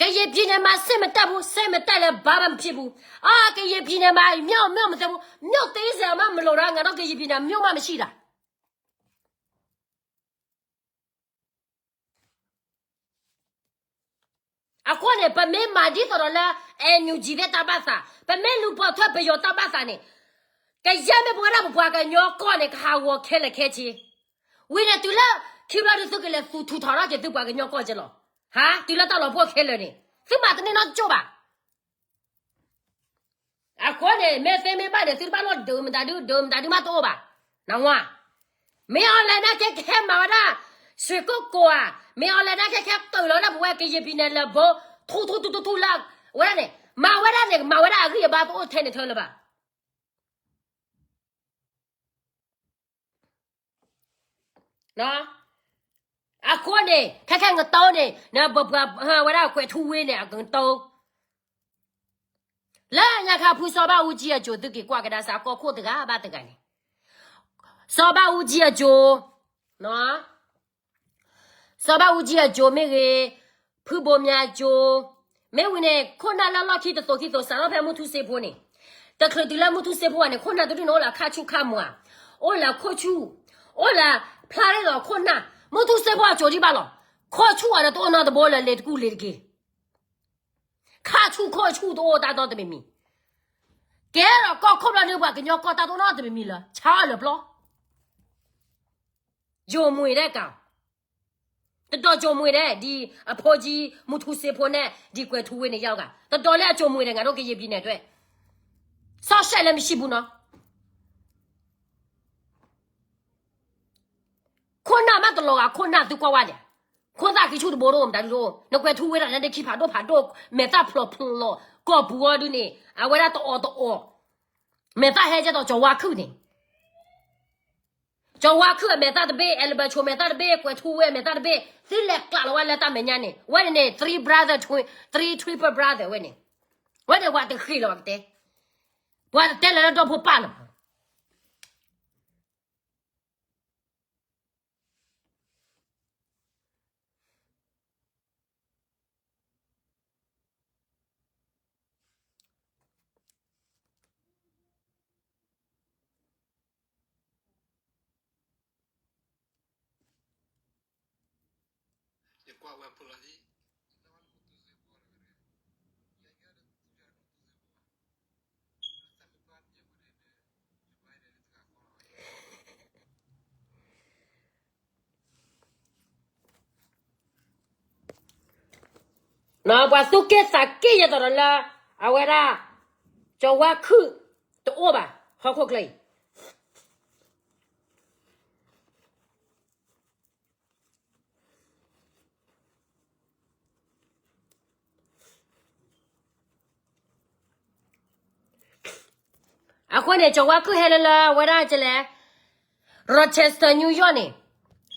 ကရင်ပြည်နယ်မှာ စစ်မတပ်ဘူး, စစ်မတပ်လည်း ဘာမှမဖြစ်ဘူး. အာ, ကရင်ပြည်နယ်မှာ မြို့, မြို့မသိဘူး, မြို့သေးစရာမှမလိုတော့ ငါတို့ကရင်ပြည်နယ် မြို့မှမရှိတာ. အဃိန့ၣ် ပမ့ၢ်မၤဒ်သိးဒီးလၢ NUG သ့ၣ်တၢ်ဘၣ်သး, ပမ့ၢ်လူၤပိာ်ထွဲပယီၤတၢ်ဘၣ်သးန့ၣ်, ကယဲၢ်မ့ၢ်ပဝဲဒၣ်ပပှၤကညီကီၢ်န့ၣ် ကဟးဂီၤခဲလၢာ်ခဲဆ့. ဝံၤန့ၣ် တုၤလၢခံဘျီဒုးသုကလဲၤသူၣ်ထူၣ်ထီၣ်ထီၣ်က့ၤသုပှၤကညီကီၢ်က့ၤလီၤ. ဟါ, တုၤလၢတၢ်လီၤပှီၢ်ခဲလၢာ်န့ၣ် သုမၤတန့ၢ်နီတကၠိၢ်ဘၣ်. အဃိန့ၣ် မ့ၢ်သ့မ့ၢ်ဘၣ်န့ၣ် သုတဘၣ်လီၤဒုးမတၤဒုး ဒုးမတၤဒုးမးတအိၣ်ဘၣ်. နဝၤ, မ့ၢ်အီၤလဲၣ်နာ်က့ ကဟဲမၤဝဲဒၣ် ရွှေကုက္ကိုဧါ, မ့ၢ်အီၤလဲၣ်နာ်က့ ကဟဲတုၤလီၤဒၣ်ပဝဲကရင်ပြည်နယ်လၢဘိ ထူထူထူထူထူလၢ ဝဲဒၣ်န့ၣ် မၤဝဲဒၣ်န့ၣ် မၤဝဲဒၣ်အဂံၢ်အဘါတအိၣ်ထဲန့ၣ်ထဲလၢၤဘၣ်. အဃိန့ၣ် ခဲခဲကတိၤန့ၣ် နပှၤဝဲဒၣ်ကွဲးထူဝ့န့ၣ် အကတိၤ လၢညါခါဖုစီၤဘၣ်အူကၠံအစိၤ သုက့ၤကွၢ်ကဒါစး ကီၢ်ခိၣ်တဂၤဘၣ်တဂၤန့ၣ်, စီၤဘၣ်အူကၠံအစိၤ, စီၤဘၣ်အူကၠံအစိၤမ့ၢ်ဂ့ၤ, ဖုဘိးမၠးအစိၤ, မ့ၢ်ဝံၤန့ၣ် ခိၣ်နၢ်လၢလီၢ်ခံတသိးခံသိး စးထီၣ်ဖဲမုၢ်ထူစ့ဖိန့ၣ်, တချုးတုၤလၢမုၢ်ထူစ့ဖိဘၣ်န့ၣ် ခိၣ်နၢ်တဒူၣ်န့ၣ် အိၣ်လၢခါဆူၣ်ခါမွၤ, အိၣ်လၢခိၣ်ဆူၣ်, အိၣ်လၢဖျါရ့ၣ်လီၤခိၣ်နၢ်, မုၢ်ထူစ့ဖိအစိၤဒံးဘၣ်လီၤ. ခိၣ်ဆူၣ်အီၤဒီးတအိၣ်နီတဘိလၢၤ လ့ၤတကူၣ်လ့ၤတက့ၤ ခါဆူၣ်ခိၣ်ဆူၣ်တအိၣ်တၢ်တီတမံၤမံၤ, ကဲဒီးကီၢ်ခိၣ်ဘျီဒုး ပှၤကညီကီၢ်တၢ်တအိၣ်နီတမံၤမံၤလၢၤ ဆါအီၤလၢၤပျီ, ယိၤမှံၤဒဲကၤ တဒိးကၠိၣ်မှံၤဒဲး ဒ်အဖိကၠံ မူထူစ့ဖိနဲၣ် ဒ်ကွဲၤထူဝ့န့ၣ်ယါဂၤ တဒိးလၢအကၠိၣ်မှံၤဒဲး ငါဒိၣ်ကယဲၢ်ဘံနဲၣ်တွဲ စီဆှံလၢမံၣ်စံပူၤနီၤ ခိၣ်နၢ်မးတလီၤဂာ် ခိၣ်နၢ်သုကွၢ်ဝဲန့ၣ် ခိၣ်သၣ်ဃံဆူၣ်တဘိတအိၣ် မတၤဒုတအိၣ် နကွဲၤထူဝ့တၢ်န့ၣ် ဒ့ခံဖးဒိၣ်ဖးဒိၣ် မဲာ်သၣ်ဖျိးဖျိးလီၤ ကီၢ်ပူၤအီၤဒုန့ၣ် အဝဲဒၣ်တအီၣ်တအီၣ် မဲာ်သၣ်ဟဲကဲသိးကၠီၤဝါခုၣ်န့ၣ် ကၠီၤဝါခုၣ်အမဲာ်သၣ်တဘ့ၣ် အဲလဘၢၣ်ဆိမဲာ်သၣ်တဘ့ၣ် ကွဲၤထူဝ့အမဲာ်သၣ်တဘ့ၣ် သုလဲၤကျးလီၤဝဲလၢတၢ်မဲာ်ညါန့ၣ် ဝဲန့ၣ်န့ၣ် three brother twin three triple brother ဝဲန့ၣ် ဝဲန့ၣ်ပှၤတဃ့ၢ်လီၤပှၤကတဲ ပှၤတတဲလၢလၢဒီဖိပၢ်လီၤ ပှၤသူၣ်က့ၣ်သးက့ၣ်ယဲၢ်သိးဒီး လၢအဝဲဒၣ် ကၠီၤဝါခုၣ်တအိၣ်ဘၣ် ဟီၣ်ခိၣ်ချၢအံၤ အဃိန့ၣ် ကၠီၤဝါခုၣ်ဟဲလၢလၢအဝဲဒၣ်ကလဲၣ် Rochester New York န့ၣ်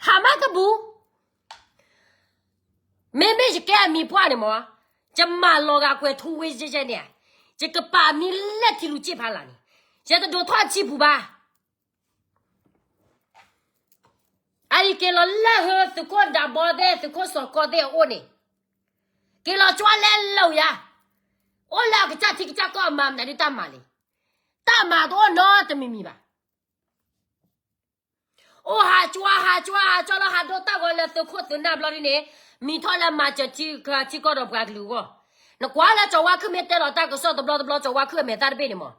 ဟးမးတဘူး မ့မ့ၢ်ယကဲအမံၤပှၢ်န့ၣ်မး ယမၤလီၤဂာ်ကွဲၤထူဝ့ယဲၢ်န့ၣ် ယကပာ်မံၤလဲၣ်ထံလူၤက့ၣ်ဖးလၢ်န့ၣ် ယတဒိးထီၣ်အဆံပူၤဘၣ် အအံၤက့ၤလီၤလၢဟုသုးခိၣ်ဒးဘီသ့ၣ် သုးခိၣ်စီၤကီၢ်သ့ၣ်အအိၣ်န့ၣ် က့ၤလီၤကွၢ်လဲၤလီၤယၤ အိၣ်လၢအကစၢ်ထံကစၢ်ကီၢ်အမၤမနုၤဒုတၢ်မၤလံ တၢ်မၤတအိၣ်နီတမံၤမံၤဘၣ် အိၣ်ဟးကွၢ်ဟးကွၢ်ဟးကွၢ်လီၤ ဟးဒိတၢ်ဂီၤလၢသုးခိၣ်သုးနၢ်ဘျီဒ်န့ၣ် မံၤထီၣ်လၢမၤစၢၤထံကီၢ်ဒီးပှၤကလုာ်အဂီၢ် နကွၢ်လၢကၠီၤဝါခုၣ်မ့ၢ်တဲလီၤတၢ်ကစီၣ်တဘျီတဘျီ ကၠီၤဝါခုၣ်အမဲာ်သၣ်တဘ့ၣ်န့ၣ်မး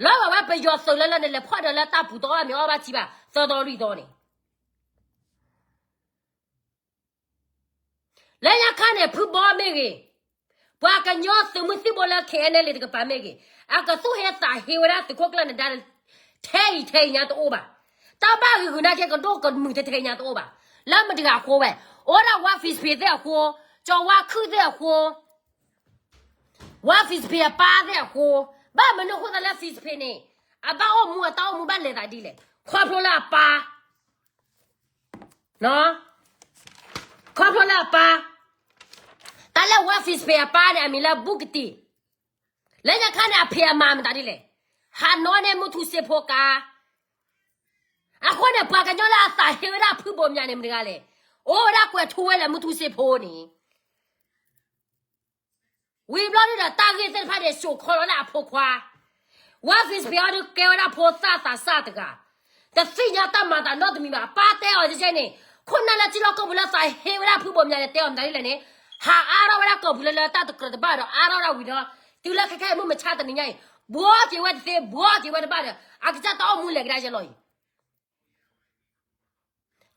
လီၤဂာ်ဝဲပယီၤသုးလၢလၢန့ၣ် လဲၤဖီၣ်ဒီးလၢတၢ်ပူၤတအီၣ်မ့ၤအီၣ်ဘၣ်ထံဘၣ် သၢသီလွံၢ်သီန့ၣ် လၢညါခါန့ၣ် ဖုဘီမ့ၢ်ဂ့ၤ, ပှၤကညီသုးမုၢ်သံၣ်ဘိလၢ ခဲအံၤန့ၣ် လံတကပၤမ့ၢ်ဂ့ၤ, အကသူၣ်ဟ့သးဟ့ဝဲဒၣ်သုးခိၣ်ကျၢၢ်နဒါ, ထဲအံၤထဲအံၤညါတအိၣ်ဘၣ်. တၢ်ဘၣ်ဂ့ၤဂုာ်နာ်က့ ကဒိၣ်ကမုာ်ထဲထဲအံၤညါတအိၣ်ဘၣ်. လၢမတၤတဂၤအဃိဝဲ, အိၣ်ဒၣ် ဝါ Facebook သ့ၣ်အဃိ, ကၠီၤဝါခုၣ်သ့ၣ်အဃိ, ဝါ Facebook အပၢ်သ့ၣ်အဃိ, ဘၣ်မနုၤအဃိသတးလၢ Facebook န့ၣ် အဘၣ်အိၣ်မူအတၢ်အိၣ်မူဘၣ်လဲၤသးဒ်လဲၣ်, ခီဖျိလၢအပၢ် ခီဖျိလၢအပၢ်, တၢ်လၢ ဝါ Facebook အပၢ်န့ၣ် အမံၤလၢ ဘူၣ်ကတံၢ်, လၢညါခါန့ၣ် အဖံးအမၤမတၤဒ်လဲၣ်, ဟးနီၣ်န့ၢ်မုၢ်ထူစ့ဖိကါ, အဃိန့ၣ် ပှၤကညီလၢအသးဟ့ဝဲဒၣ်ဖုဘိၣ်မၠးန့ၣ် မတၤတဂၤလဲၣ်, အိၣ်ဝဲဒၣ်ကွဲးထူဝဲလၢမုၢ်ထူစ့ဖိန့ၣ် ဝံၤဘျီဒုဒီး တၢ်ဂ့ၢ်သ့ၣ်တဖၣ်န့ၣ် စိာ်ခီလီၤလၢအဖိခွါ, ဝါ Facebook အံၤဒုးကဲဝဲဒၣ်ဖိသၣ်သးစၢ်တဂၤ, တသ့ၣ်ညါတၢ်မၤသးနီတမံၤဘၣ်. အပၢ်တဲအီၤဒ်န့ၣ်, ခိၣ်နၢ်လၢထံလီၢ်ကီၢ်ပူၤလၢသးဟ့ဝဲဒၣ်ဖုဘိၣ်မၠးန့ၣ် တဲအီၤမတၤဒ်လဲၣ်န့ၣ်, ဟးအါထီၣ်ဝဲဒၣ်ကီၢ်ပူၤလၢလၢတၢ်တကြၢးတဘၣ်ဒီး အါထီၣ်ဝဲဒၣ်ဝံၤဒီး, တုၤလၢခဲခဲအံၤမုၢ်မဆါတနံၤညါအံၤ, ဘှီက့ၤဝဲတသ့ ဘှီက့ၤဝဲတဘၣ်ဒီး အကစၢ်တၢ်အိၣ်မူလဲၤကဒါယဲလီၤအံၤ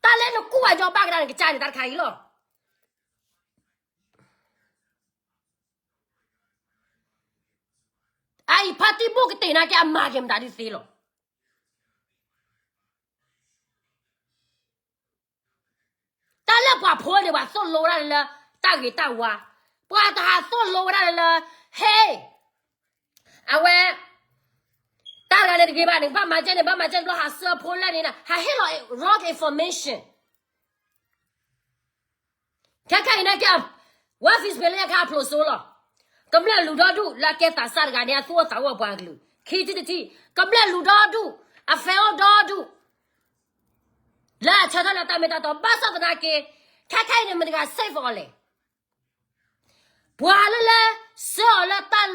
တၢ်လၢနကူၣ်ဝဲညီဘၣ်ကဒါန့ၣ် ကစၢ်န့ၣ် တၢ်တခါအံၤလီၤ. အအံၤဖါတံၢ်ဘူၣ်ကတ့ၢ်နာ်က့ အမၤက့ၤမတၤဒုးသ့လီၤ. တၢ်လၢပှၤဖိန့ၣ် ပှၤသိၣ်လိဝဲဒၣ်လၢ တၢ်ဂ့ၤတၢ်ဝါ, ပှၤတဟးသိၣ်လိဝဲဒၣ်လၢ ဟ့ၣ် အဝဲ တၢ်တဂၤန့ၣ်တဂ့ၤဘၣ်န့ၣ် ဘၣ်မၤကဲန့ၣ် ဘၣ်မၤကဲန့ၣ်ဘျီ ဟးစၢဖိလၢန့ၣ် ဟးဟ့ၣ်လီၤ wrong information. ခဲခဲအံၤနာ်က့ ဝါ Facebook လၢညါခါအဖျိးစိလီၤ. ကမျၢၢ်လူၤဒီဒူၣ်လၢအကဲသးစၢ်တဂၤန့ၣ် အသူၣ်အိၣ်သးအိၣ်အပှၤကလုာ် ခံထံၣ်တထံၣ်, ကမျၢၢ်လူၤဒီဒူၣ်, အ fan အိၣ်ဒီဒူၣ် လၢအဆၢထၢၣ်လၢတၢ်မ့ၢ်တၢ်တီ ဘၣ်ဆၣ်သနာ်က့ ခဲခဲအံၤန့ၣ် မတၤတဂၤ save အီၤလဲၣ်. ပှၤလၢလၢ စၢအီၤလၢတၢ်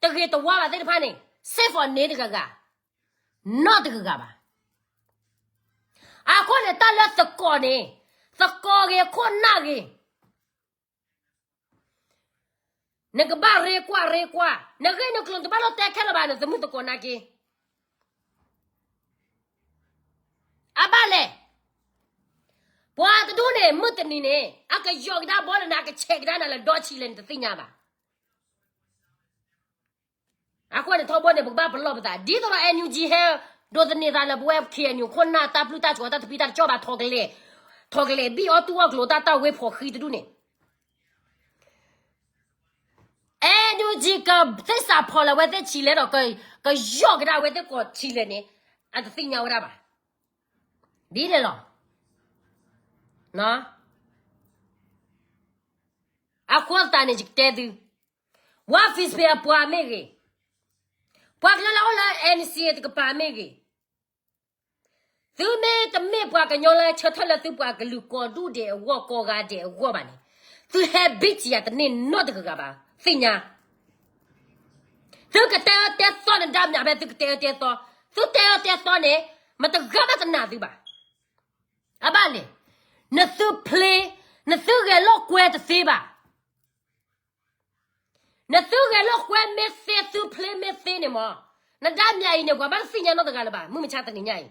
တဂ့ၤတဝါဘၣ်သ့ၣ်တဖၣ်န့ၣ် save အီၤန့ၣ်တဂၤဂၤ, နီတဂၤဂၤဘၣ်. အဃိန့ၣ် တၢ်လၢသကိးန့ၣ်, သကိးဂ့ၤ ခိၣ်နၢ်ဂ့ၤ နကဘၣ်ရ့ကွၢ်ရ့ကွၢ်, နဂ့ၢ်နကျိၤနတဘၣ်လိၣ်တဲခဲလၢာ်ဘၣ် နသမုၢ်သကိးနာ်က့. အဘၣ်လဲၣ်. ပှၤတဒူၣ်န့ၣ် မုၢ်တ နံၤန့ၣ် အကယီၢ်ကဒါဘီလၢနၤ အကဆဲးကဒါနၤလၢဒီဆံးလဲၣ် နတသ့ၣ်ညါဘၣ်. အဃိန့ၣ်ထီဘိန့ၣ် ပကဘၣ်ပလီၢ်ပသး ဒ်သိးဒီး NUG ဟဲ ဒိးသန့ၤသးလၢပဝဲ KNU ခိၣ်နၢ်တၢ်ပျုၢ်တၢ်ဆိးတၢ်တပျံၤတၢ်တကီဘၣ် ထီၣ်ကလဲာ် ထီၣ်ကလဲာ်ဘံၣ်အီၣ်တူၢ်အီၣ်ကျိၤတၢ်တၢ်ဝ့ဖီၣ်ဃံတဒူၣ်န့ၣ် NUG ကသ့ၣ်စးဖီၣ်လၢအဝဲသ့ၣ်ဆံးလဲၣ်ဒီး ကယီၢ်ကဒါအဝဲသ့ၣ်ကိးဆံးလဲၣ်န့ၣ် အတသ့ၣ်ညါဝဲဒၣ်ဘၣ်. ဒ်န့ၣ်လီၤ. အဃိသတးန့ၣ် ယကတဲသု, ဝါ Facebook အပှၤမ့ၢ်ဂ့ၤ, ပှၤကလၢလၢအိၣ်လၢ NCA တကပၤမ့ၢ်ဂ့ၤ, သုမ့ၢ်တမ့ၢ်ပှၤကညီလၢဆၢထၢၣ်လၢသုပှၤကလုာ်ကိးဒူၣ်ဒဲးအဂီၢ် ကိးဂၤဒဲးအဂီၢ်ဘၣ်န့ၣ်, သုဟဲဘံၣ်စံးယၤတန့ၢ်နီတဂၤဘၣ်, သ့ၣ်ညါ. သုကတဲအၢတဲသီနဒါမၠးဖဲသုကတဲအၢတဲသီ, သုတဲအၢတဲသီန့ၣ် မတဂၤဘၣ်တနာ်သုဘၣ်. အဘၣ်လဲၣ်, နသုဖျ့, နသုဂဲၤလိာ်ကွဲတသ့ဘၣ်. နသုဂဲၤလိာ်ကွဲမ့ၢ်သ့ သုဖျ့မ့ၢ်သ့န့ၣ်မး, နဒါမၠးအံၤန့ၣ် ပှၤဘၣ်တသ့ၣ်ညါနီတဂၤလၢၤဘၣ်, မုၢ်မဆါတနံၤညါအံၤ.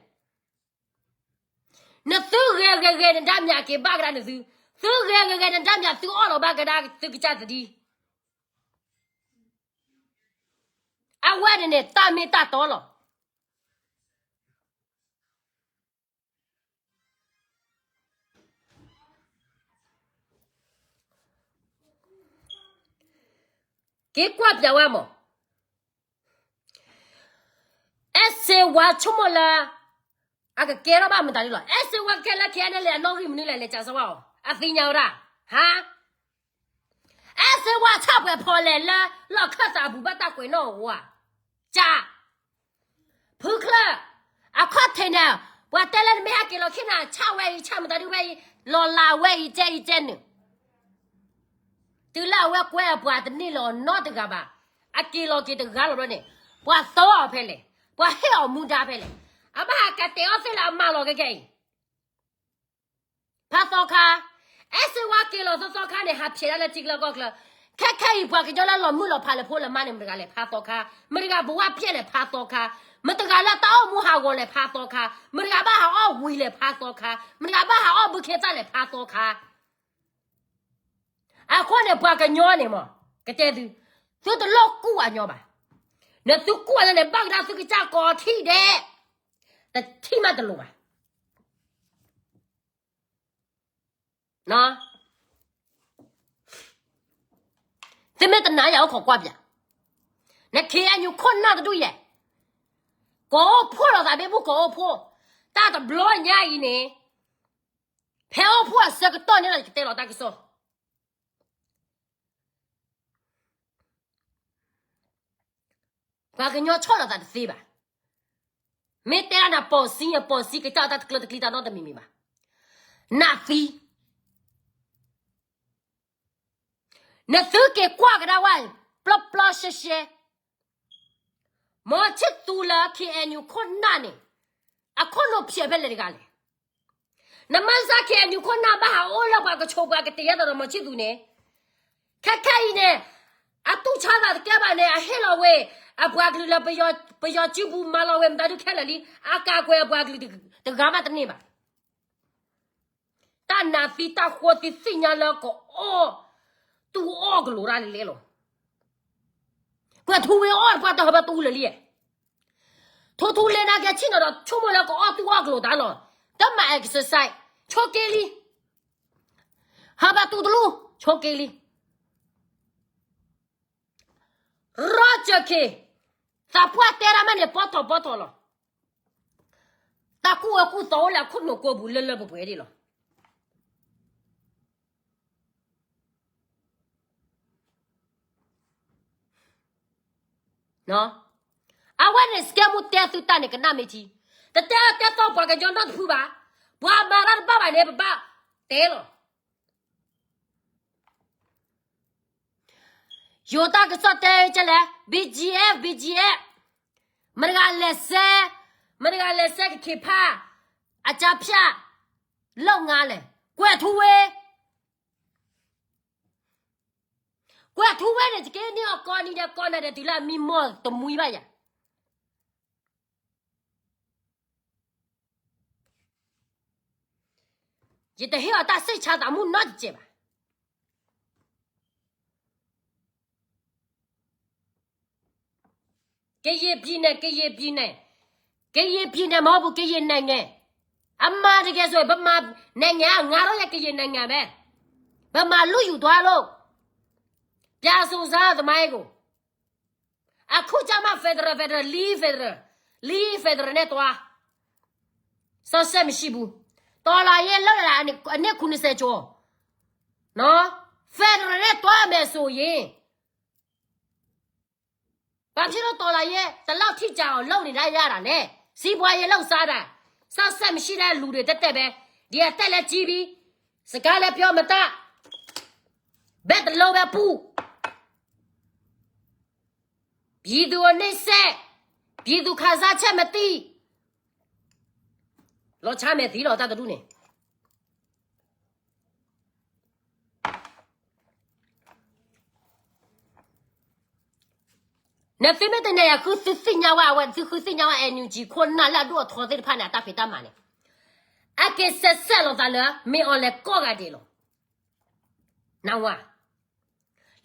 နသုဂဲၤဂဲၤဂဲၤနဒါမၠးက့ၤဘၣ်ကဒါနသု, သုဂဲၤဂဲၤဂဲၤနဒါမၠး သုအီၣ်လီၤဘၣ်ကဒါသုကစၢ်သဒံ. အဝဲန့ၣ်န့ၣ် တၢ်မ့ၢ်တၢ်တီလီၤ. က့ၤကွၢ်ပၠးဝဲမး, အဲၣ်စ့ဝါ ဆိကမိၣ်လၢ အကကဲထီၣ်ဘၣ်မတၤဒ်လီၤ. အဲၣ်စ့ဝါကဲလၢ ခဲအံၤန့ၣ် လဲၤအနီၣ်ဂံၢ်မနုၤလဲၣ် လဲၤကးစၢ်ဝဲအီၤ အသ့ၣ်ညါဝဲဒၣ်, ဟါ. အဲၣ်စ့ဝါဆၣ်ပှဲၤဖီလဲၣ်လၢ လီၢ်ခၢၣ်သးအပူၤဘၣ်တၢ်ကွဲးနီၣ်အဂီၢ်ဧါ, ကး ဖုချၢၣ်, အခီၣ်ထံးန့ၣ်, ပှၤတဲလၢနမ့ၢ်ဟဲက့ၤလီၤခံနၤ ဆၣ်ဝဲအံၤ ဆၣ်မတၤဒုဝဲအံၤ, လီၤလးဝဲအံၤ ကဲအံၤကဲနုာ်, တုၤလၢအဝဲကွဲအပှၤတန့ၢ်လၢၤအီၤနီတဂၤဘၣ်, အက့ၤလီၤက့ၤတဂၤလီၤဘျီန့ၣ်, ပှၤသီအီၤဖဲလဲၣ်, ပှၤဟ့ၣ်အီၤမူဒါဖဲလဲၣ်, အဘၣ်ဟးကတဲအီၤသ့ၣ်လၢအမၤလီၤကဲကဲအံၤ ဖးသီခါ, အဲၣ်စ့ဝါက့ၤလီၤသီသီခါန့ၣ် ဟးဖျဲးဒၣ်လၢထံကျါကီၢ်ကျါ, ခဲခဲအံၤ ပှၤကညီလၢလီၤမုၢ်လီၤဖးလၢဖိလၢမါန့ၣ် မတဂၤလဲၣ် ဖးသီခါ, မတဂၤဘဝပျဲၢ်လဲၣ် ဖးသီခါ, မတဂၤလၢတၢ်အိၣ်မူဟးဂီၤလဲၣ် ဖးသီခါ, မတဂၤဘၣ်ဟးအီၣ်ဝံၤလဲၣ် ဖးသီခါ, မတဂၤဘၣ်ဟးအီၣ်ဘုခ့သၣ်လဲၣ် ဖးသီခါ. အဃိန့ၣ် ပှၤကညီန့ၣ်မး, ကတဲသု, သုတလိၣ်ကူၣ်အညီဘၣ်, နသုကူၣ်အညီန့ၣ် ဘၣ်ကဒါသုကစၢ်ကိးထံၣ်ဒဲး, တထံၣ်မးတလိၤဘၣ်. သုမ့ၢ်တနာ်ယၤအိၣ်ခိးကွၢ်ပၠး, န KNU ခိၣ်နၢ်တဒူၣ်ယဲၢ်, ကိးအိၣ်ဖှိၣ်လိာ်သးဘ့ၣ်ဘူၣ်ကိးအိၣ်ဖှိၣ်, တၢ်တဘျီညါအံၤန့ၣ်, ဖဲအိၣ်ဖှိၣ်အဆၢကတီၢ်န့ၣ်လီၤ ယကတဲလီၤတၢ်ကစီၣ် ပှၤကညီဆီၣ်လီၤသးတသ့ဘၣ်. မ့ၢ်တဲဒၣ်နၤ ပိာ်စံ ပိာ်စံ ကစၢ်အတၢ်တကျၢၤတကျံးတၢ်နီတမံၤမံၤဘၣ်. နသံ, နသုက့ၤကွၢ်ကဒါဝဲ, ပျီပျီရှဲရှဲ, မီၤဆံၣ်သူလၢ KNU ခိၣ်နၢ်န့ၣ်, အခိၣ်နူာ်ဖျဲးဖဲလဲၣ်တဂၤလဲၣ်. နမၤစၢၤ KNU ခိၣ်နၢ်ဘၣ်ဟးအိၣ်လၢပှၤကဆိးပှၤကတ့ၢ်ယဲၢ်ဒီးမီၤဆံၣ်သူန့ၣ်, ခဲခဲအံၤန့ၣ်, အတူၢ်ဆါသးတကဲဘၣ်န့ၣ် အဟ့ၣ်လီၤဝဲ, အပှၤကလုာ်လၢ ပယီၤစုပူၤမၤလီၤဝဲမတၤဒုခဲလၢာ်လံ, အကးကွဲးအပှၤကလုာ်တဂၤမးတန့ၢ်ဘၣ်. တၢ်နးသံတၢ်ဃိသံသ့ၣ်ညါလၢကအီၣ်, တူၢ်အီၣ်ကလိာ်တၢ်လဲလဲလီၤ. ကွဲးထူဝ့အီၣ်တပှၢ်တၢၢ်ဟၢဖၢတူၢ်လၢာ်လံ, ထူထူလ့နၤကဲဆ့ၣ်နီၤဒီးဆိကမိၣ်လၢကအီၣ်တူၢ်အီၣ်ကလိာ်တၢ်လီၤ. တမၤ exercise, ဆိက့လံ, ဟၢဖၢတူၢ်တလူၢ်, ဆိက့လံ. ရီစၢခ့, သးပှၢ်တဲဒၣ်မးန့ၣ် ပီထီၣ်ပီထီၣ်လီၤ. တၢ်ကူၣ်အၢကူၣ်သီအိၣ်လၢအခိၣ်နူာ်ကိးပူၤလၢလၢပှဲၤပှဲၤဒ်လီၤ. အဝဲန့ၣ် စကဲမူတဲသုတၢ်န့ၣ် ကနၣ်မ့ၢ်ထံ, တတဲအၢတဲသီပှၤကညီနီတဖုဘၣ်, ပှၤမၤတၢ်တဘၣ်ဘၣ်န့ၣ် ပဘၣ်တဲလီၤ. ယိၤတၢ်ကစီၣ်တဲကလဲၣ်, BGF, BGF, မတဂၤလဲၤစဲ, မတဂၤလဲၤစဲကခ့ဖး, အကၢဖၠၣ်, လီၢ်ငါလဲၣ်, ကွဲးထူဝ့ ကွဲးထူဝ့န့ၣ် ယက့ၤန့ၢ်အီၤကိးနံၤဒဲးကိးနၤဒဲးတုၤလၢအမံမီၢ်တမှံဘၣ်ယၤ. ယတဟ့ၣ်အီၤတၢ်စိတ်ချသးမှုနီတစဲးဘၣ်. ကရင်ပြည်နယ် ကရင်ပြည်နယ် ကရင်ပြည်နယ်မဟုတ်ဘူး ကရင်နိုင်ငံ အမှန်တကယ်ဆိုရင် ဗမာနိုင်ငံက ငါတို့ရဲ့ကရင်နိုင်ငံပဲ ဗမာလုယူသွားလို့ ပြန်စုံစမ်းသမိုင်းကို အခုကျမှ federal federal လီ federal လီ federal နဲ့သွား စောင့်ဆက်မရှိဘူး တော်လှန်ရေး လုပ်လာတာ အနှစ် အနှစ် ခုနှစ်ဆယ်ကျော်နော် federal နဲ့သွားမယ်ဆိုရင် ဘာဖြစ်လို့ တော်လှန်ရေး ဒီလောက်ထိကြာအောင် လုပ်နေရတာလဲ စီးပွားရေးလုပ်စားတာ စောင့်ဆက်မရှိတဲ့လူတွေ တက်တက်ပဲ ဒီအသက်လည်းကြီးပြီ စကားလည်းပြောမတတ် ဘက်တစ်လုံးပဲပူ ပြည်သူကိုနှိပ်စက် ပြည်သူခံစားချက်မသိ လီၤဆါမဲာ်သံလီၤ တၢ်တဒူၣ်န့ၣ် နသုမ့ၢ်တနာ်ယၤ ဃုသုသ့ၣ်ညါဝဲ အဝဲ သုဃုသ့ၣ်ညါဝဲ NUG ခိၣ်နၢ်လၢအဒိၣ်အထီသ့ၣ်တဖၣ်န့ၣ် အတၢ်ဖံးတၢ်မၤန့ၣ် အက့ၤဆဲးဆဲးလိာ်သးလၢ မ့ၢ်အီၤလဲၤကိးဂၤဒဲးလီၤ နဝၤ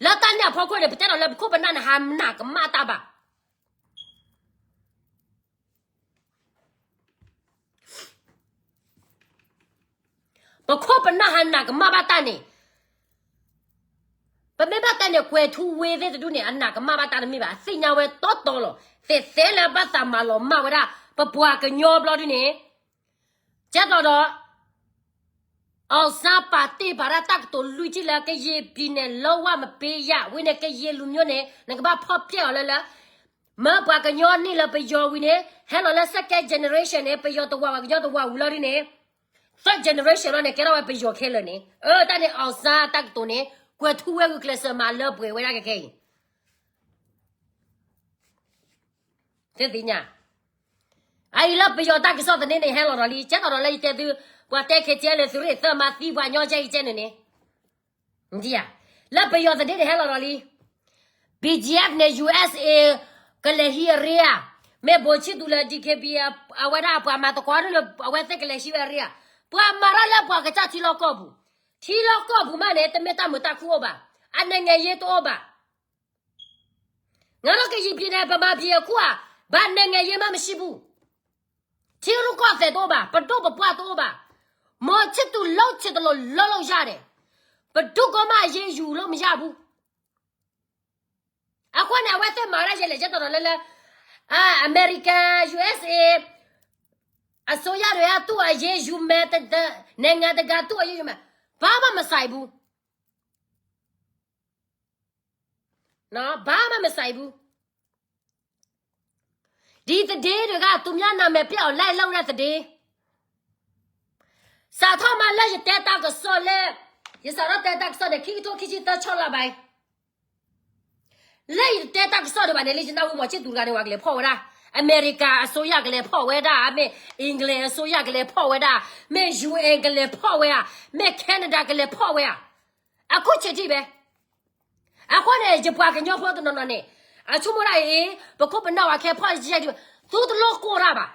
လၢတၢ်န့ၣ်အဖီခိၣ်န့ၣ် ပတဲဒီးလၢပခိၣ်ပနၢ်န့ၣ် ဟးနာ်ကမၣ်တၢ်ဘၣ် ပခိၣ်ပနၢ်ဟးနာ်ကမၣ်ဘၣ်တၢ်န့ၣ် ပမ့ၢ်ဘၣ်တဲန့ၣ် ကွဲၤထူဝ့သ့ၣ်တဒူၣ်န့ၣ် အနာ်ကမၣ်ဘၣ်တၢ်တမ့ၢ်ဘၣ် အသ့ၣ်ညါဝဲတီတီလီၤ သ့ၣ်သ့လၢဘၣ်သးမၤလီၤမၢ်ဝဲဒၣ် ပပှၤကညီဘျီဒ်န့ၣ် ကဲသိးဒီး အောင်ဆန်း ပာ်တ့ၢ်ပာ်ဒၣ်တၢ်ကတိၤလွံၢ်ထံၣ်လၢ ကရင်ပြည်နယ် လုံးဝမပေးရ ဝံၤန့ၣ် ကရင်လူမျိုးန့ၣ် နကဘၣ်ဖီၣ်ဖျဲးအီၤလၢလၢ မၢပှၤကညီန့ၢ်လၢပယီၤဝံၤန့ၣ် ဟဲလီၤလၢ second generation န့ၣ် ပယီၤတဝာ်ဝဲ ကညီတဝာ်ဝံၤလီၤဒ်န့ၣ် third generation လီၤန့ၣ် ကဲထီၣ်ဝဲပယီၤခဲလၢာ်န့ၣ် အၢ တၢ်န့ၣ် အောင်ဆန်း တၢ်ကတိၤန့ၣ် ကွဲၤထူဝ့ဂုာ်ကျဲးစၢးမၤလၢပှဲၤဝဲဒၣ်ကခဲအံၤ သ့ၣ်သ့ၣ်ညါ အအံၤလၢပယီၤတၢ်ကစီၣ်သန့န့ၣ် ဟဲလီၤဒီးလံ ကဲသိးဒီးလၢယတဲသု ပှၤတဲခဲကဲလၢသုရ့ၣ်သၢမၤသံပှၤညီကဲအံၤကဲန့ၣ်န့ၣ် ဒ်ယါ လၢပယီၤသန့န့ၣ်ဟဲလီၤဒီးလံ BGF န့ၣ် USA ကလဲၤဟံးအရ့ဧါ, မ့ၢ်ဘိးဆံၣ်သူလၢ DKBA အဝဲဒၣ်ပှၤမၤသကိးဒ်လၢအဝဲသ့ၣ်ကလဲၤဟံးဝဲအရ့ဧါ, ပှၤမၤတၢ်လၢပှၤကစၢ်ထံလီၢ်ကီၢ်ပူၤ, ထံလီၢ်ကီၢ်ပူၤမးန့ၣ် တမ့ၢ်တၢ်မုာ်တၢ်ခုအိၣ်ဘၣ်, အ နိုင်ငံရေး တအိၣ်ဘၣ်. ငါတို့ကရင်ပြည်နယ် ဗမာပြည် အခု ဗာ နိုင်ငံရေး မှ မရှိဘူး. ထံရူၢ်ကီၢ်သဲးတအိၣ်ဘၣ်, ပဒိၣ်ပပှၢ်တအိၣ်ဘၣ်. မောင်ချစ်သူ လုပ်ချင်သလို လုပ်လို့ရတယ်. ဘယ်သူကမှ အရေးယူလို့ မရဘူး. အဃိန့ၣ် အဝဲသ့ၣ်မၤတၢ်ယဲလဲၣ် ကဲသိးဒီးလၢလၢ အ အမေရိကန် USA အစိုးရတွေက သူ့အရေးယူမယ်, တ- တ- နိုင်ငံတကာ သူ့အရေးယူမယ်, ဘာမှမဆိုင်ဘူး. နော်, ဘာမှမဆိုင်ဘူး. ဒီသတင်းတွေက သူများနာမည်ပျောက်အောင် လိုက်လုပ်တဲ့သတင်း. စးထီၣ်မးလၢယတဲတၢ်ကစီၣ်လၢ ယစးထီၣ်တဲတၢ်ကစီၣ်န့ၣ် ခံကထိခံဆံသၢ ခြောက်လပိုင်း. လၢယတဲတၢ်ကစီၣ်ဒံးဘၣ်န့ၣ် လၢယနၢ်ဟူ မောင်ချစ်သူ တဂၤန့ၣ် ဝဲကလဲၤဖီၣ်ဝဲဒၣ် အမေရိကန်အစိုးရ ကလဲၤဖီၣ်ဝဲဒၣ်, မ့ၢ် England အစိုးရ ကလဲၤဖီၣ်ဝဲဒၣ်, မ့ၢ် UN ကလဲၤဖီၣ်ဝဲဧါ, မ့ၢ် Canada ကလဲၤဖီၣ်ဝဲဧါ. အခုချိန်ထိပဲ. အဃိန့ၣ် ယပှၤကညီဖိတနီၤနီၤန့ၣ် အဆိကမိၣ်ဒၣ်အံၤ ပခိၣ်ပနၢ်ဝဲခဲဖီၣ်ယဲဒံးဘၣ်, သုတလိၣ်ကိၢ်တၢ်ဘၣ်.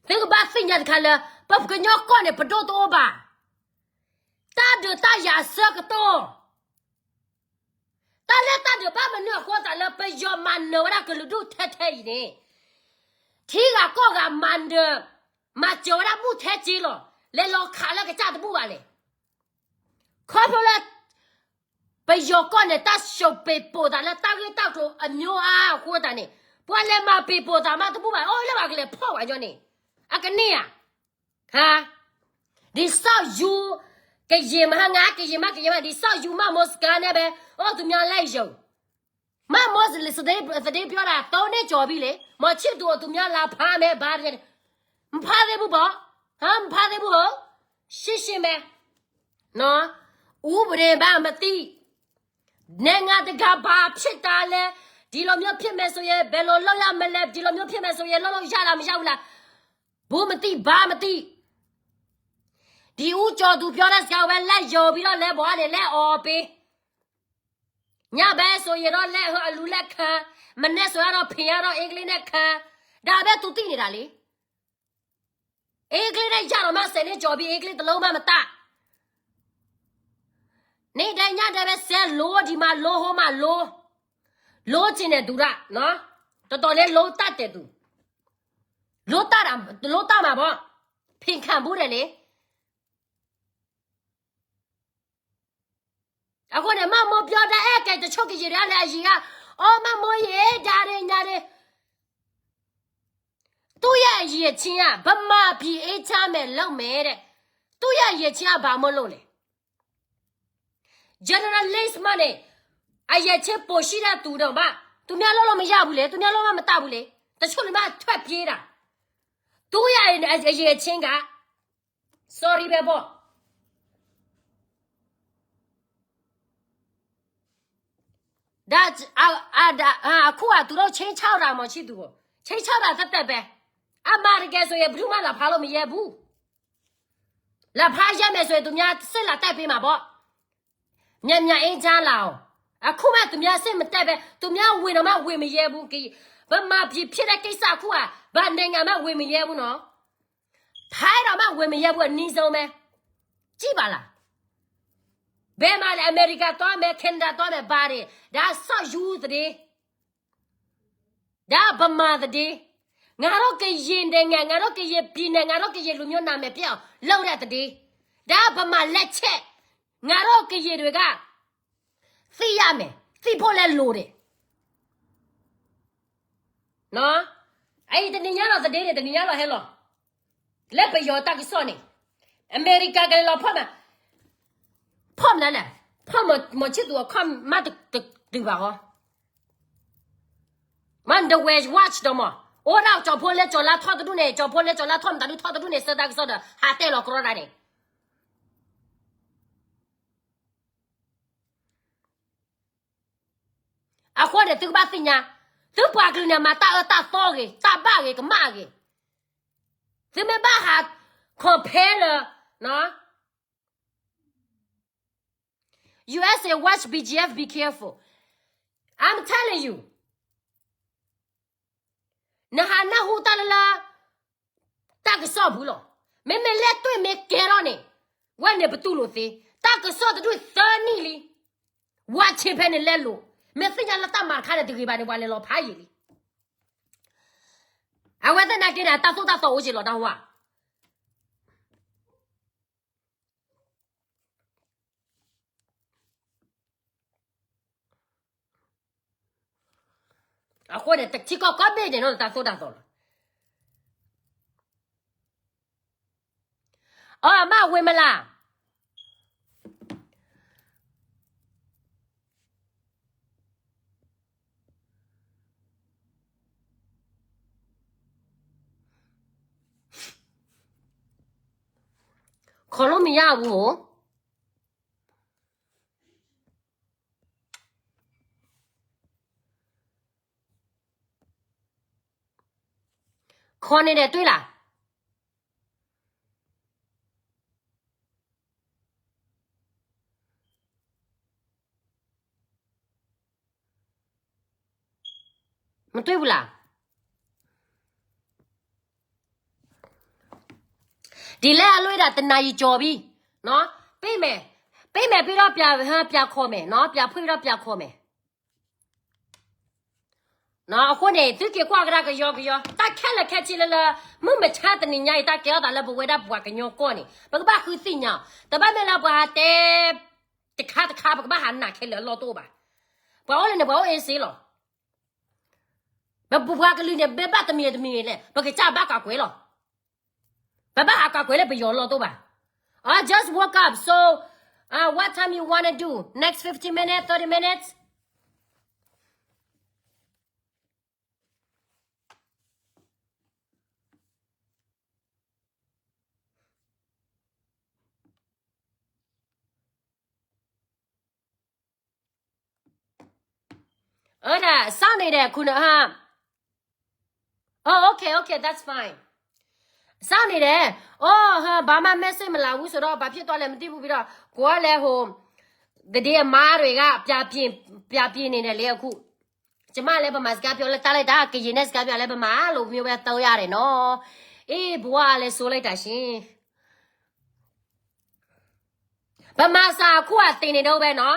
သုကဘၣ်သ့ၣ်ညါတခါလၢ ပကညီကီၢ်န့ၣ် ပဒိၣ်တအိၣ်ဘၣ်. တၢ်ဒုးတၢ်ယၤအဆၢကတီၢ် တၢ်လၢတၢ်ဒုးဘၣ်မနုၤအဃိသတးလၢ ပယီၤမၤနၢၤဝဲဒၣ်ကလုာ်ဒူၣ်ထဲထဲအံၤန့ၣ်, ထံဂၤကီၢ်ဂၤမၤနၢၤ, မၤစၢၤဝဲဒၣ်မူထဲက့လီၤ, လဲၤလီၤခးလၢကစၢ်တဘူၣ်ဘၣ်လဲၣ်. ခီဖျိလၢ ပယီၤကီၢ်န့ၣ် တၢ်ဆှိးပ့ၤပိာ်သးလၢတၢ်ဂ့ၢ်တၢ်ကျိၤအမျိုးအါအဃိသတးန့ၣ်, ပှၤလဲၤမၤပ့ၤပိာ်သးမးတဘူၣ်ဘၣ်, အိၣ်လၢပှၤကလဲၤဖီၣ်ဝဲညီန့ၣ်, အကန့ၢ်ဧါ. ဟါ, ဒီးစီၤယူ ကယံာ်မဟါငါ ကယံာ်မးကယံာ်မး ဒီးစီၤယူမး မီစကါန့ၣ်ပဲ အိၣ်သူများလၢယုံ မး မောင်ချစ်သူ သတင်းပြောတာ သုံးနှစ်ကျော်ပြီလေ, မောင်ချစ်သူကို သူများလာဖမ်းမယ် ဘာညာ မဖမ်းသေးဘူးပေါ့, ဟမ် မဖမ်းသေးဘူးဟုတ်, ရှင်းရှင်းပဲ, နော်, ဥပဒေမှမသိ, နိုင်ငံတကာဘာဖြစ်တာလဲ, ဒီလိုမျိုးဖြစ်မယ်ဆိုရင် ဘယ်လိုလုပ်ရမလဲ, ဒီလိုမျိုးဖြစ်မယ်ဆိုရင် လုပ်လို့ရလား မရဘူးလား, ဘူးမသိ ဘာမသိ, ဒီဦးကျော်သူပြောတဲ့စကားကိုပဲ လိုက်ယုံပြီးတော့ လဲပေါ်ကနေ လဲអော်ပေး. ညဘက်ဆိုရင်တော့ လက်ဟူအလူလက်ခံ, မနက်ဆိုရတော့ ဖင်ရတော့ အင်္ဂလိပ်နဲ့ခံ, ဒါပဲသူသိနေတာလေ. အ့ကျ့ဒၣ်ယၤလီၤမး စဲးန့ၢ်ကၠီၤဘံ အ့ကျ့တလိၣ်မးမတၢ်, န့ၣ်ဒဲးညါဒဲးဝဲစဲးလိဒံးမး လိဟိမးလိ, လိစ့န့ၣ်ဒူရၣ်, တတီၤန့ၣ်လိတၢ်တဲာ်သူ, လိတၢ်, လိတၢ်မးဘီ, ဖံးခၣ်ဘူဒဲးလံ အဃိန့ၣ် မၢ်မိၢ်ပျီဒၣ်အဲၣ်ကဲတဆိၣ်ကယံာ်ဒၣ်လၢအယံာ်ဧါ, အိ မၢ်မိၢ်ယံာ် ဒါရ့ညါရ့, သူ့ရဲ့အရည်အချင်းက ဗမာပြည်အေးချမ်းမယ်လုပ်မယ်တဲ့, သူ့ရဲ့အရည်အချင်းက ဘာမို့လို့လဲ, journalist မးန့ၣ် အရည်အချင်းပိုရှိတဲ့သူတောင်မှ သူများလုပ်လို့မရဘူးလေ, သူများလုပ်လို့မတတ်ဘူးလေ, တချို့တွေမှထွက်ပြေးတာ, သူ့ရဲ့အရည်အချင်းက sorry ပဲပေါ့ ဒါအဒါအခုကသူတို့ ခြိမ်းခြောက်တာ မောင်ချစ်သူကို ခြိမ်းခြောက်တာသက်သက်ပဲ, အမှန်တကယ်ဆိုရင် ဘယ်သူမှလာဖမ်းလို့မရဲဘူး, လာဖမ်းရမယ်ဆိုရင် သူများစစ်လာတိုက်ပေးမှာပေါ့, မြန်မြန်အေးချမ်းလာအောင်, အခုမှသူများစစ်မတိုက်ပဲ သူများဝင်တော့မှဝင်မရဲဘူး, ဗမာပြည်ဖြစ်တဲ့ကိစ္စအခုက ဗာနိုင်ငံမှဝင်မရဲဘူးနော်, ထိုင်းတော့မှဝင်မရဲဘူး အနီးဆုံးပဲ, ကြည့်ပါလား, ဘယ်မှာလဲ အမေရိကသွားမယ် Canada သွားမယ် ဘာတွေ, ဒါ ဆော့ယူသတင်း, ဒါ ဗမာသတင်း, ငါတို့ကရင်နိုင်ငံ ငါတို့ကရင်ပြည်နယ် ငါတို့ကရင်လူမျိုးနာမည်ပျက်အောင်လုပ်တဲ့သတင်း, ဒါ ဗမာလက်ချက်, ငါတို့ကရင်တွေက သိရမယ်, သိဖို့လည်းလိုတယ်, နော်, အံၤတနံၤညါလီၤသတင်းန့ၣ် တနံၤညါလီၤဟဲလီၤ, လၢပယီၤတၢ်ကစီၣ်န့ၣ်, အမေရိကကလဲၤလီၤဖီၣ်မး, ဖီၣ်မးလဲၣ်, ဖီၣ်မး မောင်ချစ်သူအခီၣ်မးတတုၤဘၣ်ဟီ, မး the West Watch ဒီးမး, အိၣ်ဒၣ်ကၠီၤဖိလဲကၠီၤလါထီၣ်တဒူၣ်န့ၣ် ကၠီၤဖိလဲကၠီၤလါထီၣ်မးတဒူၣ်ထီၣ်တဒူၣ်န့ၣ် ဆၢတၢ်ကစီၣ်ဒီး ဟးတဲလီၤကြီဒၣ်န့ၣ် အဃိန့ၣ် သုကဘၣ်သ့ၣ်ညါ, သုပှၤကလုာ်န့ၣ် မၤတၢ်အၢတၢ်သီဂ့ၤ, တၢ်ဘၣ်ဂ့ၤ, ကမၣ်ဂ့ၤ, သုမ့ၢ်ဘၣ်ဟး compare လၢ USA watch BGF, be careful. I'm telling you. နဟးနၢ်ဟူတၢ်လၢလၢ တၢ်ကစီၣ်ပူၤလီၤ. မ့မ့ၢ်လဲၣ်တွံၢ်မ့ၢ်ကဲထီၣ်န့ၣ်, ဝဲန့ၣ်ပတူၢ်လိာ်သ့, တၢ်ကစီၣ်တဒူၣ်သၢနံၣ်လံ, ဝါဆ့ဖဲန့ၣ်လဲလိာ်, မ့ၢ်သ့ၣ်ညါလၢတၢ်မၤတခါန့ၣ်တဂ့ၤဘၣ်န့ၣ် ပှၤလဲၤလီၤဖးယံာ်လံ. အဝဲသ့ၣ်နာ်က့န့ၣ် တၢ်သိၣ်တၢ်သီအိၣ်က့ၤလီၤတၢ်ဝါ အဃိန့ၣ် တထံကီၢ်ကိးဘ့ၣ်န့ၣ် နီၢ်တၢ်သိၣ်တၢ်သီလီၤ. အီ မ့ၢ်ဝ့ၢ်မလၤ ခီလိမ့ၢ်ယါအူ ခီန့ၣ်ဒီးတွံၢ်လၢ် မတွံၢ်ဘူးလၢ်. ဒ်လဲၣ်အလွဲၢ်ဒၣ်တနၤယံာ်ကၠီၤဘံ, ပ့ၢ်မဲာ်, ပ့ၢ်မဲာ်ပ့ၢ်ထီၣ်ပျၤ, ပျၤခိးမဲာ်, ပျၤဖှံထီၣ်ပျၤခိးမဲာ်. အဃိန့ၣ် သုက့ၤကွၢ်ကဒါကယီကယီ, တၢ်ခဲလၢာ်ခဲဆ့လၢလၢ မုၢ်မဆါတနံၤညါအံၤ တၢ်ကဲထီၣ်သးလၢပဝဲဒၣ်ပှၤကညီကီၢ်န့ၣ် ပကဘၣ်ဃုသ့ၣ်ညါအီၤ, တဘၣ်မ့ၢ်လၢပှၤဟးတဲ တခါတခါ ပကဘၣ်ဟးနာ်ခဲလၢာ်အလီၢ်တအိၣ်ဘၣ်. ပှၤအိၣ်လၢန့ၣ် ပှၤအိၣ်အ့စ့လီၤ. ပပှၤကလုာ်န့ၣ် မ့ၢ်ဘၣ်တမံၤတမံၤန့ၣ် ပကစၢ်ဘၣ်ကးကွဲးလီၤ. ပဘၣ်ဟးကးကွဲးလၢပယီၤလီၢ်တအိၣ်ဘၣ်. I just woke up, so uh, what time you wanna do? Next fifteen minutes, thirty minutes? အဒၣ် စောင့်နေတယ် ခုန ဟါ. Oh, okay, okay, that's fine. စောင့်နေတယ်. အိ ဟါ ဘာမှ message မလာဘူးဆိုတော့ ဘာဖြစ်သွားလဲမသိဘူးပြီးတော့ ကိုယ်ကလည်း ဟို သတင်းအမှားတွေက ပြပြနေတယ်လေ အခု. ကျမလည်း ဗမာစကားပြော လက်တတ်လိုက်တာ ကရင်နဲ့ စကားပြောလည်း ဗမာလိုမျိုးပဲ သုံးရတယ်နော်. အ့ၣ် ပဝါလဲၤစိၤလၢတၢ်ဆံ ပမၤစၢ်အခိၣ်အသ့ၣ်န့ၣ်ဒိဝဲနီၤ,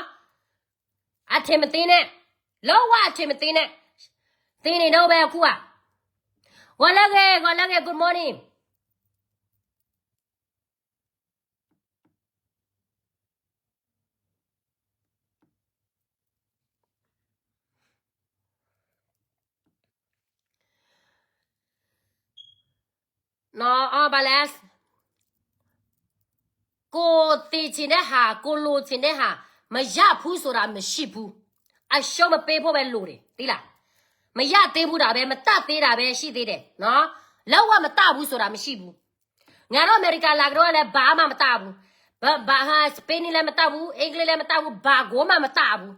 အထံၣ်မသ့န့ၣ်, လၢဝဲအထံၣ်မသ့န့ၣ်, သ့ၣ်န့ၣ်ဒိဝဲအခိၣ်ဧါ, ဂီၤလၢဂ့ၤ ဂီၤလၢဂ့ၤ good morning. ဘၣ်လဲၣ်, ကိုယ်သေချင်တဲ့ဟာ, ကိုယ်လိုချင်တဲ့ဟာ, မရဘူးဆိုတာမရှိဘူး, အရှုံးမပေးဖို့ပဲလိုတယ်, သိလား, မရသေးဘူးတာပဲ, မတတ်သေးတာပဲရှိသေးတယ်နော်, လုံးဝမတတ်ဘူးဆိုတာမရှိဘူး. ငါတို့အမေရိကန်လာကတည်းကလည်း ဘာမှမတတ်ဘူး, ဘာ, ဘာ, Spanish လည်းမတတ်ဘူး, English လည်းမတတ်ဘူး, ဘာကိုမှမတတ်ဘူး.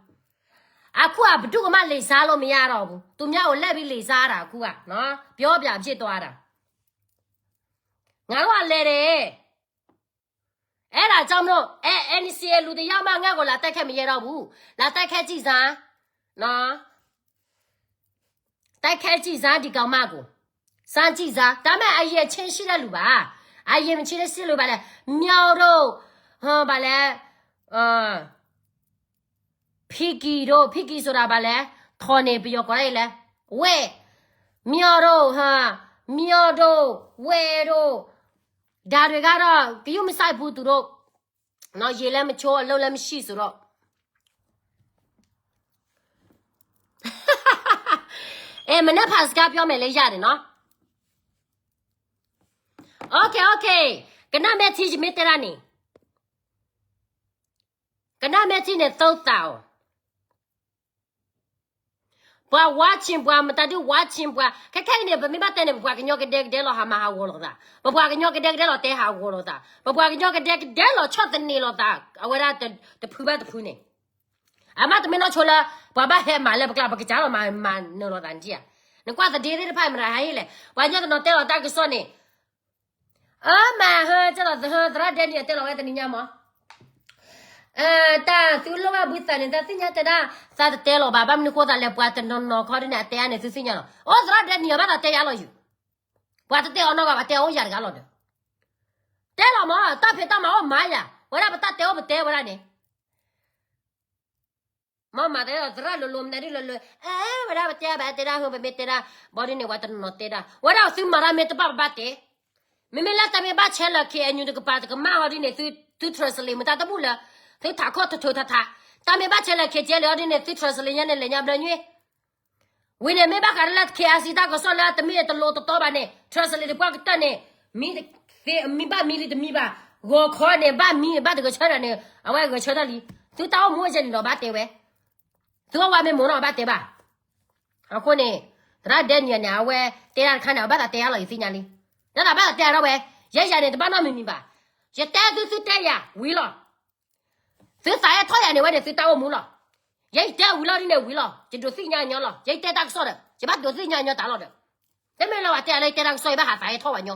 အခုကဘယ်သူကမှလင်စားလို့မရတော့ဘူး, သူများကိုလှည့်ပြီးလင်စားတာ, အခုကနော်, ပြောပြဖြစ်သွားတာ. ငါတို့ကလဲၤတယ်, အဲ့ဒါကြောင့်မလို့ အဲ NCA လူတစ်ယောက်မှငါ့ကိုလာတိုက်ခိုက်မရဲတော့ဘူး, လာတိုက်ခိုက်ကြည့်စမ်းနော်, တိုက်ခိုက်ကြည့်စမ်းဒီကောင်မကို, စမ်းကြည့်စမ်း, ဒါပေမဲ့အရည်အချင်းရှိတဲ့လူပါ, အရည်အချင်းရှိတဲ့လူပါလဲ, မြောက်တို့, ဟို, ဘာလဲ, အဲ ဖီကီတို့, ဖီကီဆိုတာဘာလဲ, ထော်နေပယီၤခေါ်လိုက်လဲ, ဝဲ, မြောက်တို့, ဟာ, မြောက်တို့, ဝဲတို့, ဒါတွေကတော့ ဂရုမစိုက်ဘူးသူတို့, နော်, ရေလည်းမချိုး, အလုပ်လည်းမရှိဆိုတော့, အဲ, မနက်ဖြန်စကားပြောမယ်လည်းရတယ်နော်. Okay, okay, ကနၣ်မဲထံယမ့ၢ်တဲဒၣ်န့ၣ်, ကနၣ်မဲထံန့ၣ် သုသးအီၤ. ပှၤဝါချင်ပှၤ, မတၤဒုဝါချင်ပှၤ, ခဲခဲအံၤန့ၣ် ပမ့ၢ်ဘၣ်တဲန့ၣ် ပပှၤကညီကဒဲကဒဲလီၤ ဟးမၤဟးဂီၤလိာ်သး, ပပှၤကညီကဒဲကဒဲလီၤ တဲဟးဂီၤလိာ်သး, ပပှၤကညီကဒဲကဒဲလီၤ ဆီၣ်သနံးလိာ်သး, အဝဲဒၣ်တဖုဘၣ်တဖုန့ၣ်, အမ့တမ့ၢ်နီၢ်ဆိလၢ ပှၤဘၣ်ဟဲမၤလၢပကျါ ပကစၢ်လီၤမၤမၤနၢၤလိာ်သးန့ၣ်ဧါ. နကွၢ်သဒ့သ့ၣ်တဖၣ်မတၤဟးဟ့ၣ်လဲၣ်, ပှၤကညီတနီၤတဲလီၤတၢ်ကစီၣ်န့ၣ် အမၤဟၢ ကဲလီၤသဟၢ သရၣ်ဒဲနံၤအတဲလီၤဝဲတနံၤညါမး, တၢ်သုလိၣ်ဘၣ်ဘုသးန့ၣ် တၢ်သ့ၣ်ညါတဲဒၣ်, သးတတဲလီၤဘၣ်, ဘၣ်မနုၤဃိသးလဲၣ်, ပှၤတနီၤနီၤခီဒ်န့ၣ် အတဲအါန့ၣ် သုသ့ၣ်ညါလီၤ. အိၣ်သရၣ်ဒဲနံၤအဘၣ်သးတဲယါလီၤယုၤ, ပှၤတတဲအီၤနီတဂၤဘၣ်, တဲအီၤအိၣ်ယၤတဂၤလီၤဒီး, တဲလီၤမး, တၢ်ဖံးတၢ်မၤအိၣ်မးယၤ, ဝဲဒၣ်ပတၢ်တဲအိၣ်ပတဲဝဲဒၣ်န့ၣ် မ့ၢ်မၤသးသရၣ်လိၤလိၤမနုၤဒ်လိၤလိၤ, အဲ, ဝဲဒၣ်ပတဲဘၣ်တဲဒၣ်ဟၢ ပမ့ၢ်တဲဒၣ်, ဘီဒ်န့ၣ် ပှၤတနီၤနီၤတဲဒၣ်, ဝဲဒၣ်သုမၤတၢ်မ့ၢ်တဘၣ်ဘၣ်တဲ, မ့မ့ၢ်လၢတၢ်မ့ၢ်ဘၣ်ဆဲးလၢ ခ့ၣ်အဲၣ်ယူၣ် တကပၤတကမၣ်ဟီဒ်န့ၣ် သု translate မတၤတဘူၣ်လၢ, သုထးခီၣ်ထးထးထးထး, တၢ်မ့ၢ်ဘၣ်ဆဲးလၢ ခ့ၣ်ကဲလံ ဟီဒ်န့ၣ် သု translate ညါန့ၣ် လဲၤညါဘျီညွ့ ဝံၤန့ၣ် မ့ၢ်ဘၣ်ဃးလၢ KIC တၢ်ကစီၣ်လၢတမ့ၢ်တလိၤတတီဘၣ်န့ၣ် translate တပှၢ်ကတၢၢ်န့ၣ်, မံသ့, မံဘၣ်မံလံတမံဘၣ်, ဂီၤခီန့ၣ် ဘၣ်မံဘၣ်တဂဲၤဆၢထၢၣ်န့ၣ် အဝဲဂဲၤဆၢထၢၣ်လံ, သုတၢ်အိၣ်မူအယဲၢ်န့ၣ်ဒီးဘၣ်တဲဝဲ, သုအဝဲမ့ၢ်မိၢ်နီၢ်ဘၣ်တဲဘၣ်, အဃိန့ၣ်, သရၣ်ဒဲနံၤန့ၣ် အဝဲတဲဒၣ်တခါန့ၣ် အဘၣ်သးတဲယါလီၤ ယသ့ၣ်ညါလံ, တၢ်သးဘၣ်သးတဲယါထီၣ်ဝဲ, ယဲယၤန့ၣ် တဘၣ်နီတမံၤမံၤဘၣ်, ယတဲသုသုတဲယၤဝံၤလီၤ. သုသးအဲၣ်ထီၣ်ယၤန့ၣ်ဝဲန့ၣ် သုတၢ်အိၣ်မူလီၤ. ယဲယတဲဝံၤလီၤဒ်န့ၣ်ဝံၤလီၤ, ယဒိးသ့ၣ်ညါညီလီၤ, ယတဲတၢ်ကစီၣ်ဒီး ယဘၣ်ဒိးသ့ၣ်ညါညီတၢ်လီၤဒီး, တမ့ၢ်လၢပှၤတဲလၢယတဲတၢ်ကစီၣ် ယဘၣ်ဟးသးအဲၣ်ထီၣ်ဝဲညီ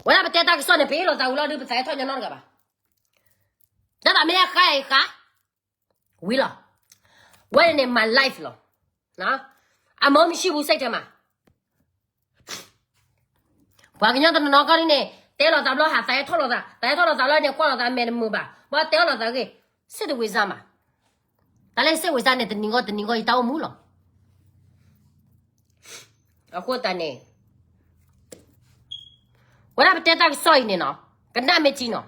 ဝဲဒၣ်ပတဲတၢ်ကစီၣ်န့ၣ် ပအ့ၣ်လိာ်သးဝံၤလီၤဒီး ပသးအဲၣ်ထီၣ်ညီနီတဂၤဘၣ်, တၢ်သးမ့ၢ်ဃါအံၤဃါ, ဝံၤလီၤ, ဝဲန့ၣ်မၤ live လီၤ, အမ့ၢ်မ့ၢ်ဆံၣ်ပူၤစဲးထဲမး ပှၤကညီတနီၤနီၤခီဒ်န့ၣ် တဲလိာ်သးဘျီ ဟးသးအဲၣ်ထီၣ်လိာ်သး, သးအဲၣ်ထီၣ်လိာ်သးလီၤန့ၣ် ကွၢ်လိာ်သးမဲာ်တမုာ်ဘၣ်, ဘၣ်တဲအီၣ်လိာ်သးဂ့ၤ, စိတ်ဝင်စားမး, တၢ်လၢစိတ်ဝင်စားန့ၣ် တနံၤဂီၢ်တနံၤဂီၢ် ယတၢ်အိၣ်မူလီၤ. အဃိသတးန့ၣ် ဝဲဒၣ်ပတဲတၢ်ကစီၣ်အံၤန့ၣ်နီၤ, ကနၣ်မ့ၢ်ထံနီၤ,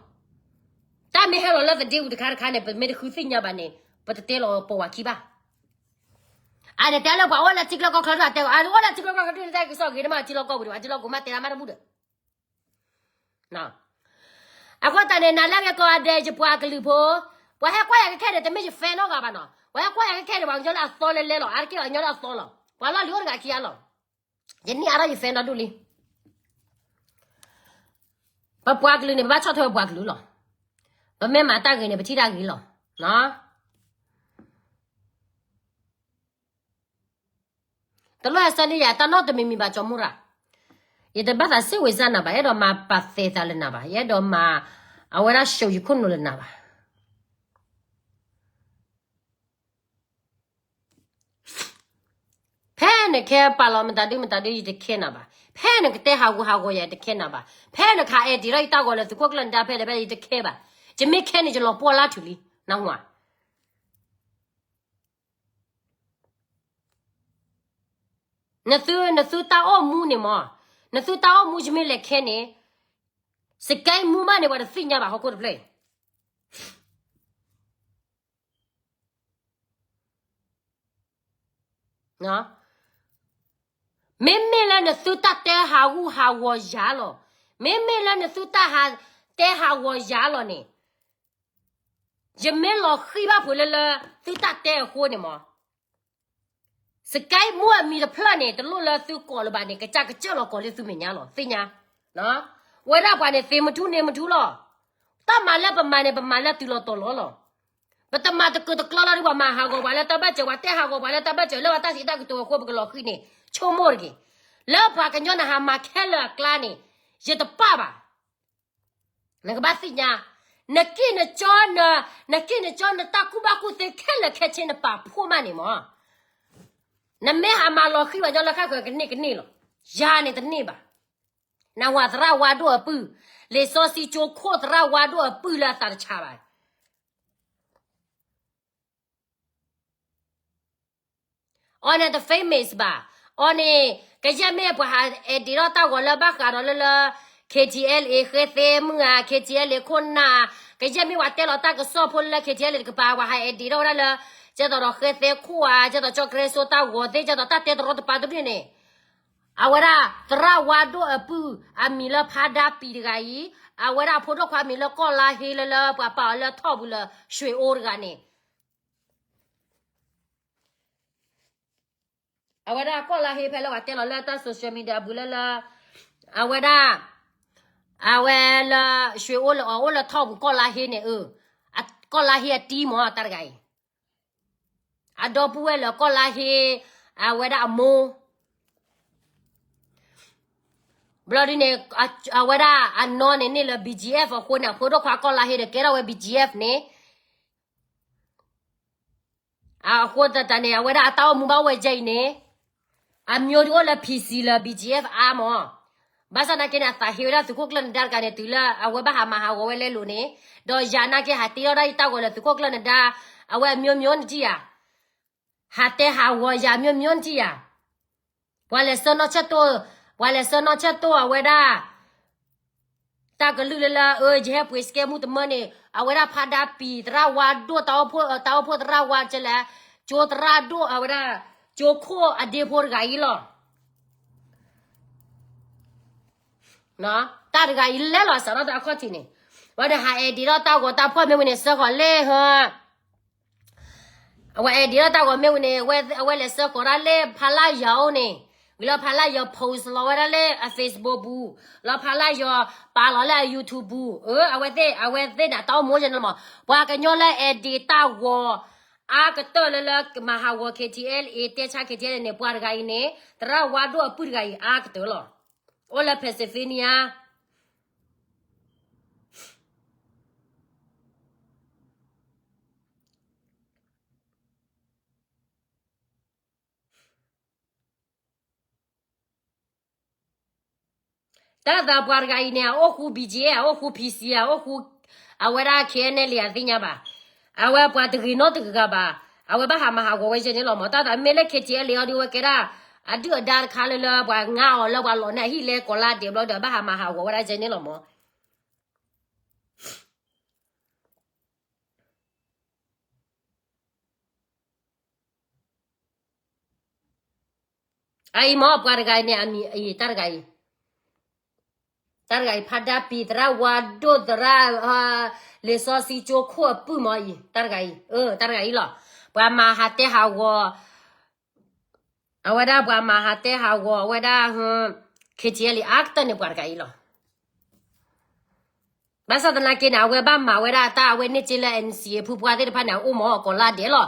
တၢ်မ့ၢ်ဟဲလီၤလၢသဒ့ပူၤတခါတခါန့ၣ် ပမ့ၢ်တဃုသ့ၣ်ညါဘၣ်န့ၣ် ပတတဲလီၤပိာ်ဝဲခံဘၣ်. အန့ၣ်တဲလၢပှၤအိၣ်လၢထံကျိကီၢ်ချၢဒၣ်တဲ, အအိၣ်လၢထံကျိကီၢ်ချၢဒၣ်တၢ်ကစီၣ်ဂ့ၤ တမ့ၢ်ထံလီၢ်ကီၢ်ပူၤဒီး ထံလီၢ်ကီၢ်မ့ၢ်တဲဒၣ်မ့ၢ်တဘူၣ်ဒီး အဃိသတးန့ၣ် နၤလၢအဂ့ၤကိးဂၤဒဲး ယပှၤကလုာ်ဖိ, ပှၤဟဲကွၢ်ယၤခဲခဲန့ၣ် တမ့ၢ်ယ fan နီတဂၤဘၣ်နီၤ, ပှၤဟဲကွၢ်ယၤခဲခဲန့ၣ် ပှၤကညီလၢအသီလဲလဲလီၤ, အါတက့ၢ်ပှၤကညီလၢအသီလီၤ, ပှၤလီၢ်လံၤအိၣ်တဂၤခံဂၤလီၤ. ယန့ၢ်အါထီၣ်ယ fan ဒီဒူၣ်လံ. ပပှၤကလုာ်န့ၣ် ပဘၣ်ဆီၣ်ထွဲပပှၤကလုာ်လီၤ. ပမ့ၢ်မၤတၢ်ဂ့ၤန့ၣ် ပထံၣ်တၢ်ဂ့ၤလီၤ. တလိၣ်ဟဲဆၢန့ၢ်ယၤတၢ်နီတမံၤမံၤဘၣ် ကၠီၤမူရၤ, ယတဘၣ်သးစိတ်ဝင်စားနၤဘၣ်, ယအဲၣ်ဒိးမၤပာ်သဲးသးလၢနၤဘၣ်, ယအဲၣ်ဒိးမၤ အဝဲဒၣ် show ယခိၣ်နူာ်လၢနၤဘၣ်. ခဲပာ်လီၤမတၤဒုမတၤဒု ယတခဲနၤဘၣ်. ဖဲနကတဲဟးဂူာ်ဟးဂီၤယၤ ယတခဲနၤဘၣ်. ဖဲနကဟးအဲၣ်ဒ့းထီၣ်ယတၢ်ဂီၤလၢသုးခိၣ်ကျၢၢ်နဒါဖဲလဲၣ်ဖဲလဲၣ် ယတခဲဘၣ်. ယမ့ၢ်ခဲန့ၣ် ယလီၤပှီၢ်လၢထူလံ နၢ်ဟူဧါ. နသု နသုတၢ်အိၣ်မူန့ၣ်မး, နသုတၢ်အိၣ်မူယမ့ၢ်လဲၤခဲန့ၣ်, စကဲမူဘၣ်န့ၣ် ပှၤတသ့ၣ်ညါဘၣ်ဟီၣ်ခိၣ်တဖျၢၣ်အံၤ. မ့မ့ၢ်လၢနသုတၢ်တဲဟးဂူာ်ဟးဂီၤယၤလီၤ, မ့မ့ၢ်လၢနသုတၢ်ဟးတဲဟးဂီၤယၤလီၤန့ၣ်, ယမ့ၢ်လီၤဃံၣ်ဘၣ်ဖုးလၢလၢသုတၢ်တဲအဃိန့ၣ်မး, စကဲမူအမံၤတဖျၢၣ်န့ၣ် တလိၣ်လၢသုကိးလၢၤဘၣ်န့ၣ် ကစၢ်ကစၢၢ်လီၤကိးလၢသုမဲာ်ညါလီၤ သ့ၣ်ညါ. ဝဲဒၣ်ပှၤန့ၣ် သ့မထူၣ်န့ၢ်မထူၣ်လီၤ. တၢ်မၤလၢပမၤန့ၣ် ပမၤလၢတုၤလီၤတီၤလီၤလီၤ. ပတမၤတကၢၤတကျီလီၤဒီး ပှၤမၤဟးဂီၤပှၤလၢတၢ်ဘၢၣ်စၢၤ ပှၤတဲဟးဂီၤပှၤလၢတၢ်ဘၢၣ်စၢၤ လၢပှၤတၢ်စံးတၢ်ကတိၤအဃိ ပကလီၤဃံၤန့ၣ် ဆိကမိၣ်တဂ့ၤ. လၢပှၤကညီနဟးမၤခဲလၢာ်အကျါန့ၣ် ယတပာ်ဘၣ်. နကဘၣ်သ့ၣ်ညါ, နက့ၢ်နကၠီ, နက့ၢ်နကၠီ နတၢ်ကူၣ်ဘၣ်ကူၣ်သ့ခဲလၢာ်ခဲဆ့နပာ်ဖှိၣ်မးန့ၣ်မး, နမ့ၢ်ဟးမၤလီၤဃံၤပှၤကညီလၢဃၣ်ဃၢၤကန့ၢ်ကန့ၢ်လီၤ. ယၤန့ၣ်တန့ၢ်ဘၣ်. နဝၤသရၣ်ဝါဒိၣ်အပုၢ်, လံာ်စီဆှံကၠိခိၣ်သရၣ်ဝါဒိၣ်အပုၢ်လၢအသးတဆါဘၣ်. အီၤန့ၣ်တ famous ဘၣ်. အီၤန့ၣ် ကယဲၢ်မ့ၢ်ပှၤဟးအဲၣ်ဒ့းထီၣ်တၢ်ဂီၤလၢဘၣ်ဃးဒီးလၢလၢ K T L A ဃဲသဲမုၢ်ဧါ, K T L A ခိၣ်နၢ်, ကယဲၢ်မ့ၢ်ပှၤတဲလီၤတၢ်ကစီၣ်ဖိလၢ K T L A တကပၤ ပှၤဟးအဲၣ်ဒ့းထီၣ်ဝဲဒၣ်လၢ ကဲသိးဒီးဃဲသဲခိၣ်ဧါ, ကဲသိးကၠီကရၢစိတၢ်ဂီၤသ့ၣ်, ကဲသိးတၢ်တဲတရီတပါတဘ့ၣ်န့ၣ်, အဝဲဒၣ်သရၣ်ဝါဒိၣ်အပုၢ် အမံၤလၢဖါဒါပံၤတဂၤအံၤ, အဝဲဒၣ်အဖိဒိၣ်ခွါမံၤလၢကီၢ်လါဟ့လၢလၢပှၤပာ်အီၤလၢထီၣ်ပူၤလၢ ရွှေအို တဂၤန့ၣ် အဝဲဒၣ်ကီၢ်လါဟ့ဖဲလၢပှၤတဲလီၤလၢတၢ် social media ပူၤလၢလၢ, အဝဲဒၣ်, အဝဲလၢ ရွှေအို လၢအအိၣ်လၢထီၣ်ပူၤကီၢ်လါဟ့န့ၣ်, ကီၢ်လါဟ့အတံၤမ့ၢ်တၢ်တဂၤအံၤ, အဒီပုၢ်ဝဲၢ်လၢကီၢ်လါဟ့, အဝဲဒၣ်အမိၢ် ဘျီဒ်န့ၣ်, အဝဲဒၣ်အနီၢ်န့ၣ်န့ၣ်လၢ B G F အဃိန့ၣ် အဖိဒိၣ်ခွါကီၢ်လါဟ့ဒီးကဲထီၣ်ဝဲ B G F န့ၣ်, အဃိသတးန့ၣ် အဝဲဒၣ်အတၢ်အိၣ်မူဘၣ်အိၣ်ဝဲဒ်အံၤန့ၣ်, အမျိုးဒုးအိၣ်လၢ P C လၢ B G F အါမး, ဘၣ်ဆၣ်သနာ်က့န့ၣ် အသးဟ့ဝဲဒၣ်သုးခိၣ်ကျၢၢ်နဒါတဂၤန့ၣ် တုၤလၢအဝဲဘၣ်ဟးမၤဟးဂီၤဝဲလဲလိာ်န့ၣ်, ဒီးယၤနာ်က့ဟးတ့ထီၣ်ဒၣ်ယတၢ်ဂီၤလၢသုးခိၣ်ကျၢၢ်နဒါ, အဝဲအမျိုးမျိုးန့ၣ်ထံၣ်ယၤ ဟးတဲဟးဂီၤယၤမျိုးမျိုးနထံၣ်ယၤ, ပှၤလဲၤဆၢနီၢ်ဆၢတိၢ်, ပှၤလဲၤဆၢနီၢ်ဆၢတိၢ်အဝဲဒၣ်, တၢ်ကလုၢ်လၢလၢ အၢ ယဟဲပှ့ၤစကဲမူတမၢန့ၣ် အဝဲဒၣ်ဖါဒါပံၤသရၣ်ဝါဒိၣ်တၢ်အိၣ်ဖှိၣ်, တၢ်အိၣ်ဖှိၣ်သရၣ်ဝါကဲလဲၣ်, ကၠိသရၣ်ဒိၣ်အဝဲဒၣ်, ကၠိခိၣ်အဒ့ဖိတဂၤအံၤလီၤ. တၢ်တဂၤအံၤလဲၤလီၤစးထီၣ်တၢ်အခီၣ်ထံးန့ၣ်, ဝဲဒၣ်ဟးအဲၣ်ဒ့းထီၣ်တၢ်ဂီၤတၢ်ဖီၣ်မ့ၢ်ဝံၤန့ၣ် စၢဃီၤလၢဟၢ အဝဲအဲၣ်ဒ့းထီၣ်တၢ်ဂီၤမ့ၢ်ဝံၤန့ၣ် အဝဲလဲၤစၢဃီၤဒၣ်လၢဖါလၢ်ယီၤအိၣ်န့ၣ်, ဂ့ၤလၢဖါလၢ်ယီၤ post လီၤဝဲဒၣ်လၢအ Facebook ပူၤ, လီၤဖါလၢ်ယီၤပာ်လီၤလၢအ YouTube ပူၤ, အဝဲသ့ၣ်, အဝဲသ့ၣ်န့ၣ် တၢ်အိၣ်မူယဲန့ၣ်လီၤမး, ပှၤကညီလၢအဲၣ်ဒ့းတၢ်ဂီၤ အါကတၢၢ်လၢလၢမၤဟးဂီၤ K T L A တဲဆါ K T L A န့ၣ် ပှၤတဂၤအံၤန့ၣ် သရၣ်ဝါဒိၣ်အပုၢ်တဂၤအံၤအါကတၢၢ်လီၤ. အိၣ်လၢ Pennsylvania တၢ်သးပှၤတဂၤအံၤန့ၣ် အအိၣ်ဃူ B G F အအိၣ်ဃူ P C အအိၣ်ဃူ အဝဲဒၣ် K N L A အသ့ၣ်ညါဘၣ်. အဝဲပှၤတဂ့ၤနီတဂၤဘၣ်. အဝဲဘၣ်ဟးမၤဟးဂီၤဝဲယဲန့ၣ်လီၤမး. တၢ်သးမ့ၢ်လၢ K T L A အီၤဒီးဝဲကဲဒၣ် အဒုၣ်အဒါတခါလၢလၢပှၤငါအီၤလၢပှၤလီၤန့ၢ်အဟံၣ်လဲကိးလါဒဲးဘျီဒီး ဘၣ်ဟးမၤဟးဂီၤဝဲဒၣ်ယဲန့ၣ်လီၤမး. အအံၤမ့ၢ်ပှၤတဂၤအံၤန့ၣ် အမံၤအံၤ တၢ်တဂၤအံၤ, တၢ်တဂၤအံၤ ဖါဒါပံၤသရၣ်ဝါဒိၣ်သရၣ် လံာ်စီဆှံကၠိခိၣ်အပုၢ်မ့ၢ်အံၤ တၢ်တဂၤအံၤ, အၢ တၢ်တဂၤအံၤလီၤ. ပှၤမၤဟးတဲဟးဂီၤ အဝဲဒၣ်ပှၤမၤဟးတဲဟးဂီၤ အဝဲဒၣ် K T L A အါကတၢၢ်န့ၣ် ပှၤတဂၤအံၤလီၤ. ဘၣ်ဆၣ်သနာ်က့န့ၣ် အဝဲဘၣ်မၤဝဲဒၣ်တၢ် အဝဲန့ၢ်စ့လၢ N C A ဖုပှၢ်သ့ၣ်တဖၣ်န့ၣ် အအိၣ်မ့ၢ်အကိးလါဒဲးလီၤ.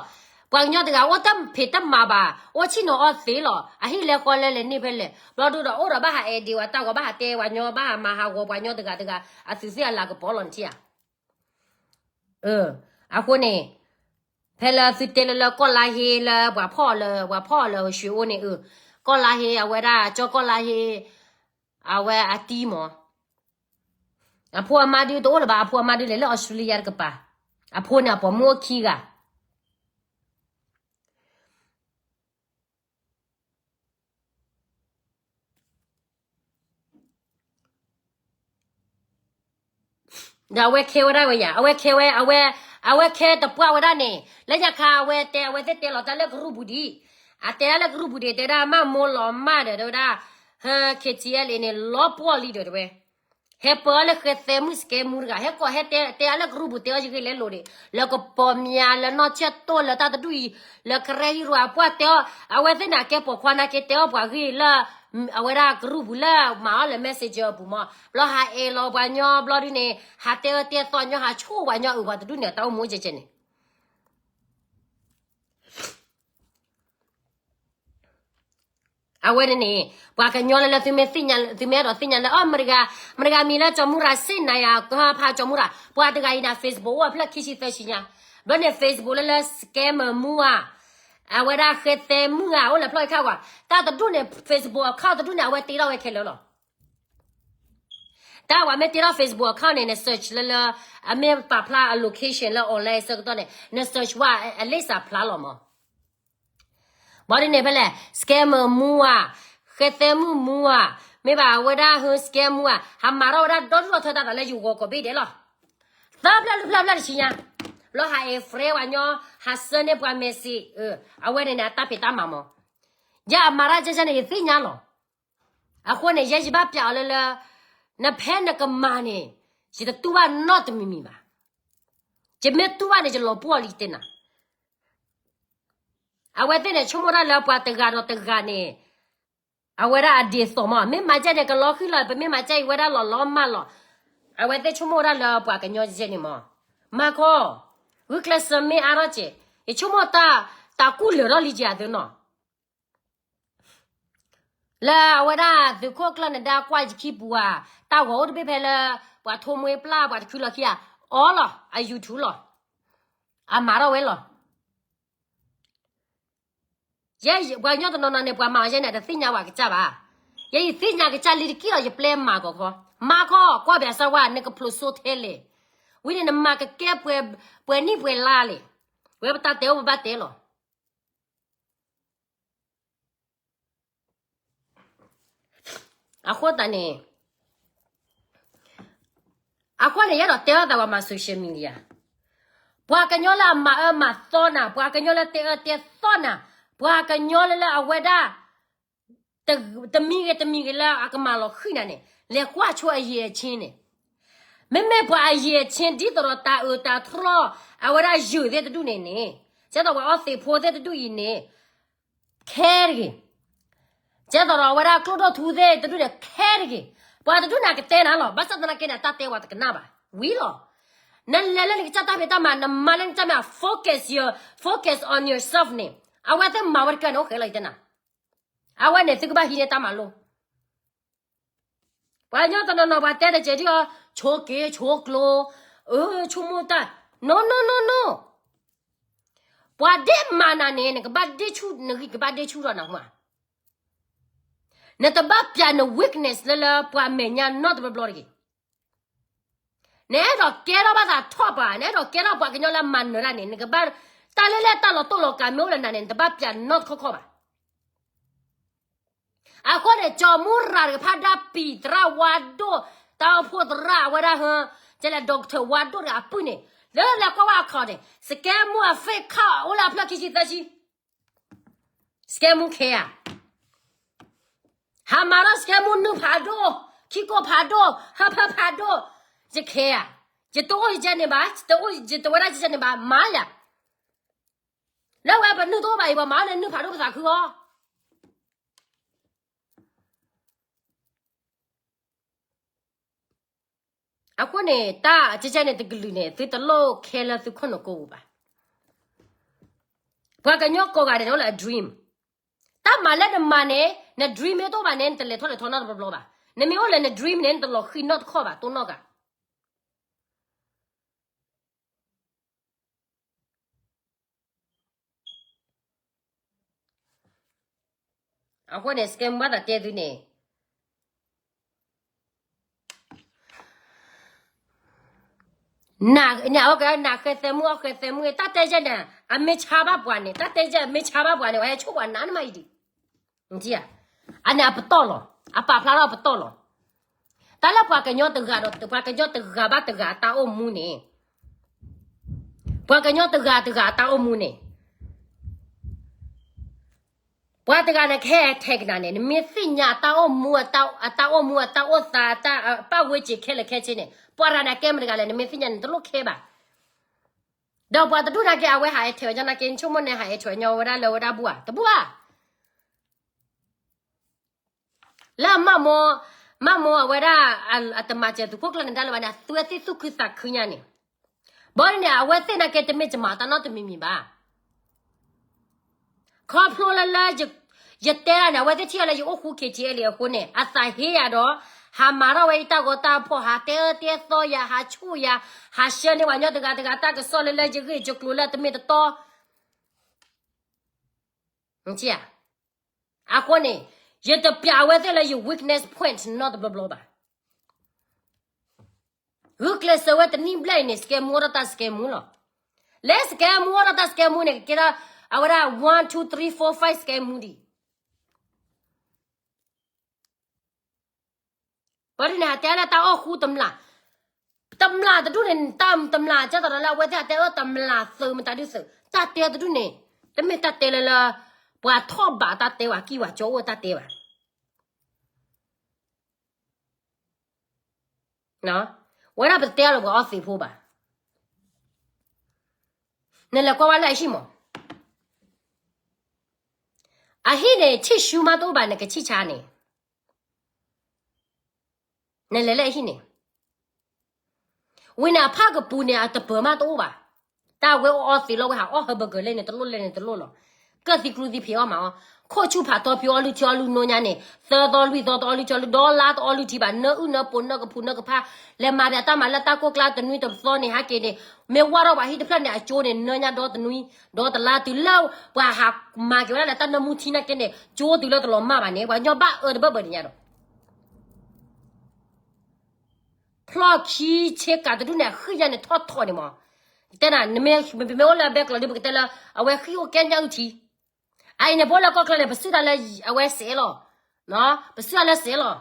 ပှၤကညီတဂၤအိၣ်တၢ်ဖံးတၢ်မၤဘၣ်, အိၣ်ဆ့ၣ်နီၤအီၣ်သ့လီၤ. အဟံၣ်လဲဃီလဲလဲၤန့ၢ်ဖဲလဲၣ်. ဘျီဒုဒီးအိၣ်ဒီးဘၣ်ဟးအဲၣ်ဒ့းဝဲတၢ်ဂီၤ ဘၣ်ဟးတဲပှၤညီ ဘၣ်ဟးမၤဟးဂီၤပှၤညီတဂၤတဂၤ အသူးသ့ၣ်အလၤကပီၤလီၤနထံၣ်ဧါ. အဃိန့ၣ် ဖဲလၢသုတဲလၢလၢကီၢ်လါဟ့လၢပှၤဖီၣ်လၢ ပှၤဖီၣ်လၢရွှေအိုးန့ၣ်, အၢ ကီၢ်လါဟ့ အဝဲဒၣ်ကၠီကီၢ်လါဟ့ အဝဲအတံၤမး. အဖိအမါဒုတအိၣ်လၢၤဘၣ်, အဖိအမါဒုလဲၤလၢ Australia တကပၤ, အဖိန့ၣ်အပိာ်မုၣ်အိၣ်ခံဂၤ ဒီးအဝဲခဲဝဲဒၣ်ဝဲယၤ, အဝဲခဲဝဲ, အဝဲ, အဝဲခဲတပှၢ်ဝဲဒၣ်န့ၣ် လၢညါခါအဝဲတဲ, အဝဲသ့ၣ်တဲလီၤတၢ်လၢကရူၢ်ပူၤဒံး, အတဲဒၣ်လၢကရူၢ်ပူၤဒံး တဲဒၣ်မၢ်မိၢ်လီၤမၢ်ဒီး တဲဝဲဒၣ်, ဟဲ K T L A န့ၣ် လီၤပှီၢ်လံဒီးတဲဝဲ, ဟဲပၢလၢဃဲသဲမုၣ် scammer တဂၤ, ဟဲကိးဟဲတဲ, တဲအါလၢကရူၢ်ပူၤတဲအီၤယဂ့ၢ်လဲလိာ်ဒံး, လၢကပီၤမၠါ လၢနီၢ်ဆၢၣ်တိၢ် လၢတၢ်တဒူၣ်အံၤ, လၢကရၢဟံရိၤအပှၢ်တဲအီၤ, အဝဲသ့ၣ်န့ၣ် အကဲပိာ်ခွါနာ်က့တဲအီၤပှၤဂ့ၢ်လၢ အဝဲဒၣ်ကရူၢ်ပူၤလၢမၤအီၤလၢ messenger အပူၤမး, ဘျီဟးအဲၣ်လီၤပှၤညီဘျီဒုန့ၣ် ဟးတဲအၢတဲသီညီ ဟးဆိၣ်ပှၤညီအုးပှၤတဒူၣ်န့ၣ် တၢ်အိၣ်မူကဲကဲန့ၣ် အဝဲန့ၣ်န့ၣ် ပှၤကညီလၢလၢသုမ့ၢ်သ့ၣ်ညါ, သုမ့ၢ်အဲၣ်ဒိးသ့ၣ်ညါလၢ အီ မတဂၤ, မတဂၤမံၤလၢကၠီမူရၤ စ့ၣ်နၤယၤ ကဖးကၠီမူရၤ, ပှၤတဂၤအံၤန့ၣ် Facebook အိၣ်အဖျၢၣ်ခံဆံသၢဆံညါ, ဘျီန့ၣ် Facebook လၢလၢ scammer မူဧါ, အဝဲဒၣ်ဃဲသဲမုၣ်ဧါ အိၣ်လၢဖျၢၣ်အခါကွၢ်, တၢ်တဒူၣ်န့ၣ် Facebook account တဒူၣ်န့ၣ် အဝဲတ့ထီၣ်ဝဲခဲလၢာ်လီၤ. တၢ်ဝဲမ့ၢ်တ့ထီၣ် Facebook account န့ၣ် န search လၢလၢ အမ့ၢ်ပာ်ဖျါအ location လၢ online ဆၢကတီၢ်န့ၣ် န search ဝဲအလ့ၣ်စးဖျါလီၤမး. ဘၣ်ဒ်န့ၣ်ဖဲလဲၣ် scammer မူဧါ, ဃဲသဲမုၣ်မူဧါ, မ့ၢ်ဘၣ်အဝဲဒၣ်ဟဲ scam မူဧါ, ဟးမၤထီၣ်ဝဲဒၣ်ဒီဒူၣ်ဒီထၢတၢ်သးလၢယဂီၤကိးဘ့ၣ်ဒဲးလီၤ. သၢဖျၢၣ်လွံၢ်ဖျၢၣ်ဖျၢၣ်တဆံညါ, လီၤဟးအဲၣ် friend ပှၤညီ, ဟးဆှၢန့ၢ်ပှၤ message, အဝဲန့ၣ်န့ၣ် အတၢ်ဖံးတၢ်မၤမး. ယအမၤတၢ်ကဲကဲန့ၣ် ယသ့ၣ်ညါလီၤ. အဃိန့ၣ် ယဲယဘၣ်ပျးအီၤလၢလၢ နဖဲနကမၤန့ၣ် ယတတူၢ်ဘၣ်နီတမံၤမံၤဘၣ်. ယမ့ၢ်တူၢ်ဘၣ်န့ၣ် ယလီၤပှီၢ်လံတဲနၤ. အဝဲသ့ၣ်န့ၣ် ဆိကမိၣ်ဒၣ်လၢပှၤတဂၤဒီးတဂၤန့ၣ် အဝဲဒၣ်အဒ်သိးမး မ့ၢ်မၤကဲန့ၣ် ကလီၤဃံၤလီၤ ပမ့ၢ်မၤကဲအံၤ ဝဲဒၣ်လီၤလီၤမၢ်လီၤ. အဝဲသ့ၣ်ဆိကမိၣ်ဝဲဒၣ်လၢပှၤကညီကဲန့ၣ်မး. မၤခီ, ဂုာ်ကျဲးစၢးမ့ၢ်အါထီၣ်ကဲ, ယဆိကမိၣ်တၢ်, တၢ်ကူၣ်လၢာ်ထီၣ်လံကဲအသုနီၤ လၢအဝဲဒၣ်သုးခိၣ်ကျၢၢ်နဒါကွၢ်ယခံပူၤဧါ, တၢ်ဂီၤအိၣ်တဘ့ၣ်ဖဲလၢ ပှၤထိမှ့ပျၢ် ပှၤတခုလီၤခံဧါ, အီလီၤ, အ YouTube လီၤ, အမၤထီၣ်ဝဲလီၤ. ယဲပှၤကညီတနီၤနီၤန့ၣ် ပှၤမၤအီၤယဲန့ၣ် တသ့ၣ်ညါဝဲကစၢ်ဘၣ်. ယဲယသ့ၣ်ညါကစၢ်လံတက့ၢ်လီၤ ယပျဲမၤကီးခီ, မၤခီ, ကွၢ်ဘၣ်စၢ်ဝဲ နကဖျိးစိထဲလဲၣ်. ဝံၤန့ၣ် နမၤကကဲပှဲၤ, ပှဲၤနံၣ်ပှဲၤလါလဲၣ်. ဝဲပတၢ်တဲအိၣ်ပဘၣ်တဲလီၤ. အဃိသတးန့ၣ်, အဃိန့ၣ် ယအဲၣ်ဒိးတဲဘၣ်သးပှၤမၤ social media, ပှၤကညီလၢအမၤအၢမၤသီနၤ, ပှၤကညီလၢတဲအၢတဲသီနၤ, ပှၤကညီလၢလၢအဝဲဒၣ် တမံၤဂ့ၤတမံၤဂ့ၤလၢအကမၤလီၤဃံၤနၤန့ၣ် လဲၤကွၢ်ဆိအရည်အချင်းန့ၣ်, မ့မ့ၢ်ပှၤအရည်အချင်း ဒ်သိးဒီးတၢ်အၢတၢ်တြီ အဝဲဒၣ်ယုၢ်သ့ၣ်တဒူၣ်န့ၣ်န့ၣ်, ကဲသိးပှၤအီသံးဖိသ့ၣ်တဒူၣ်အံၤန့ၣ် ခဲတဂ့ၤ. ကဲသိးဒီးအဝဲဒၣ်ကျိၣ်ဒိၣ်ထူသ့ၣ်တဒူၣ်န့ၣ် ခဲတဂ့ၤ. ပှၤတဒူၣ်န့ၣ် အကတဲနၤလီၤ. ဘၣ်ဆၣ်သနာ်က့န့ၣ် အတၢ်တဲဝဲတကနၣ်ဘၣ်. ဝံၤလီၤ. နလဲၤလၢနကစၢ်တၢ်ဖံးတၢ်မၤ, နမၤလၢနကစၢ်မၤ, focus your, focus on yourself န့ၣ်, အဝဲသ့ၣ်မၤဝဲတကၢၢ်န့ၣ် အိၣ်ဃဲလီၤ ယတဲနၤ. အဝဲန့ၣ် သုကဘၣ်ဟံးန့ၢ်တၢ်မၤလိ ပှၤကညီတနီၤနီၤ ပှၤတဲတစဲးဒ်အီၤ, ဆိက့ၤဆိကျိၤ, အၢ ဆိကမိၣ်တၢ်, no no no no. ပှၤဒ့မၤနၤန့ၣ် နကဘၣ်ဒ့ဆူၣ်, နဂံၢ်ကဘၣ်ဒ့ဆူၣ်ထီၣ်နၤမး. နတဘၣ်ပျးန weakness လၢလၢပှၤမဲာ်ညါနီတဘျီဘျီတဂ့ၤ. နအဲၣ်ဒိးကဲထီၣ်ဘၣ်သးထီၣ်ပှၤ, နအဲၣ်ဒိးကဲထီၣ်ပှၤကညီလၢအမၤနၢၤတၢ်န့ၣ် နကဘၣ်, တၢ်လၢလၢတၢ်လီၤတိၢ်လီၤကးမ့ၢ်အိၣ်လၢနၤန့ၣ် နတဘၣ်ပျးနီတခီခီဘၣ်. အဃိန့ၣ် ကၠီမူရၤတကဖၣ်ဒၣ်ပံာ်သရၣ်ဝါဒိၣ်, တၢ်အိၣ်ဖှိၣ်သရၣ်အဝဲဒၣ်ဟၢ, ကလဲၤ doctor ဝါဒိၣ်တဂၤအပုၢ်န့ၣ်, လၢလဲၤကွၢ်ဝဲအခီၣ်န့ၣ် scam မူအ fake account အိၣ်လၢအဖျၢၣ်ခံဆံသၢဆံ. scam မူခဲဧါ. ဟးမၤထီၣ် scam မူနုၢ်ဖးဒိၣ်, ခံကိၢ်ဖးဒိၣ်, ဟၢဖၢဖးဒိၣ်, ယခဲဧါ. ယတအိၣ်ယကဲန့ၣ်ဘၣ်, ယတအိၣ်, ယတဝဲဒၣ်ယကဲန့ၣ်ဘၣ်, မၤယၤ. လၢဝဲပနုၢ်တအိၣ်ဘၣ်အံၤ ပှၤမၤအီၤန့ၣ်နုၢ်ဖးဒိၣ်ပသးခုအီၤ. အဃိန့ၣ် တၢ်ကဲကဲန့ၣ်တကလုာ်န့ၣ် သုတလိၣ်ခဲလၢသုခိၣ်နူာ်ကိးပူၤဘၣ်. ပှၤကညီကိးဂၤဒဲးန့ၣ်အိၣ်လၢအ dream. တၢ်မၤလၢနမၤန့ၣ် န dream မ့ၢ်တအိၣ်ဘၣ်န့ၣ် နတလဲၤထီၣ်လဲၤထီနီတဘျီဘျီဘၣ်. နမ့ၢ်အိၣ်လၢန dream န့ၣ် နတလီၤဃံၤနီတခီဘၣ် တိၢ်နီၣ်ဂၤ. အဃိန့ၣ် စကဲမူဘၣ်သးတဲသုန့ၣ် နအီၣ်ကဲ နဃဲသဲမူ အီၣ်ဃဲသဲမူ တၢ်တဲယဲၢ်န့ၣ် အမ့ၢ်ဆါဘၣ်ပှၤန့ၣ် တၢ်တဲယဲၢ်အမ့ၢ်ဆါဘၣ်ပှၤန့ၣ် ပှၤဟဲဆိၣ်ပှၤနးနမးအံၤဒံး, အန့ၣ်အပတီၢ်လီၤ, အပာ်ဖျါထီၣ်အပတီၢ်လီၤ. တၢ်လၢပှၤကညီတဂၤဒီး ပှၤကညီတဂၤဘၣ်တဂၤအတၢ်အိၣ်မူန့ၣ်, ပှၤကညီတဂၤတဂၤအတၢ်အိၣ်မူန့ၣ် ပှၤတဂၤန့ၣ်ကဟဲထဲကနၤန့ၣ် နမ့ၢ်သ့ၣ်ညါအတၢ်အိၣ်မူ အတၢ်အိၣ်မူ အတၢ်အိၣ်သး အတၢ်ပၣ်ဝဲစ့ၤခဲလၢာ်ခဲဆ့န့ၣ် ပှၤတဂၤန့ၣ်ကဲမတၤတဂၤလဲၣ် နမ့ၢ်သ့ၣ်ညါန့ၣ် တလိၣ်ခဲဘၣ်. ဒီးပှၤတဒူၣ်နာ်က့ အဝဲဟးအဲၣ်ထဲအီၤညီနာ်က့ နဆိကမိၣ်န့ၣ် ဟးအဲၣ်ထဲအီၤညီဝဲဒၣ်လၢဝဲဒၣ်ဘူၣ်ဧါ, တဘူၣ်ဧါ. လၢအမၢ်မိၢ်, မၢ်မိၢ်အဝဲဒၣ် အတမၤစၢၤသုးခိၣ်ကျၢၢ်နဒါလၢၤဘၣ်န့ၣ် အဝဲသ့ၣ်သူၣ်ခုသးခုညါန့ၣ်, ဘၣ်န့ၣ် အဝဲသ့ၣ်နာ်က့တမ့ၢ်ကမၤတၢ်နီတမံၤမံၤဘၣ်. ခီဖျိလၢလၢ ယတဲဒၣ်န့ၣ် အဝဲသ့ၣ်ထံၣ်အီၤလၢယအိၣ်ဃူ ခ့ထံအဲလံ အဃိန့ၣ် အသးဟ့ယၤဒီး ဟးမၤထီၣ်ဝဲယတၢ်ဂီၤတၢ်ဖီၣ် ဟးတဲအၢတဲသီယၤ ဟးဆူၣ်ယၤ ဟးဆှၢန့ၢ်ပှၤကညီတဂၤတဂၤတၢ်ကစီၣ်လၢလၢယဂ့ၢ်ယကျိၤလၢတမ့ၢ်တတီ အဃိန့ၣ် ယတပျးအဝဲသ့ၣ်လၢယ weakness point နီတဘျီဘျီဘၣ်. ဂုာ်ကျဲးစၢးဝဲတနံၣ်ဘျဲၣ်အံၤန့ၣ် စကဲမူအိၣ်ဒီးတၢ်စကဲမူလီၤ. လၢစကဲမူအိၣ်ဒီးတၢ်စကဲမူန့ၣ် ကကဲထီၣ် အဝဲဒၣ် one two three four five စကဲမူဒံး. ဘၣ်ဒ်န့ၣ် ဟးတဲလၢတၢ်အီၣ်ဃူတမျၢ်, တမျၢ်တဒူၣ်န့ၣ် တၢ်တမျၢ် ကဲသိးဒီးလၢအဝဲသ့ၣ်ဟးတဲအၢ တမျၢ်သုးမတၤဒုးသုး တၢ်တဲတဒူၣ်န့ၣ် တမ့ၢ်တၢ်တဲလၢလၢ ပှၤထီၣ်ဘးတၢ်တဲဝဲ ကံၢ်ဝဲကၠီအိၣ်တၢ်တဲဘၣ်. ဝဲဒၣ်ပတဲအလီၤပှၤအီသံးဖိဘၣ်. နလဲၤကွၢ်ဝဲလၢအဟံၣ်မး, အဟံၣ်န့ၣ် ထံၣ်ရှူမးတအိၣ်ဘၣ် နကဆံၣ်ဆါန့ၣ်, နလဲၤလၢအဟံၣ်န့ၣ် ဝံၤန့ၣ် အဖၣ်ကပူၤန့ၣ် အတပၢၤမးတအိၣ်ဘၣ်. တၢ်ဝဲအီသံးလီၤ ဝဲဟးအီၣ်ဟဲဘၢၣ်ကၢၤလဲၣ်န့ၣ် တလိၣ်လဲၣ်န့ၣ်တလိၣ်လီၤ. ကၢၢ်သံကျူသံဖံးအီၣ်မးအီၤ, ခိၣ်ဆူၣ်ဖးထီဖံးအီၣ်လုၢ်ထံအီၣ်လုၢ်နိညါန့ၣ် သၢသီလွံၢ်သီတအီၣ်လုၢ်ထံအီၣ်လုၢ် ဒီလါတအီၣ်လုၢ်ထံဘၣ် နၢအုၣ်နၢပှ့ၤနၢကဖူနၢကဖါ, လဲၤမၤဒၣ်တၢ်မၤလၢတၢ်ကိၢ်ကျါတနွံတသီန့ၣ် ဟဲက့ၤန့ၣ် မ့ၢ်ဝၢ်ထီၣ်ပှၤဟံၣ်တဖျၢၣ်န့ၣ် အကၠိန့ၣ် နၢညါဒီတနွံ, ဒီတလါတုၤလၢ ပှၤဟးမၤက့ၤဝဲဒၣ်လၢတၢ်နၢမူထံနာ်က့န့ၣ် ကၠိတုၤလၢတလီၤမၢ်ဘၣ်န့ၣ် ပှၤကညီဘၣ်အၢတဘၢၣ်ဘၢၣ်န့ၣ်ညါဒီး ဖျီၣ်ခံဆ့ကၤတဒူၣ်န့ၣ် အဃံညါန့ၣ်ထီၣ်ထီၣ်န့ၣ်မး, တဲနၤ နမ့ၢ်အိၣ်လၢအဘဲကျိၤဒ်ပကတဲလၢ အဝဲဃံအိၣ်ကဲညါအုၣ်ထံ, အအံၤန့ၣ် ပအိၣ်လၢကီၢ်ချၢန့ၣ် ပစုၣ်တၢ်လၢအဝဲစဲးလီၤ, ပစုၣ်တၢ်လၢစဲးလီၤ,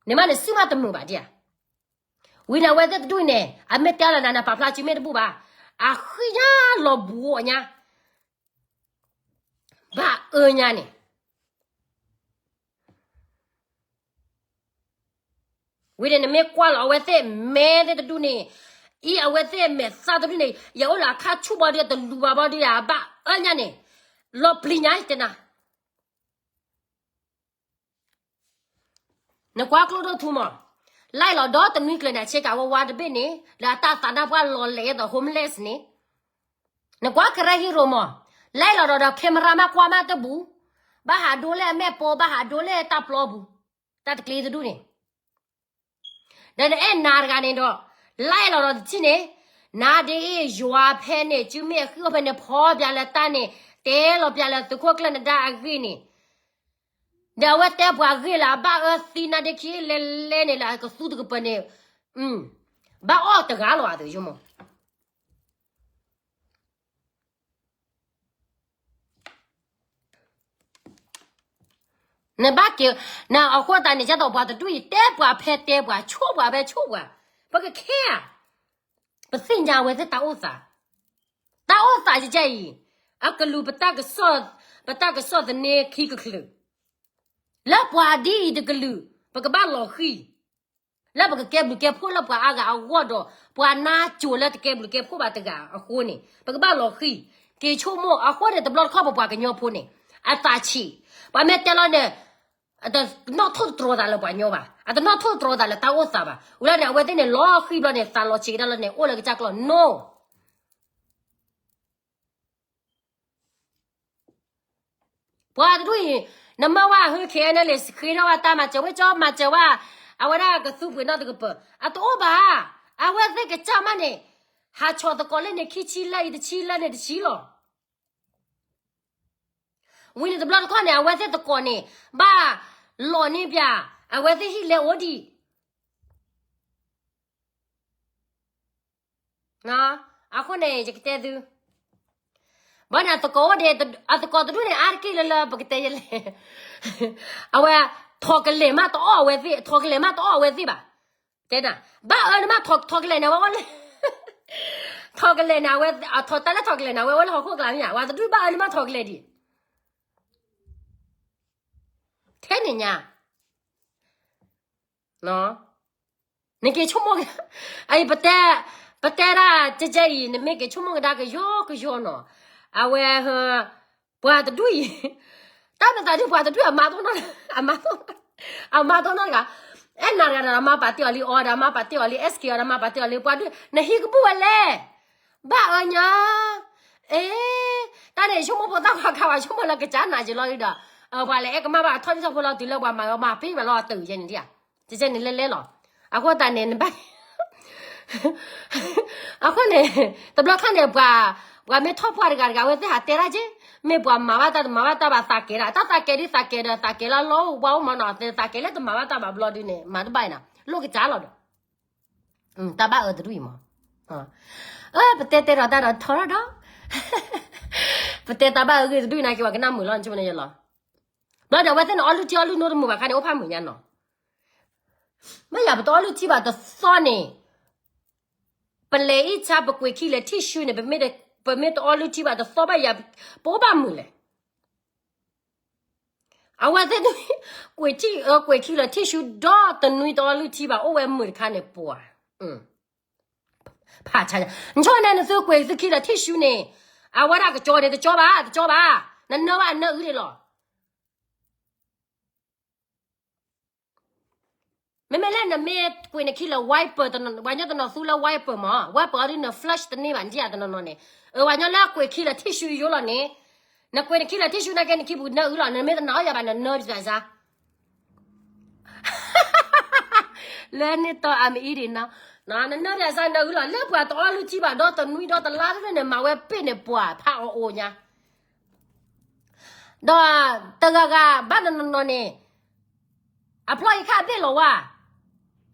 န့ၣ်မးန့ၣ်စုၣ်မးတမုာ်ဘၣ်ဒံးဧါ. ဝံၤန့ၣ် အဝဲသ့ၣ်တဒူၣ်န့ၣ် အမ့ၢ်တဲလီၤနၤန့ၣ် ပာ်ဖျါစုမ့ၢ်တဘူၣ်ဘၣ်, အဃံညါလီၤဘူးအီၤညါ ဘၣ်အၢညါန့ၣ် ဝံၤန့ၣ် နမ့ၢ်ကွၢ်လီၤအဝဲသ့ၣ်မဲသ့ၣ်တဒူၣ်န့ၣ်, အံၤအဝဲသ့ၣ်မဲာ်သၣ်တဒူၣ်န့ၣ် ယအိၣ်လၢအခါဆူၣ်ဘီဒုး တလူၤဘၣ်ဘီဒုး ယဘၣ်အၢညါန့ၣ်, လီၤပျံၤညါတဲနၤ နကွၢ်ကျိဒိၣ်ထူမး, လဲၤလီၤဒီတနွံကျၢၤန့ၣ် ဆ့ကၤဝါဝါတဘ့ၣ်န့ၣ် လၢအတၢ်သးနါပှၢ်လီၤလဲၤဒီး homeless န့ၣ်, နကွၢ်ကရၢဟံရိၤမး, လဲၤလီၤဒီးဒီး camera မးကွၢ်မးတဘူၣ်, ဘၣ်ဟးဒိလၢအမဲာ်ပိာ် ဘၣ်ဟးဒိလၢတၢ်ပျီပူၤ, တၢ်တကျ့တဒူၣ်န့ၣ် ဒီးနအဲၣ်နၤတဂၤန့ၣ်ဒီး လဲၤလီၤဒီးတထံၣ်န့ၣ်, နၤဒ်အံၤ ယွၤဖဲန့ၣ် စုမ့ၢ်အဃံအိၣ်ဖဲန့ၣ် ဖီပၠးလၢတၢ်န့ၣ်, တဲလီၤပၠးလၢသုးခိၣ်ကျၢၢ်နဒါအဂ့ၢ်န့ၣ်, ဒီးအဝဲတဲပှၤဂ့ၢ်လၢအဘၣ်အၢသံနၤဒ့ခံလဲၤလဲၤန့ၣ် လၢအကသူတကပၤန့ၣ်, ဘၣ်အီၣ်တဂၤလီၤအသးယမိၢ် နဘၣ်က့ၤ, နအဃိသတးန့ၣ် ကသိးပှၤတဒူၣ်အံၤ တဲပှၤဖဲတဲပှၤ ဆိၣ်ပှၤဖဲဆိၣ်ပှၤ, ပကခဲဧါ, ပသ့ၣ်ညါဝဲသ့ၣ်တၢ်အိၣ်သး, တၢ်အိၣ်သးယကဲအံၤ, အကလုာ်ပတၢ်ကစီၣ်, ပတၢ်ကစီၣ်သန့ခံကချုး, လၢပှၤဒ်အံၤတကလုာ်, ပကဘၣ်လီၤဃံၤ လၢပကကဲဘျုးကဲဖှိၣ်လၢပှၤအါဂၤအဂီၢ်ဒီး ပှၤနါစိၤလၢတကဲဘျုးကဲဖှိၣ်ဘၣ်တဂၤအဃိန့ၣ် ပကဘၣ်လီၤဃံၤ, က့ၤဆိကမိၣ်အဃိန့ၣ် တဘျီတခီၣ်ပပှၤကညီဖိန့ၣ် အသးဆံး, ပှၤမ့ၢ်တဲလီၤန့ၣ် အတနီၣ်ထိၣ်တတြီၤသးလၢပှၤကညီဘၣ်, အတနီၣ်ထိၣ်တတြီၤသးလၢတၢ်အိၣ်သးဘၣ်, ဝံၤလီၤန့ၣ် အဝဲသ့ၣ်န့ၣ် လီၤဃံၤဘျီန့ၣ် သးလီၤဆံးကဒါလီၤန့ၣ် အိၣ်လၢကစၢ်ကျီၢ် no ပှၤတဒူၣ်အံၤ နမၢဝဲဟဲ ခဲအံၤန့ၣ် လဲၤဃ့ထီၣ်ဝဲတၢ်မၤစၢၤဝဲ ကၠီမၤစၢၤဝဲ အဝဲဒၣ်ကသူပှ့ၤနီၣ်တကပၤ အတအိၣ်ဘၣ်, အဝဲသ့ၣ်ကစၢ်မးန့ၣ် ဟးဆီၣ်သကိးလၢန့ၣ်ခံဆံလၢအံၤတဆံလၢန့ၣ်တဆံလီၤ. ဝံၤန့ၣ်တဘျီတခီၣ်န့ၣ် အဝဲသ့ၣ်သကိးန့ၣ် ဘၣ်လီၤန့ၢ်ပၠး အဝဲသ့ၣ်ဟံၣ်လဲၤအိၣ်ဒံး အဃိန့ၣ် ယကတဲသု, ဘၣ်န့ၣ်အသကိးအိၣ်ဒံး, အသကိးတဒူၣ်န့ၣ် အါတက့ၢ်လၢလၢပကတဲယလဲၣ်, အဝဲ ထိးကလဲာ်မးတအီၣ်အဝဲသ့ၣ်, ထိးကလဲာ်မးတအီၣ်အဝဲသ့ၣ်ဘၣ်, တဲနၤ, ဘၣ်အၢန့ၣ်မး ထိးကလဲာ်န့ၣ် အဝဲအိၣ်လၢ ထိးကလဲာ်န့ၣ် အဝဲ အထိးတၢ်လၢထိးကလဲာ်န့ၣ် အဝဲအိၣ်လၢဟီၣ်ခိၣ်ကျါမ့ၢ်ဧါ, ပှၤတဒူၣ်ဘၣ်အၢန့ၣ်မးထိးကလဲာ်ဒံး, ထဲန့ၣ်ညါ နက့ၤဆိကမိၣ်, အအံၤ ပတဲ, ပတဲဒၣ်ကဲကဲအံၤ နမ့ၢ်က့ၤဆိကမိၣ်ကဒါကယီကယီနီၤ, အဝဲ, ပှၤတဒူၣ်အံၤ, တၢ်မသးဒ်ပှၤတဒူၣ်အမါ, အမါ, အမါသီနီတဂၤ, အဲၣ်နၤတဂၤဒီး အမါပာ်တ့ၢ်အီၤလံအီဒီး အမါပာ်တ့ၢ်အီၤလံ အဲးစက့ၤအီၤဒီး အမါပာ်တ့ၢ်အီၤလံ ပှၤဒူၣ် နဟံၣ်ကဘူၣ်ဝဲလဲၣ်, ဘၣ်အၢညါ အ့, တၢ်န့ၣ် ဆိကမိၣ်ဖိသၣ်ခွါခါဝဲ ဆိကမိၣ်လၢကစၢ်နာ်ယံၤလီၤဒီး, ပှၤလဲၤအဲၣ်ကမၣ်ဘၣ်အထီၣ်ဒ်ထီၣ်ဖိလီၤတုၤလၢပှၤမၤမၤပ့ၤဘၣ်လီၤအတုၤယဲန့ၣ်ဒ်, ကဲကဲန့ၣ်လဲၤလဲၤလီၤ, အဃိသတးန့ၣ် နဘၣ်, အဃိန့ၣ်, တဘျီခါန့ၣ် ပှၤ, ပှၤမ့ၢ်ထီၣ်ပှၢ်တဂၤတဂၤ အဝဲသ့ၣ်ဟးတဲဒၣ်က့, မ့ၢ်ပှၤမၤဘၣ်တၢ်တမၤဘၣ်တၢ်ဘၣ်သးကဲၤဒၣ် တၢ်သးကဲၤဒ်သးကဲၤဒီးသးကဲၤလၢလီၢ်အိၣ်ဝါအိၣ်မနီၤ သးကဲၤလၢတမၤဘၣ်တၢ်ဘၣ်ဘျီဒုန့ၣ် မၤတဘၣ်အံၤနီၤ လိၣ်ကစၢ်လီၤဒီး တၢ်ဘၣ်အၢတဒူၣ်အံၤမး, ပတဲတဲဒီးတၢ်ဒီးထီထီၣ်ဒီး, ပတဲတၢ်ဘၣ်အၢဂ့ၢ်တဒူၣ်အံၤနာ်က့ ပှၤကနၣ်မုာ်လီၤ နဆိကမိၣ်န့ၣ်ယလီၤ, ဘျီဒီးအဝဲသ့ၣ်န့ၣ် အီလုၢ်ထံအီလုၢ်နိတမုာ်ဘၣ်ခါန့ၣ် အိၣ်ဖးမုာ်ညါနီၤ, မ့ၢ်ယၤ ပတအီလုၢ်ထံဘၣ်တသီန့ၣ်, ပလဲၤအံၣ်ဆါ ပကွံာ်ခံလဲၤထံၣ်ရှုန့ၣ် ပမ့ၢ်တအီလုၢ်ထံဘၣ်တသီဘၣ်ယၤ, ပအိၣ်ဘၣ်မုာ်လဲၣ် အဝဲသ့ၣ် ကွံာ်ထံၣ်, ကွံာ်ခံလၢထံၣ်ရှု ဒီးတနွံတအီလုၢ်ထံဘၣ် အိၣ်ဝဲမုာ်တခါန့ၣ်ပှၤ, ဖးဆါ, နဆိန့ၣ် နသုကွံာ်သုခံလၢထံၣ်ရှုန့ၣ်, အဝဲဒၣ်ကကၠီန့ၣ် တကၠီဘၣ်, တကၠီဘၣ်, နနၢဘၣ်အနၢအုဒ်လီၤ မ့မ့ၢ်လၢနမ့ၢ်ကွံာ်နခံလၢ wiper, ပှၤကညီတနီၤသူလၢ wiper မး, wiper အီၤဒ်န flush တန့ၢ်ဘၣ် နထံၣ်ဧါတနီၤနီၤန့ၣ်, အဝဲကညီလၢအကွံာ်ခံလၢထံၣ်ရှုယိလီၤန့ၣ်, နကွံာ်နခံလၢထံၣ်ရှုနာ်က့ နခံပူၤနၢအုလီၤ နမ့ၢ်တနာ်အီၤယၤဘၣ် နနၢပစၢ်စါ လၢန့ၣ်တီအမအံၤဒံးနီၤ, နနၢပစၢ်စါနၢအုလီၤ လၢပှၤတအီလုၢ်ထံဘၣ်ဒီးတနွံဒီးတလါတဖျၢၣ်န့ၣ် မၤဝဲပ့ၢ်န့ၣ်ပှၤဖးအီၤအိၣ်ညါ ဒီးတဂၤဂၤဘၣ်နီၤနီၤန့ၣ်, အဖျီၣ်အံၤခါဘ့ၣ်လီၤဝါ,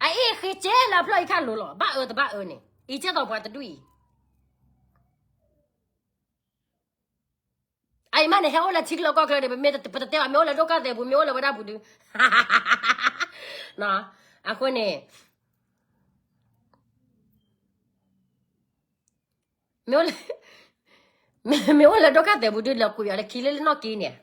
အအ့ၣ်ဃ့ကဲလၢအဖျီၣ်အံၤခါလိၤလီၤ ဘၣ်အၢတဘၣ်အၢန့ၣ် အံၤကဲသိးပှၤတဒူၣ်အံၤ, အအံၤမးန့ၣ် ဟဲအိၣ်လၢထံချၢကီၢ်ချၢန့ၣ် ပမ့ၢ်ပတတဲဘၣ် မ့ၢ်အိၣ်လၢဒိၣ်ကၢ်သဲးပူၤ မ့ၢ်အိၣ်လၢဝဲဒၣ်ပူၤဒုး, အဃိန့ၣ် မ့ၢ်အိၣ်လၢ, မ့ၢ်အိၣ်လၢဒိၣ်ကၢ်သဲးပူၤဒုး လၢကွံာ်အီၤလၢခံလၢလၢနီၢ်က့န့ၣ်,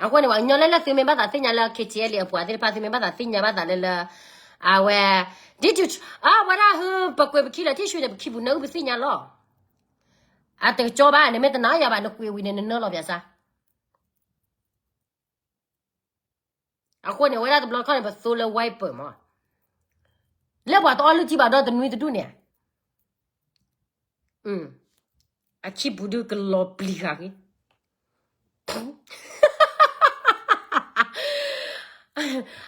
အဃိန့ၣ် ပှၤကညီလၢလၢသုမ့ၢ်ဘၣ်သးသ့ၣ်ညါလၢ KTLA အပှၤသ့ၣ်တဖၣ် သုမ့ၢ်ဘၣ်သးသ့ၣ်ညါဘၣ်သးလၢလၢ, အဝဲ, ဒ်တုၤ, အဝဲဒၣ်ဟၢ ပကွံာ်ပခံလၢထံၣ်ရှုန့ၣ် ပခံပူၤနၢအုပသ့ၣ်ညါလီၤ, အတကကၠီဘၣ် နမ့ၢ်တနာ်ယၤဘၣ် နကွံာ်ဝံၤန့ၣ် နနၢလီၤပစၢ်စါ အဃိန့ၣ် အဝဲဒၣ်တဘျီခီၣ်န့ၣ် ပသိလၢ wiper မး, လၢပှၤတအီလုၢ်ထံဘၣ်ဒီးတနွံတဒူၣ်န့ၣ်, အခံပူၤဒုးကလီၤပျံၤဃာ်က့ၤ,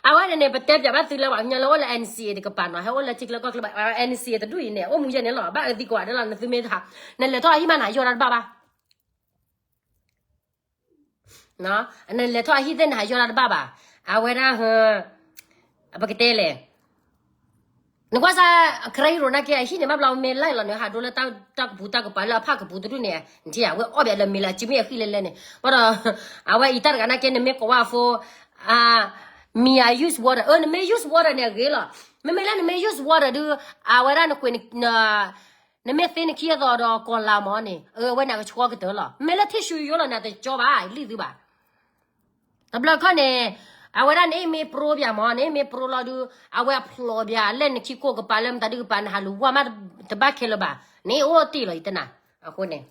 အဝဲန့ၣ်န့ၣ် ပတဲပၠးဘၣ်သုလၢပှၤကညီလၢအိၣ်လၢ NCA တကပၤနီၤ ဟဲအိၣ်လၢထံချၢကီၢ်ချၢဘၣ် NCA တဒူၣ်အံၤန့ၣ် အိၣ်မူယဲန့ၣ်လီၤ ဘၣ်အၢသံကွၢ်ဒၣ်လီၤ နသုမ့ၢ်တဟး, နလဲၤထီၣ်အဟံၣ်မးနဟးယီၢ်တၢ်တဘၣ်ဘၣ် နလဲၤထီၣ်အဟံၣ်သ့ၣ်နဟးယီၢ်တၢ်တဘၣ်ဘၣ်, အဝဲဒၣ်ဟၢ, ပကတဲလဲၣ်, နကွၢ်စၢ်, ခရံာ်ရိၤနာ်က့အဟံၣ်န့ၣ် ဘၣ်ဘျီမ့ၢ်လၢ်လီၤန့ၣ် ဟးဒိလၢတၢ်ကပူၤတၢ်ကပၤလၢအဖၣ်ကပူၤတဒူၣ်န့ၣ်, နထံၣ်ဧါ ဝဲအီၣ်ဘၣ်လၢမ့ၤလၢအစုမ့ၢ်အဃံလဲၣ်လဲၣ်န့ၣ်, ဘၣ်ဒီး, အဝဲအံၤတၢ်တဂၤနာ်က့ နမ့ၢ်ကိးဝဲအ phone, အ, မ့ၢ်အ use water, အၢ နမ့ၢ် use water န့ၣ်အဂ့ၤလီၤ, မ့မ့ၢ်လၢနမ့ၢ် use water ဒုး, အဝဲဒၣ်နကွံာ် နမ့ၢ်သ့နခံအသိးဒီးကီၤလၤမၢ်န့ၣ် အဝဲန့ၣ်ကဆှီကတၢၢ်လီၤ. မ့ၢ်လၢထံၣ်ရှူယိလီၤန့ၣ် တကၠီဘၣ် လံၣ်သုဘၣ်. တဘျီခီန့ၣ် အဝဲဒၣ်နအ့ၣ်မ့ၢ်ပြိပၠးမၢ် နအ့ၣ်မ့ၢ်ပြိလီၤဒုး အဝဲအဖျိးပၠးလၢနခံကိးကပၤလၢမတၤဒုကပၤ နဟးလူၤဝါမးတဘၣ်ခဲလၢာ်ဘၣ်. နအ့ၣ်အိၣ်တ့ၢ်လီၤ ယတနၤ. အဃိန့ၣ်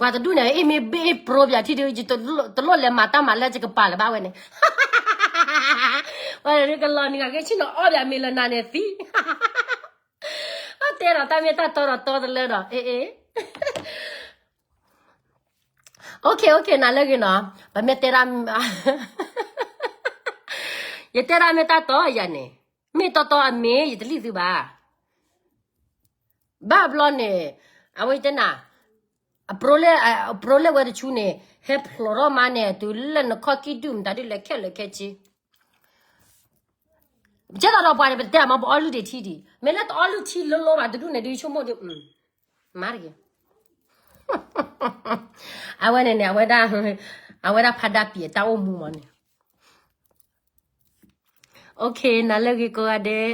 ပှၤတဒူၣ်န့ၣ် အ့ၣ်မ့ၢ်ဘ့ၣ်ပြိပၠးထံၣ်ဒုး တလိၣ်လဲၤမၤတၢ်မၤလၢယကပၤလၢၤဘၣ်ဝဲန့ၣ်. ဝဲဒုးကလီၤနံၤဂၤက့ၤဆ့ၣ်နီၤအီၣ်ပၠးမ့ၤလၢနၤန့ၣ်သံ. အတဲဒီးတၢ်မ့ၢ်တၢ်တီဒီးတီတလၢဒီး အ့ၣ် အ့ၣ် OK OK နၤလၢဂ့ၤနီၤ ပမ့ၢ်တဲဒၣ် ယတဲဒၣ်မ့ၢ်တၢ်တီယၤန့ၣ် မ့ၢ်တီတီအမ့ၢ် ယတလံၣ်သုဘၣ်. ဘၣ်ဘျီန့ၣ် အဝဲတဲနၤ အပရိလဲၣ်ဝဲတဆူန့ၣ် ဟဲဖျိးထီၣ်မးန့ၣ် တုၤလၢနခီၣ်ကံၢ်ဒုၣ်မတၤဒုလဲၤခဲလၢာ်ခဲဆ့ ကဲသိးဒီးပှၤန့ၣ် ပတဲမ့ၢ်ပအီလုၢ်ဒံးထံဒံး မ့ၢ်လၢတအီလုၢ်ထံလိၤလိၤဘၣ်တဒူၣ်န့ၣ် ဒုးဆိကမိၣ်ဒုး မၤတဂ့ၤ အဝဲန့ၣ်န့ၣ် အဝဲဒၣ် အဝဲဒၣ်ဖးဒၣ်ပံာ်အတၢ်အိၣ်မူမးန့ၣ် OK နၤလၢဂ့ၤကိးဂၤဒဲး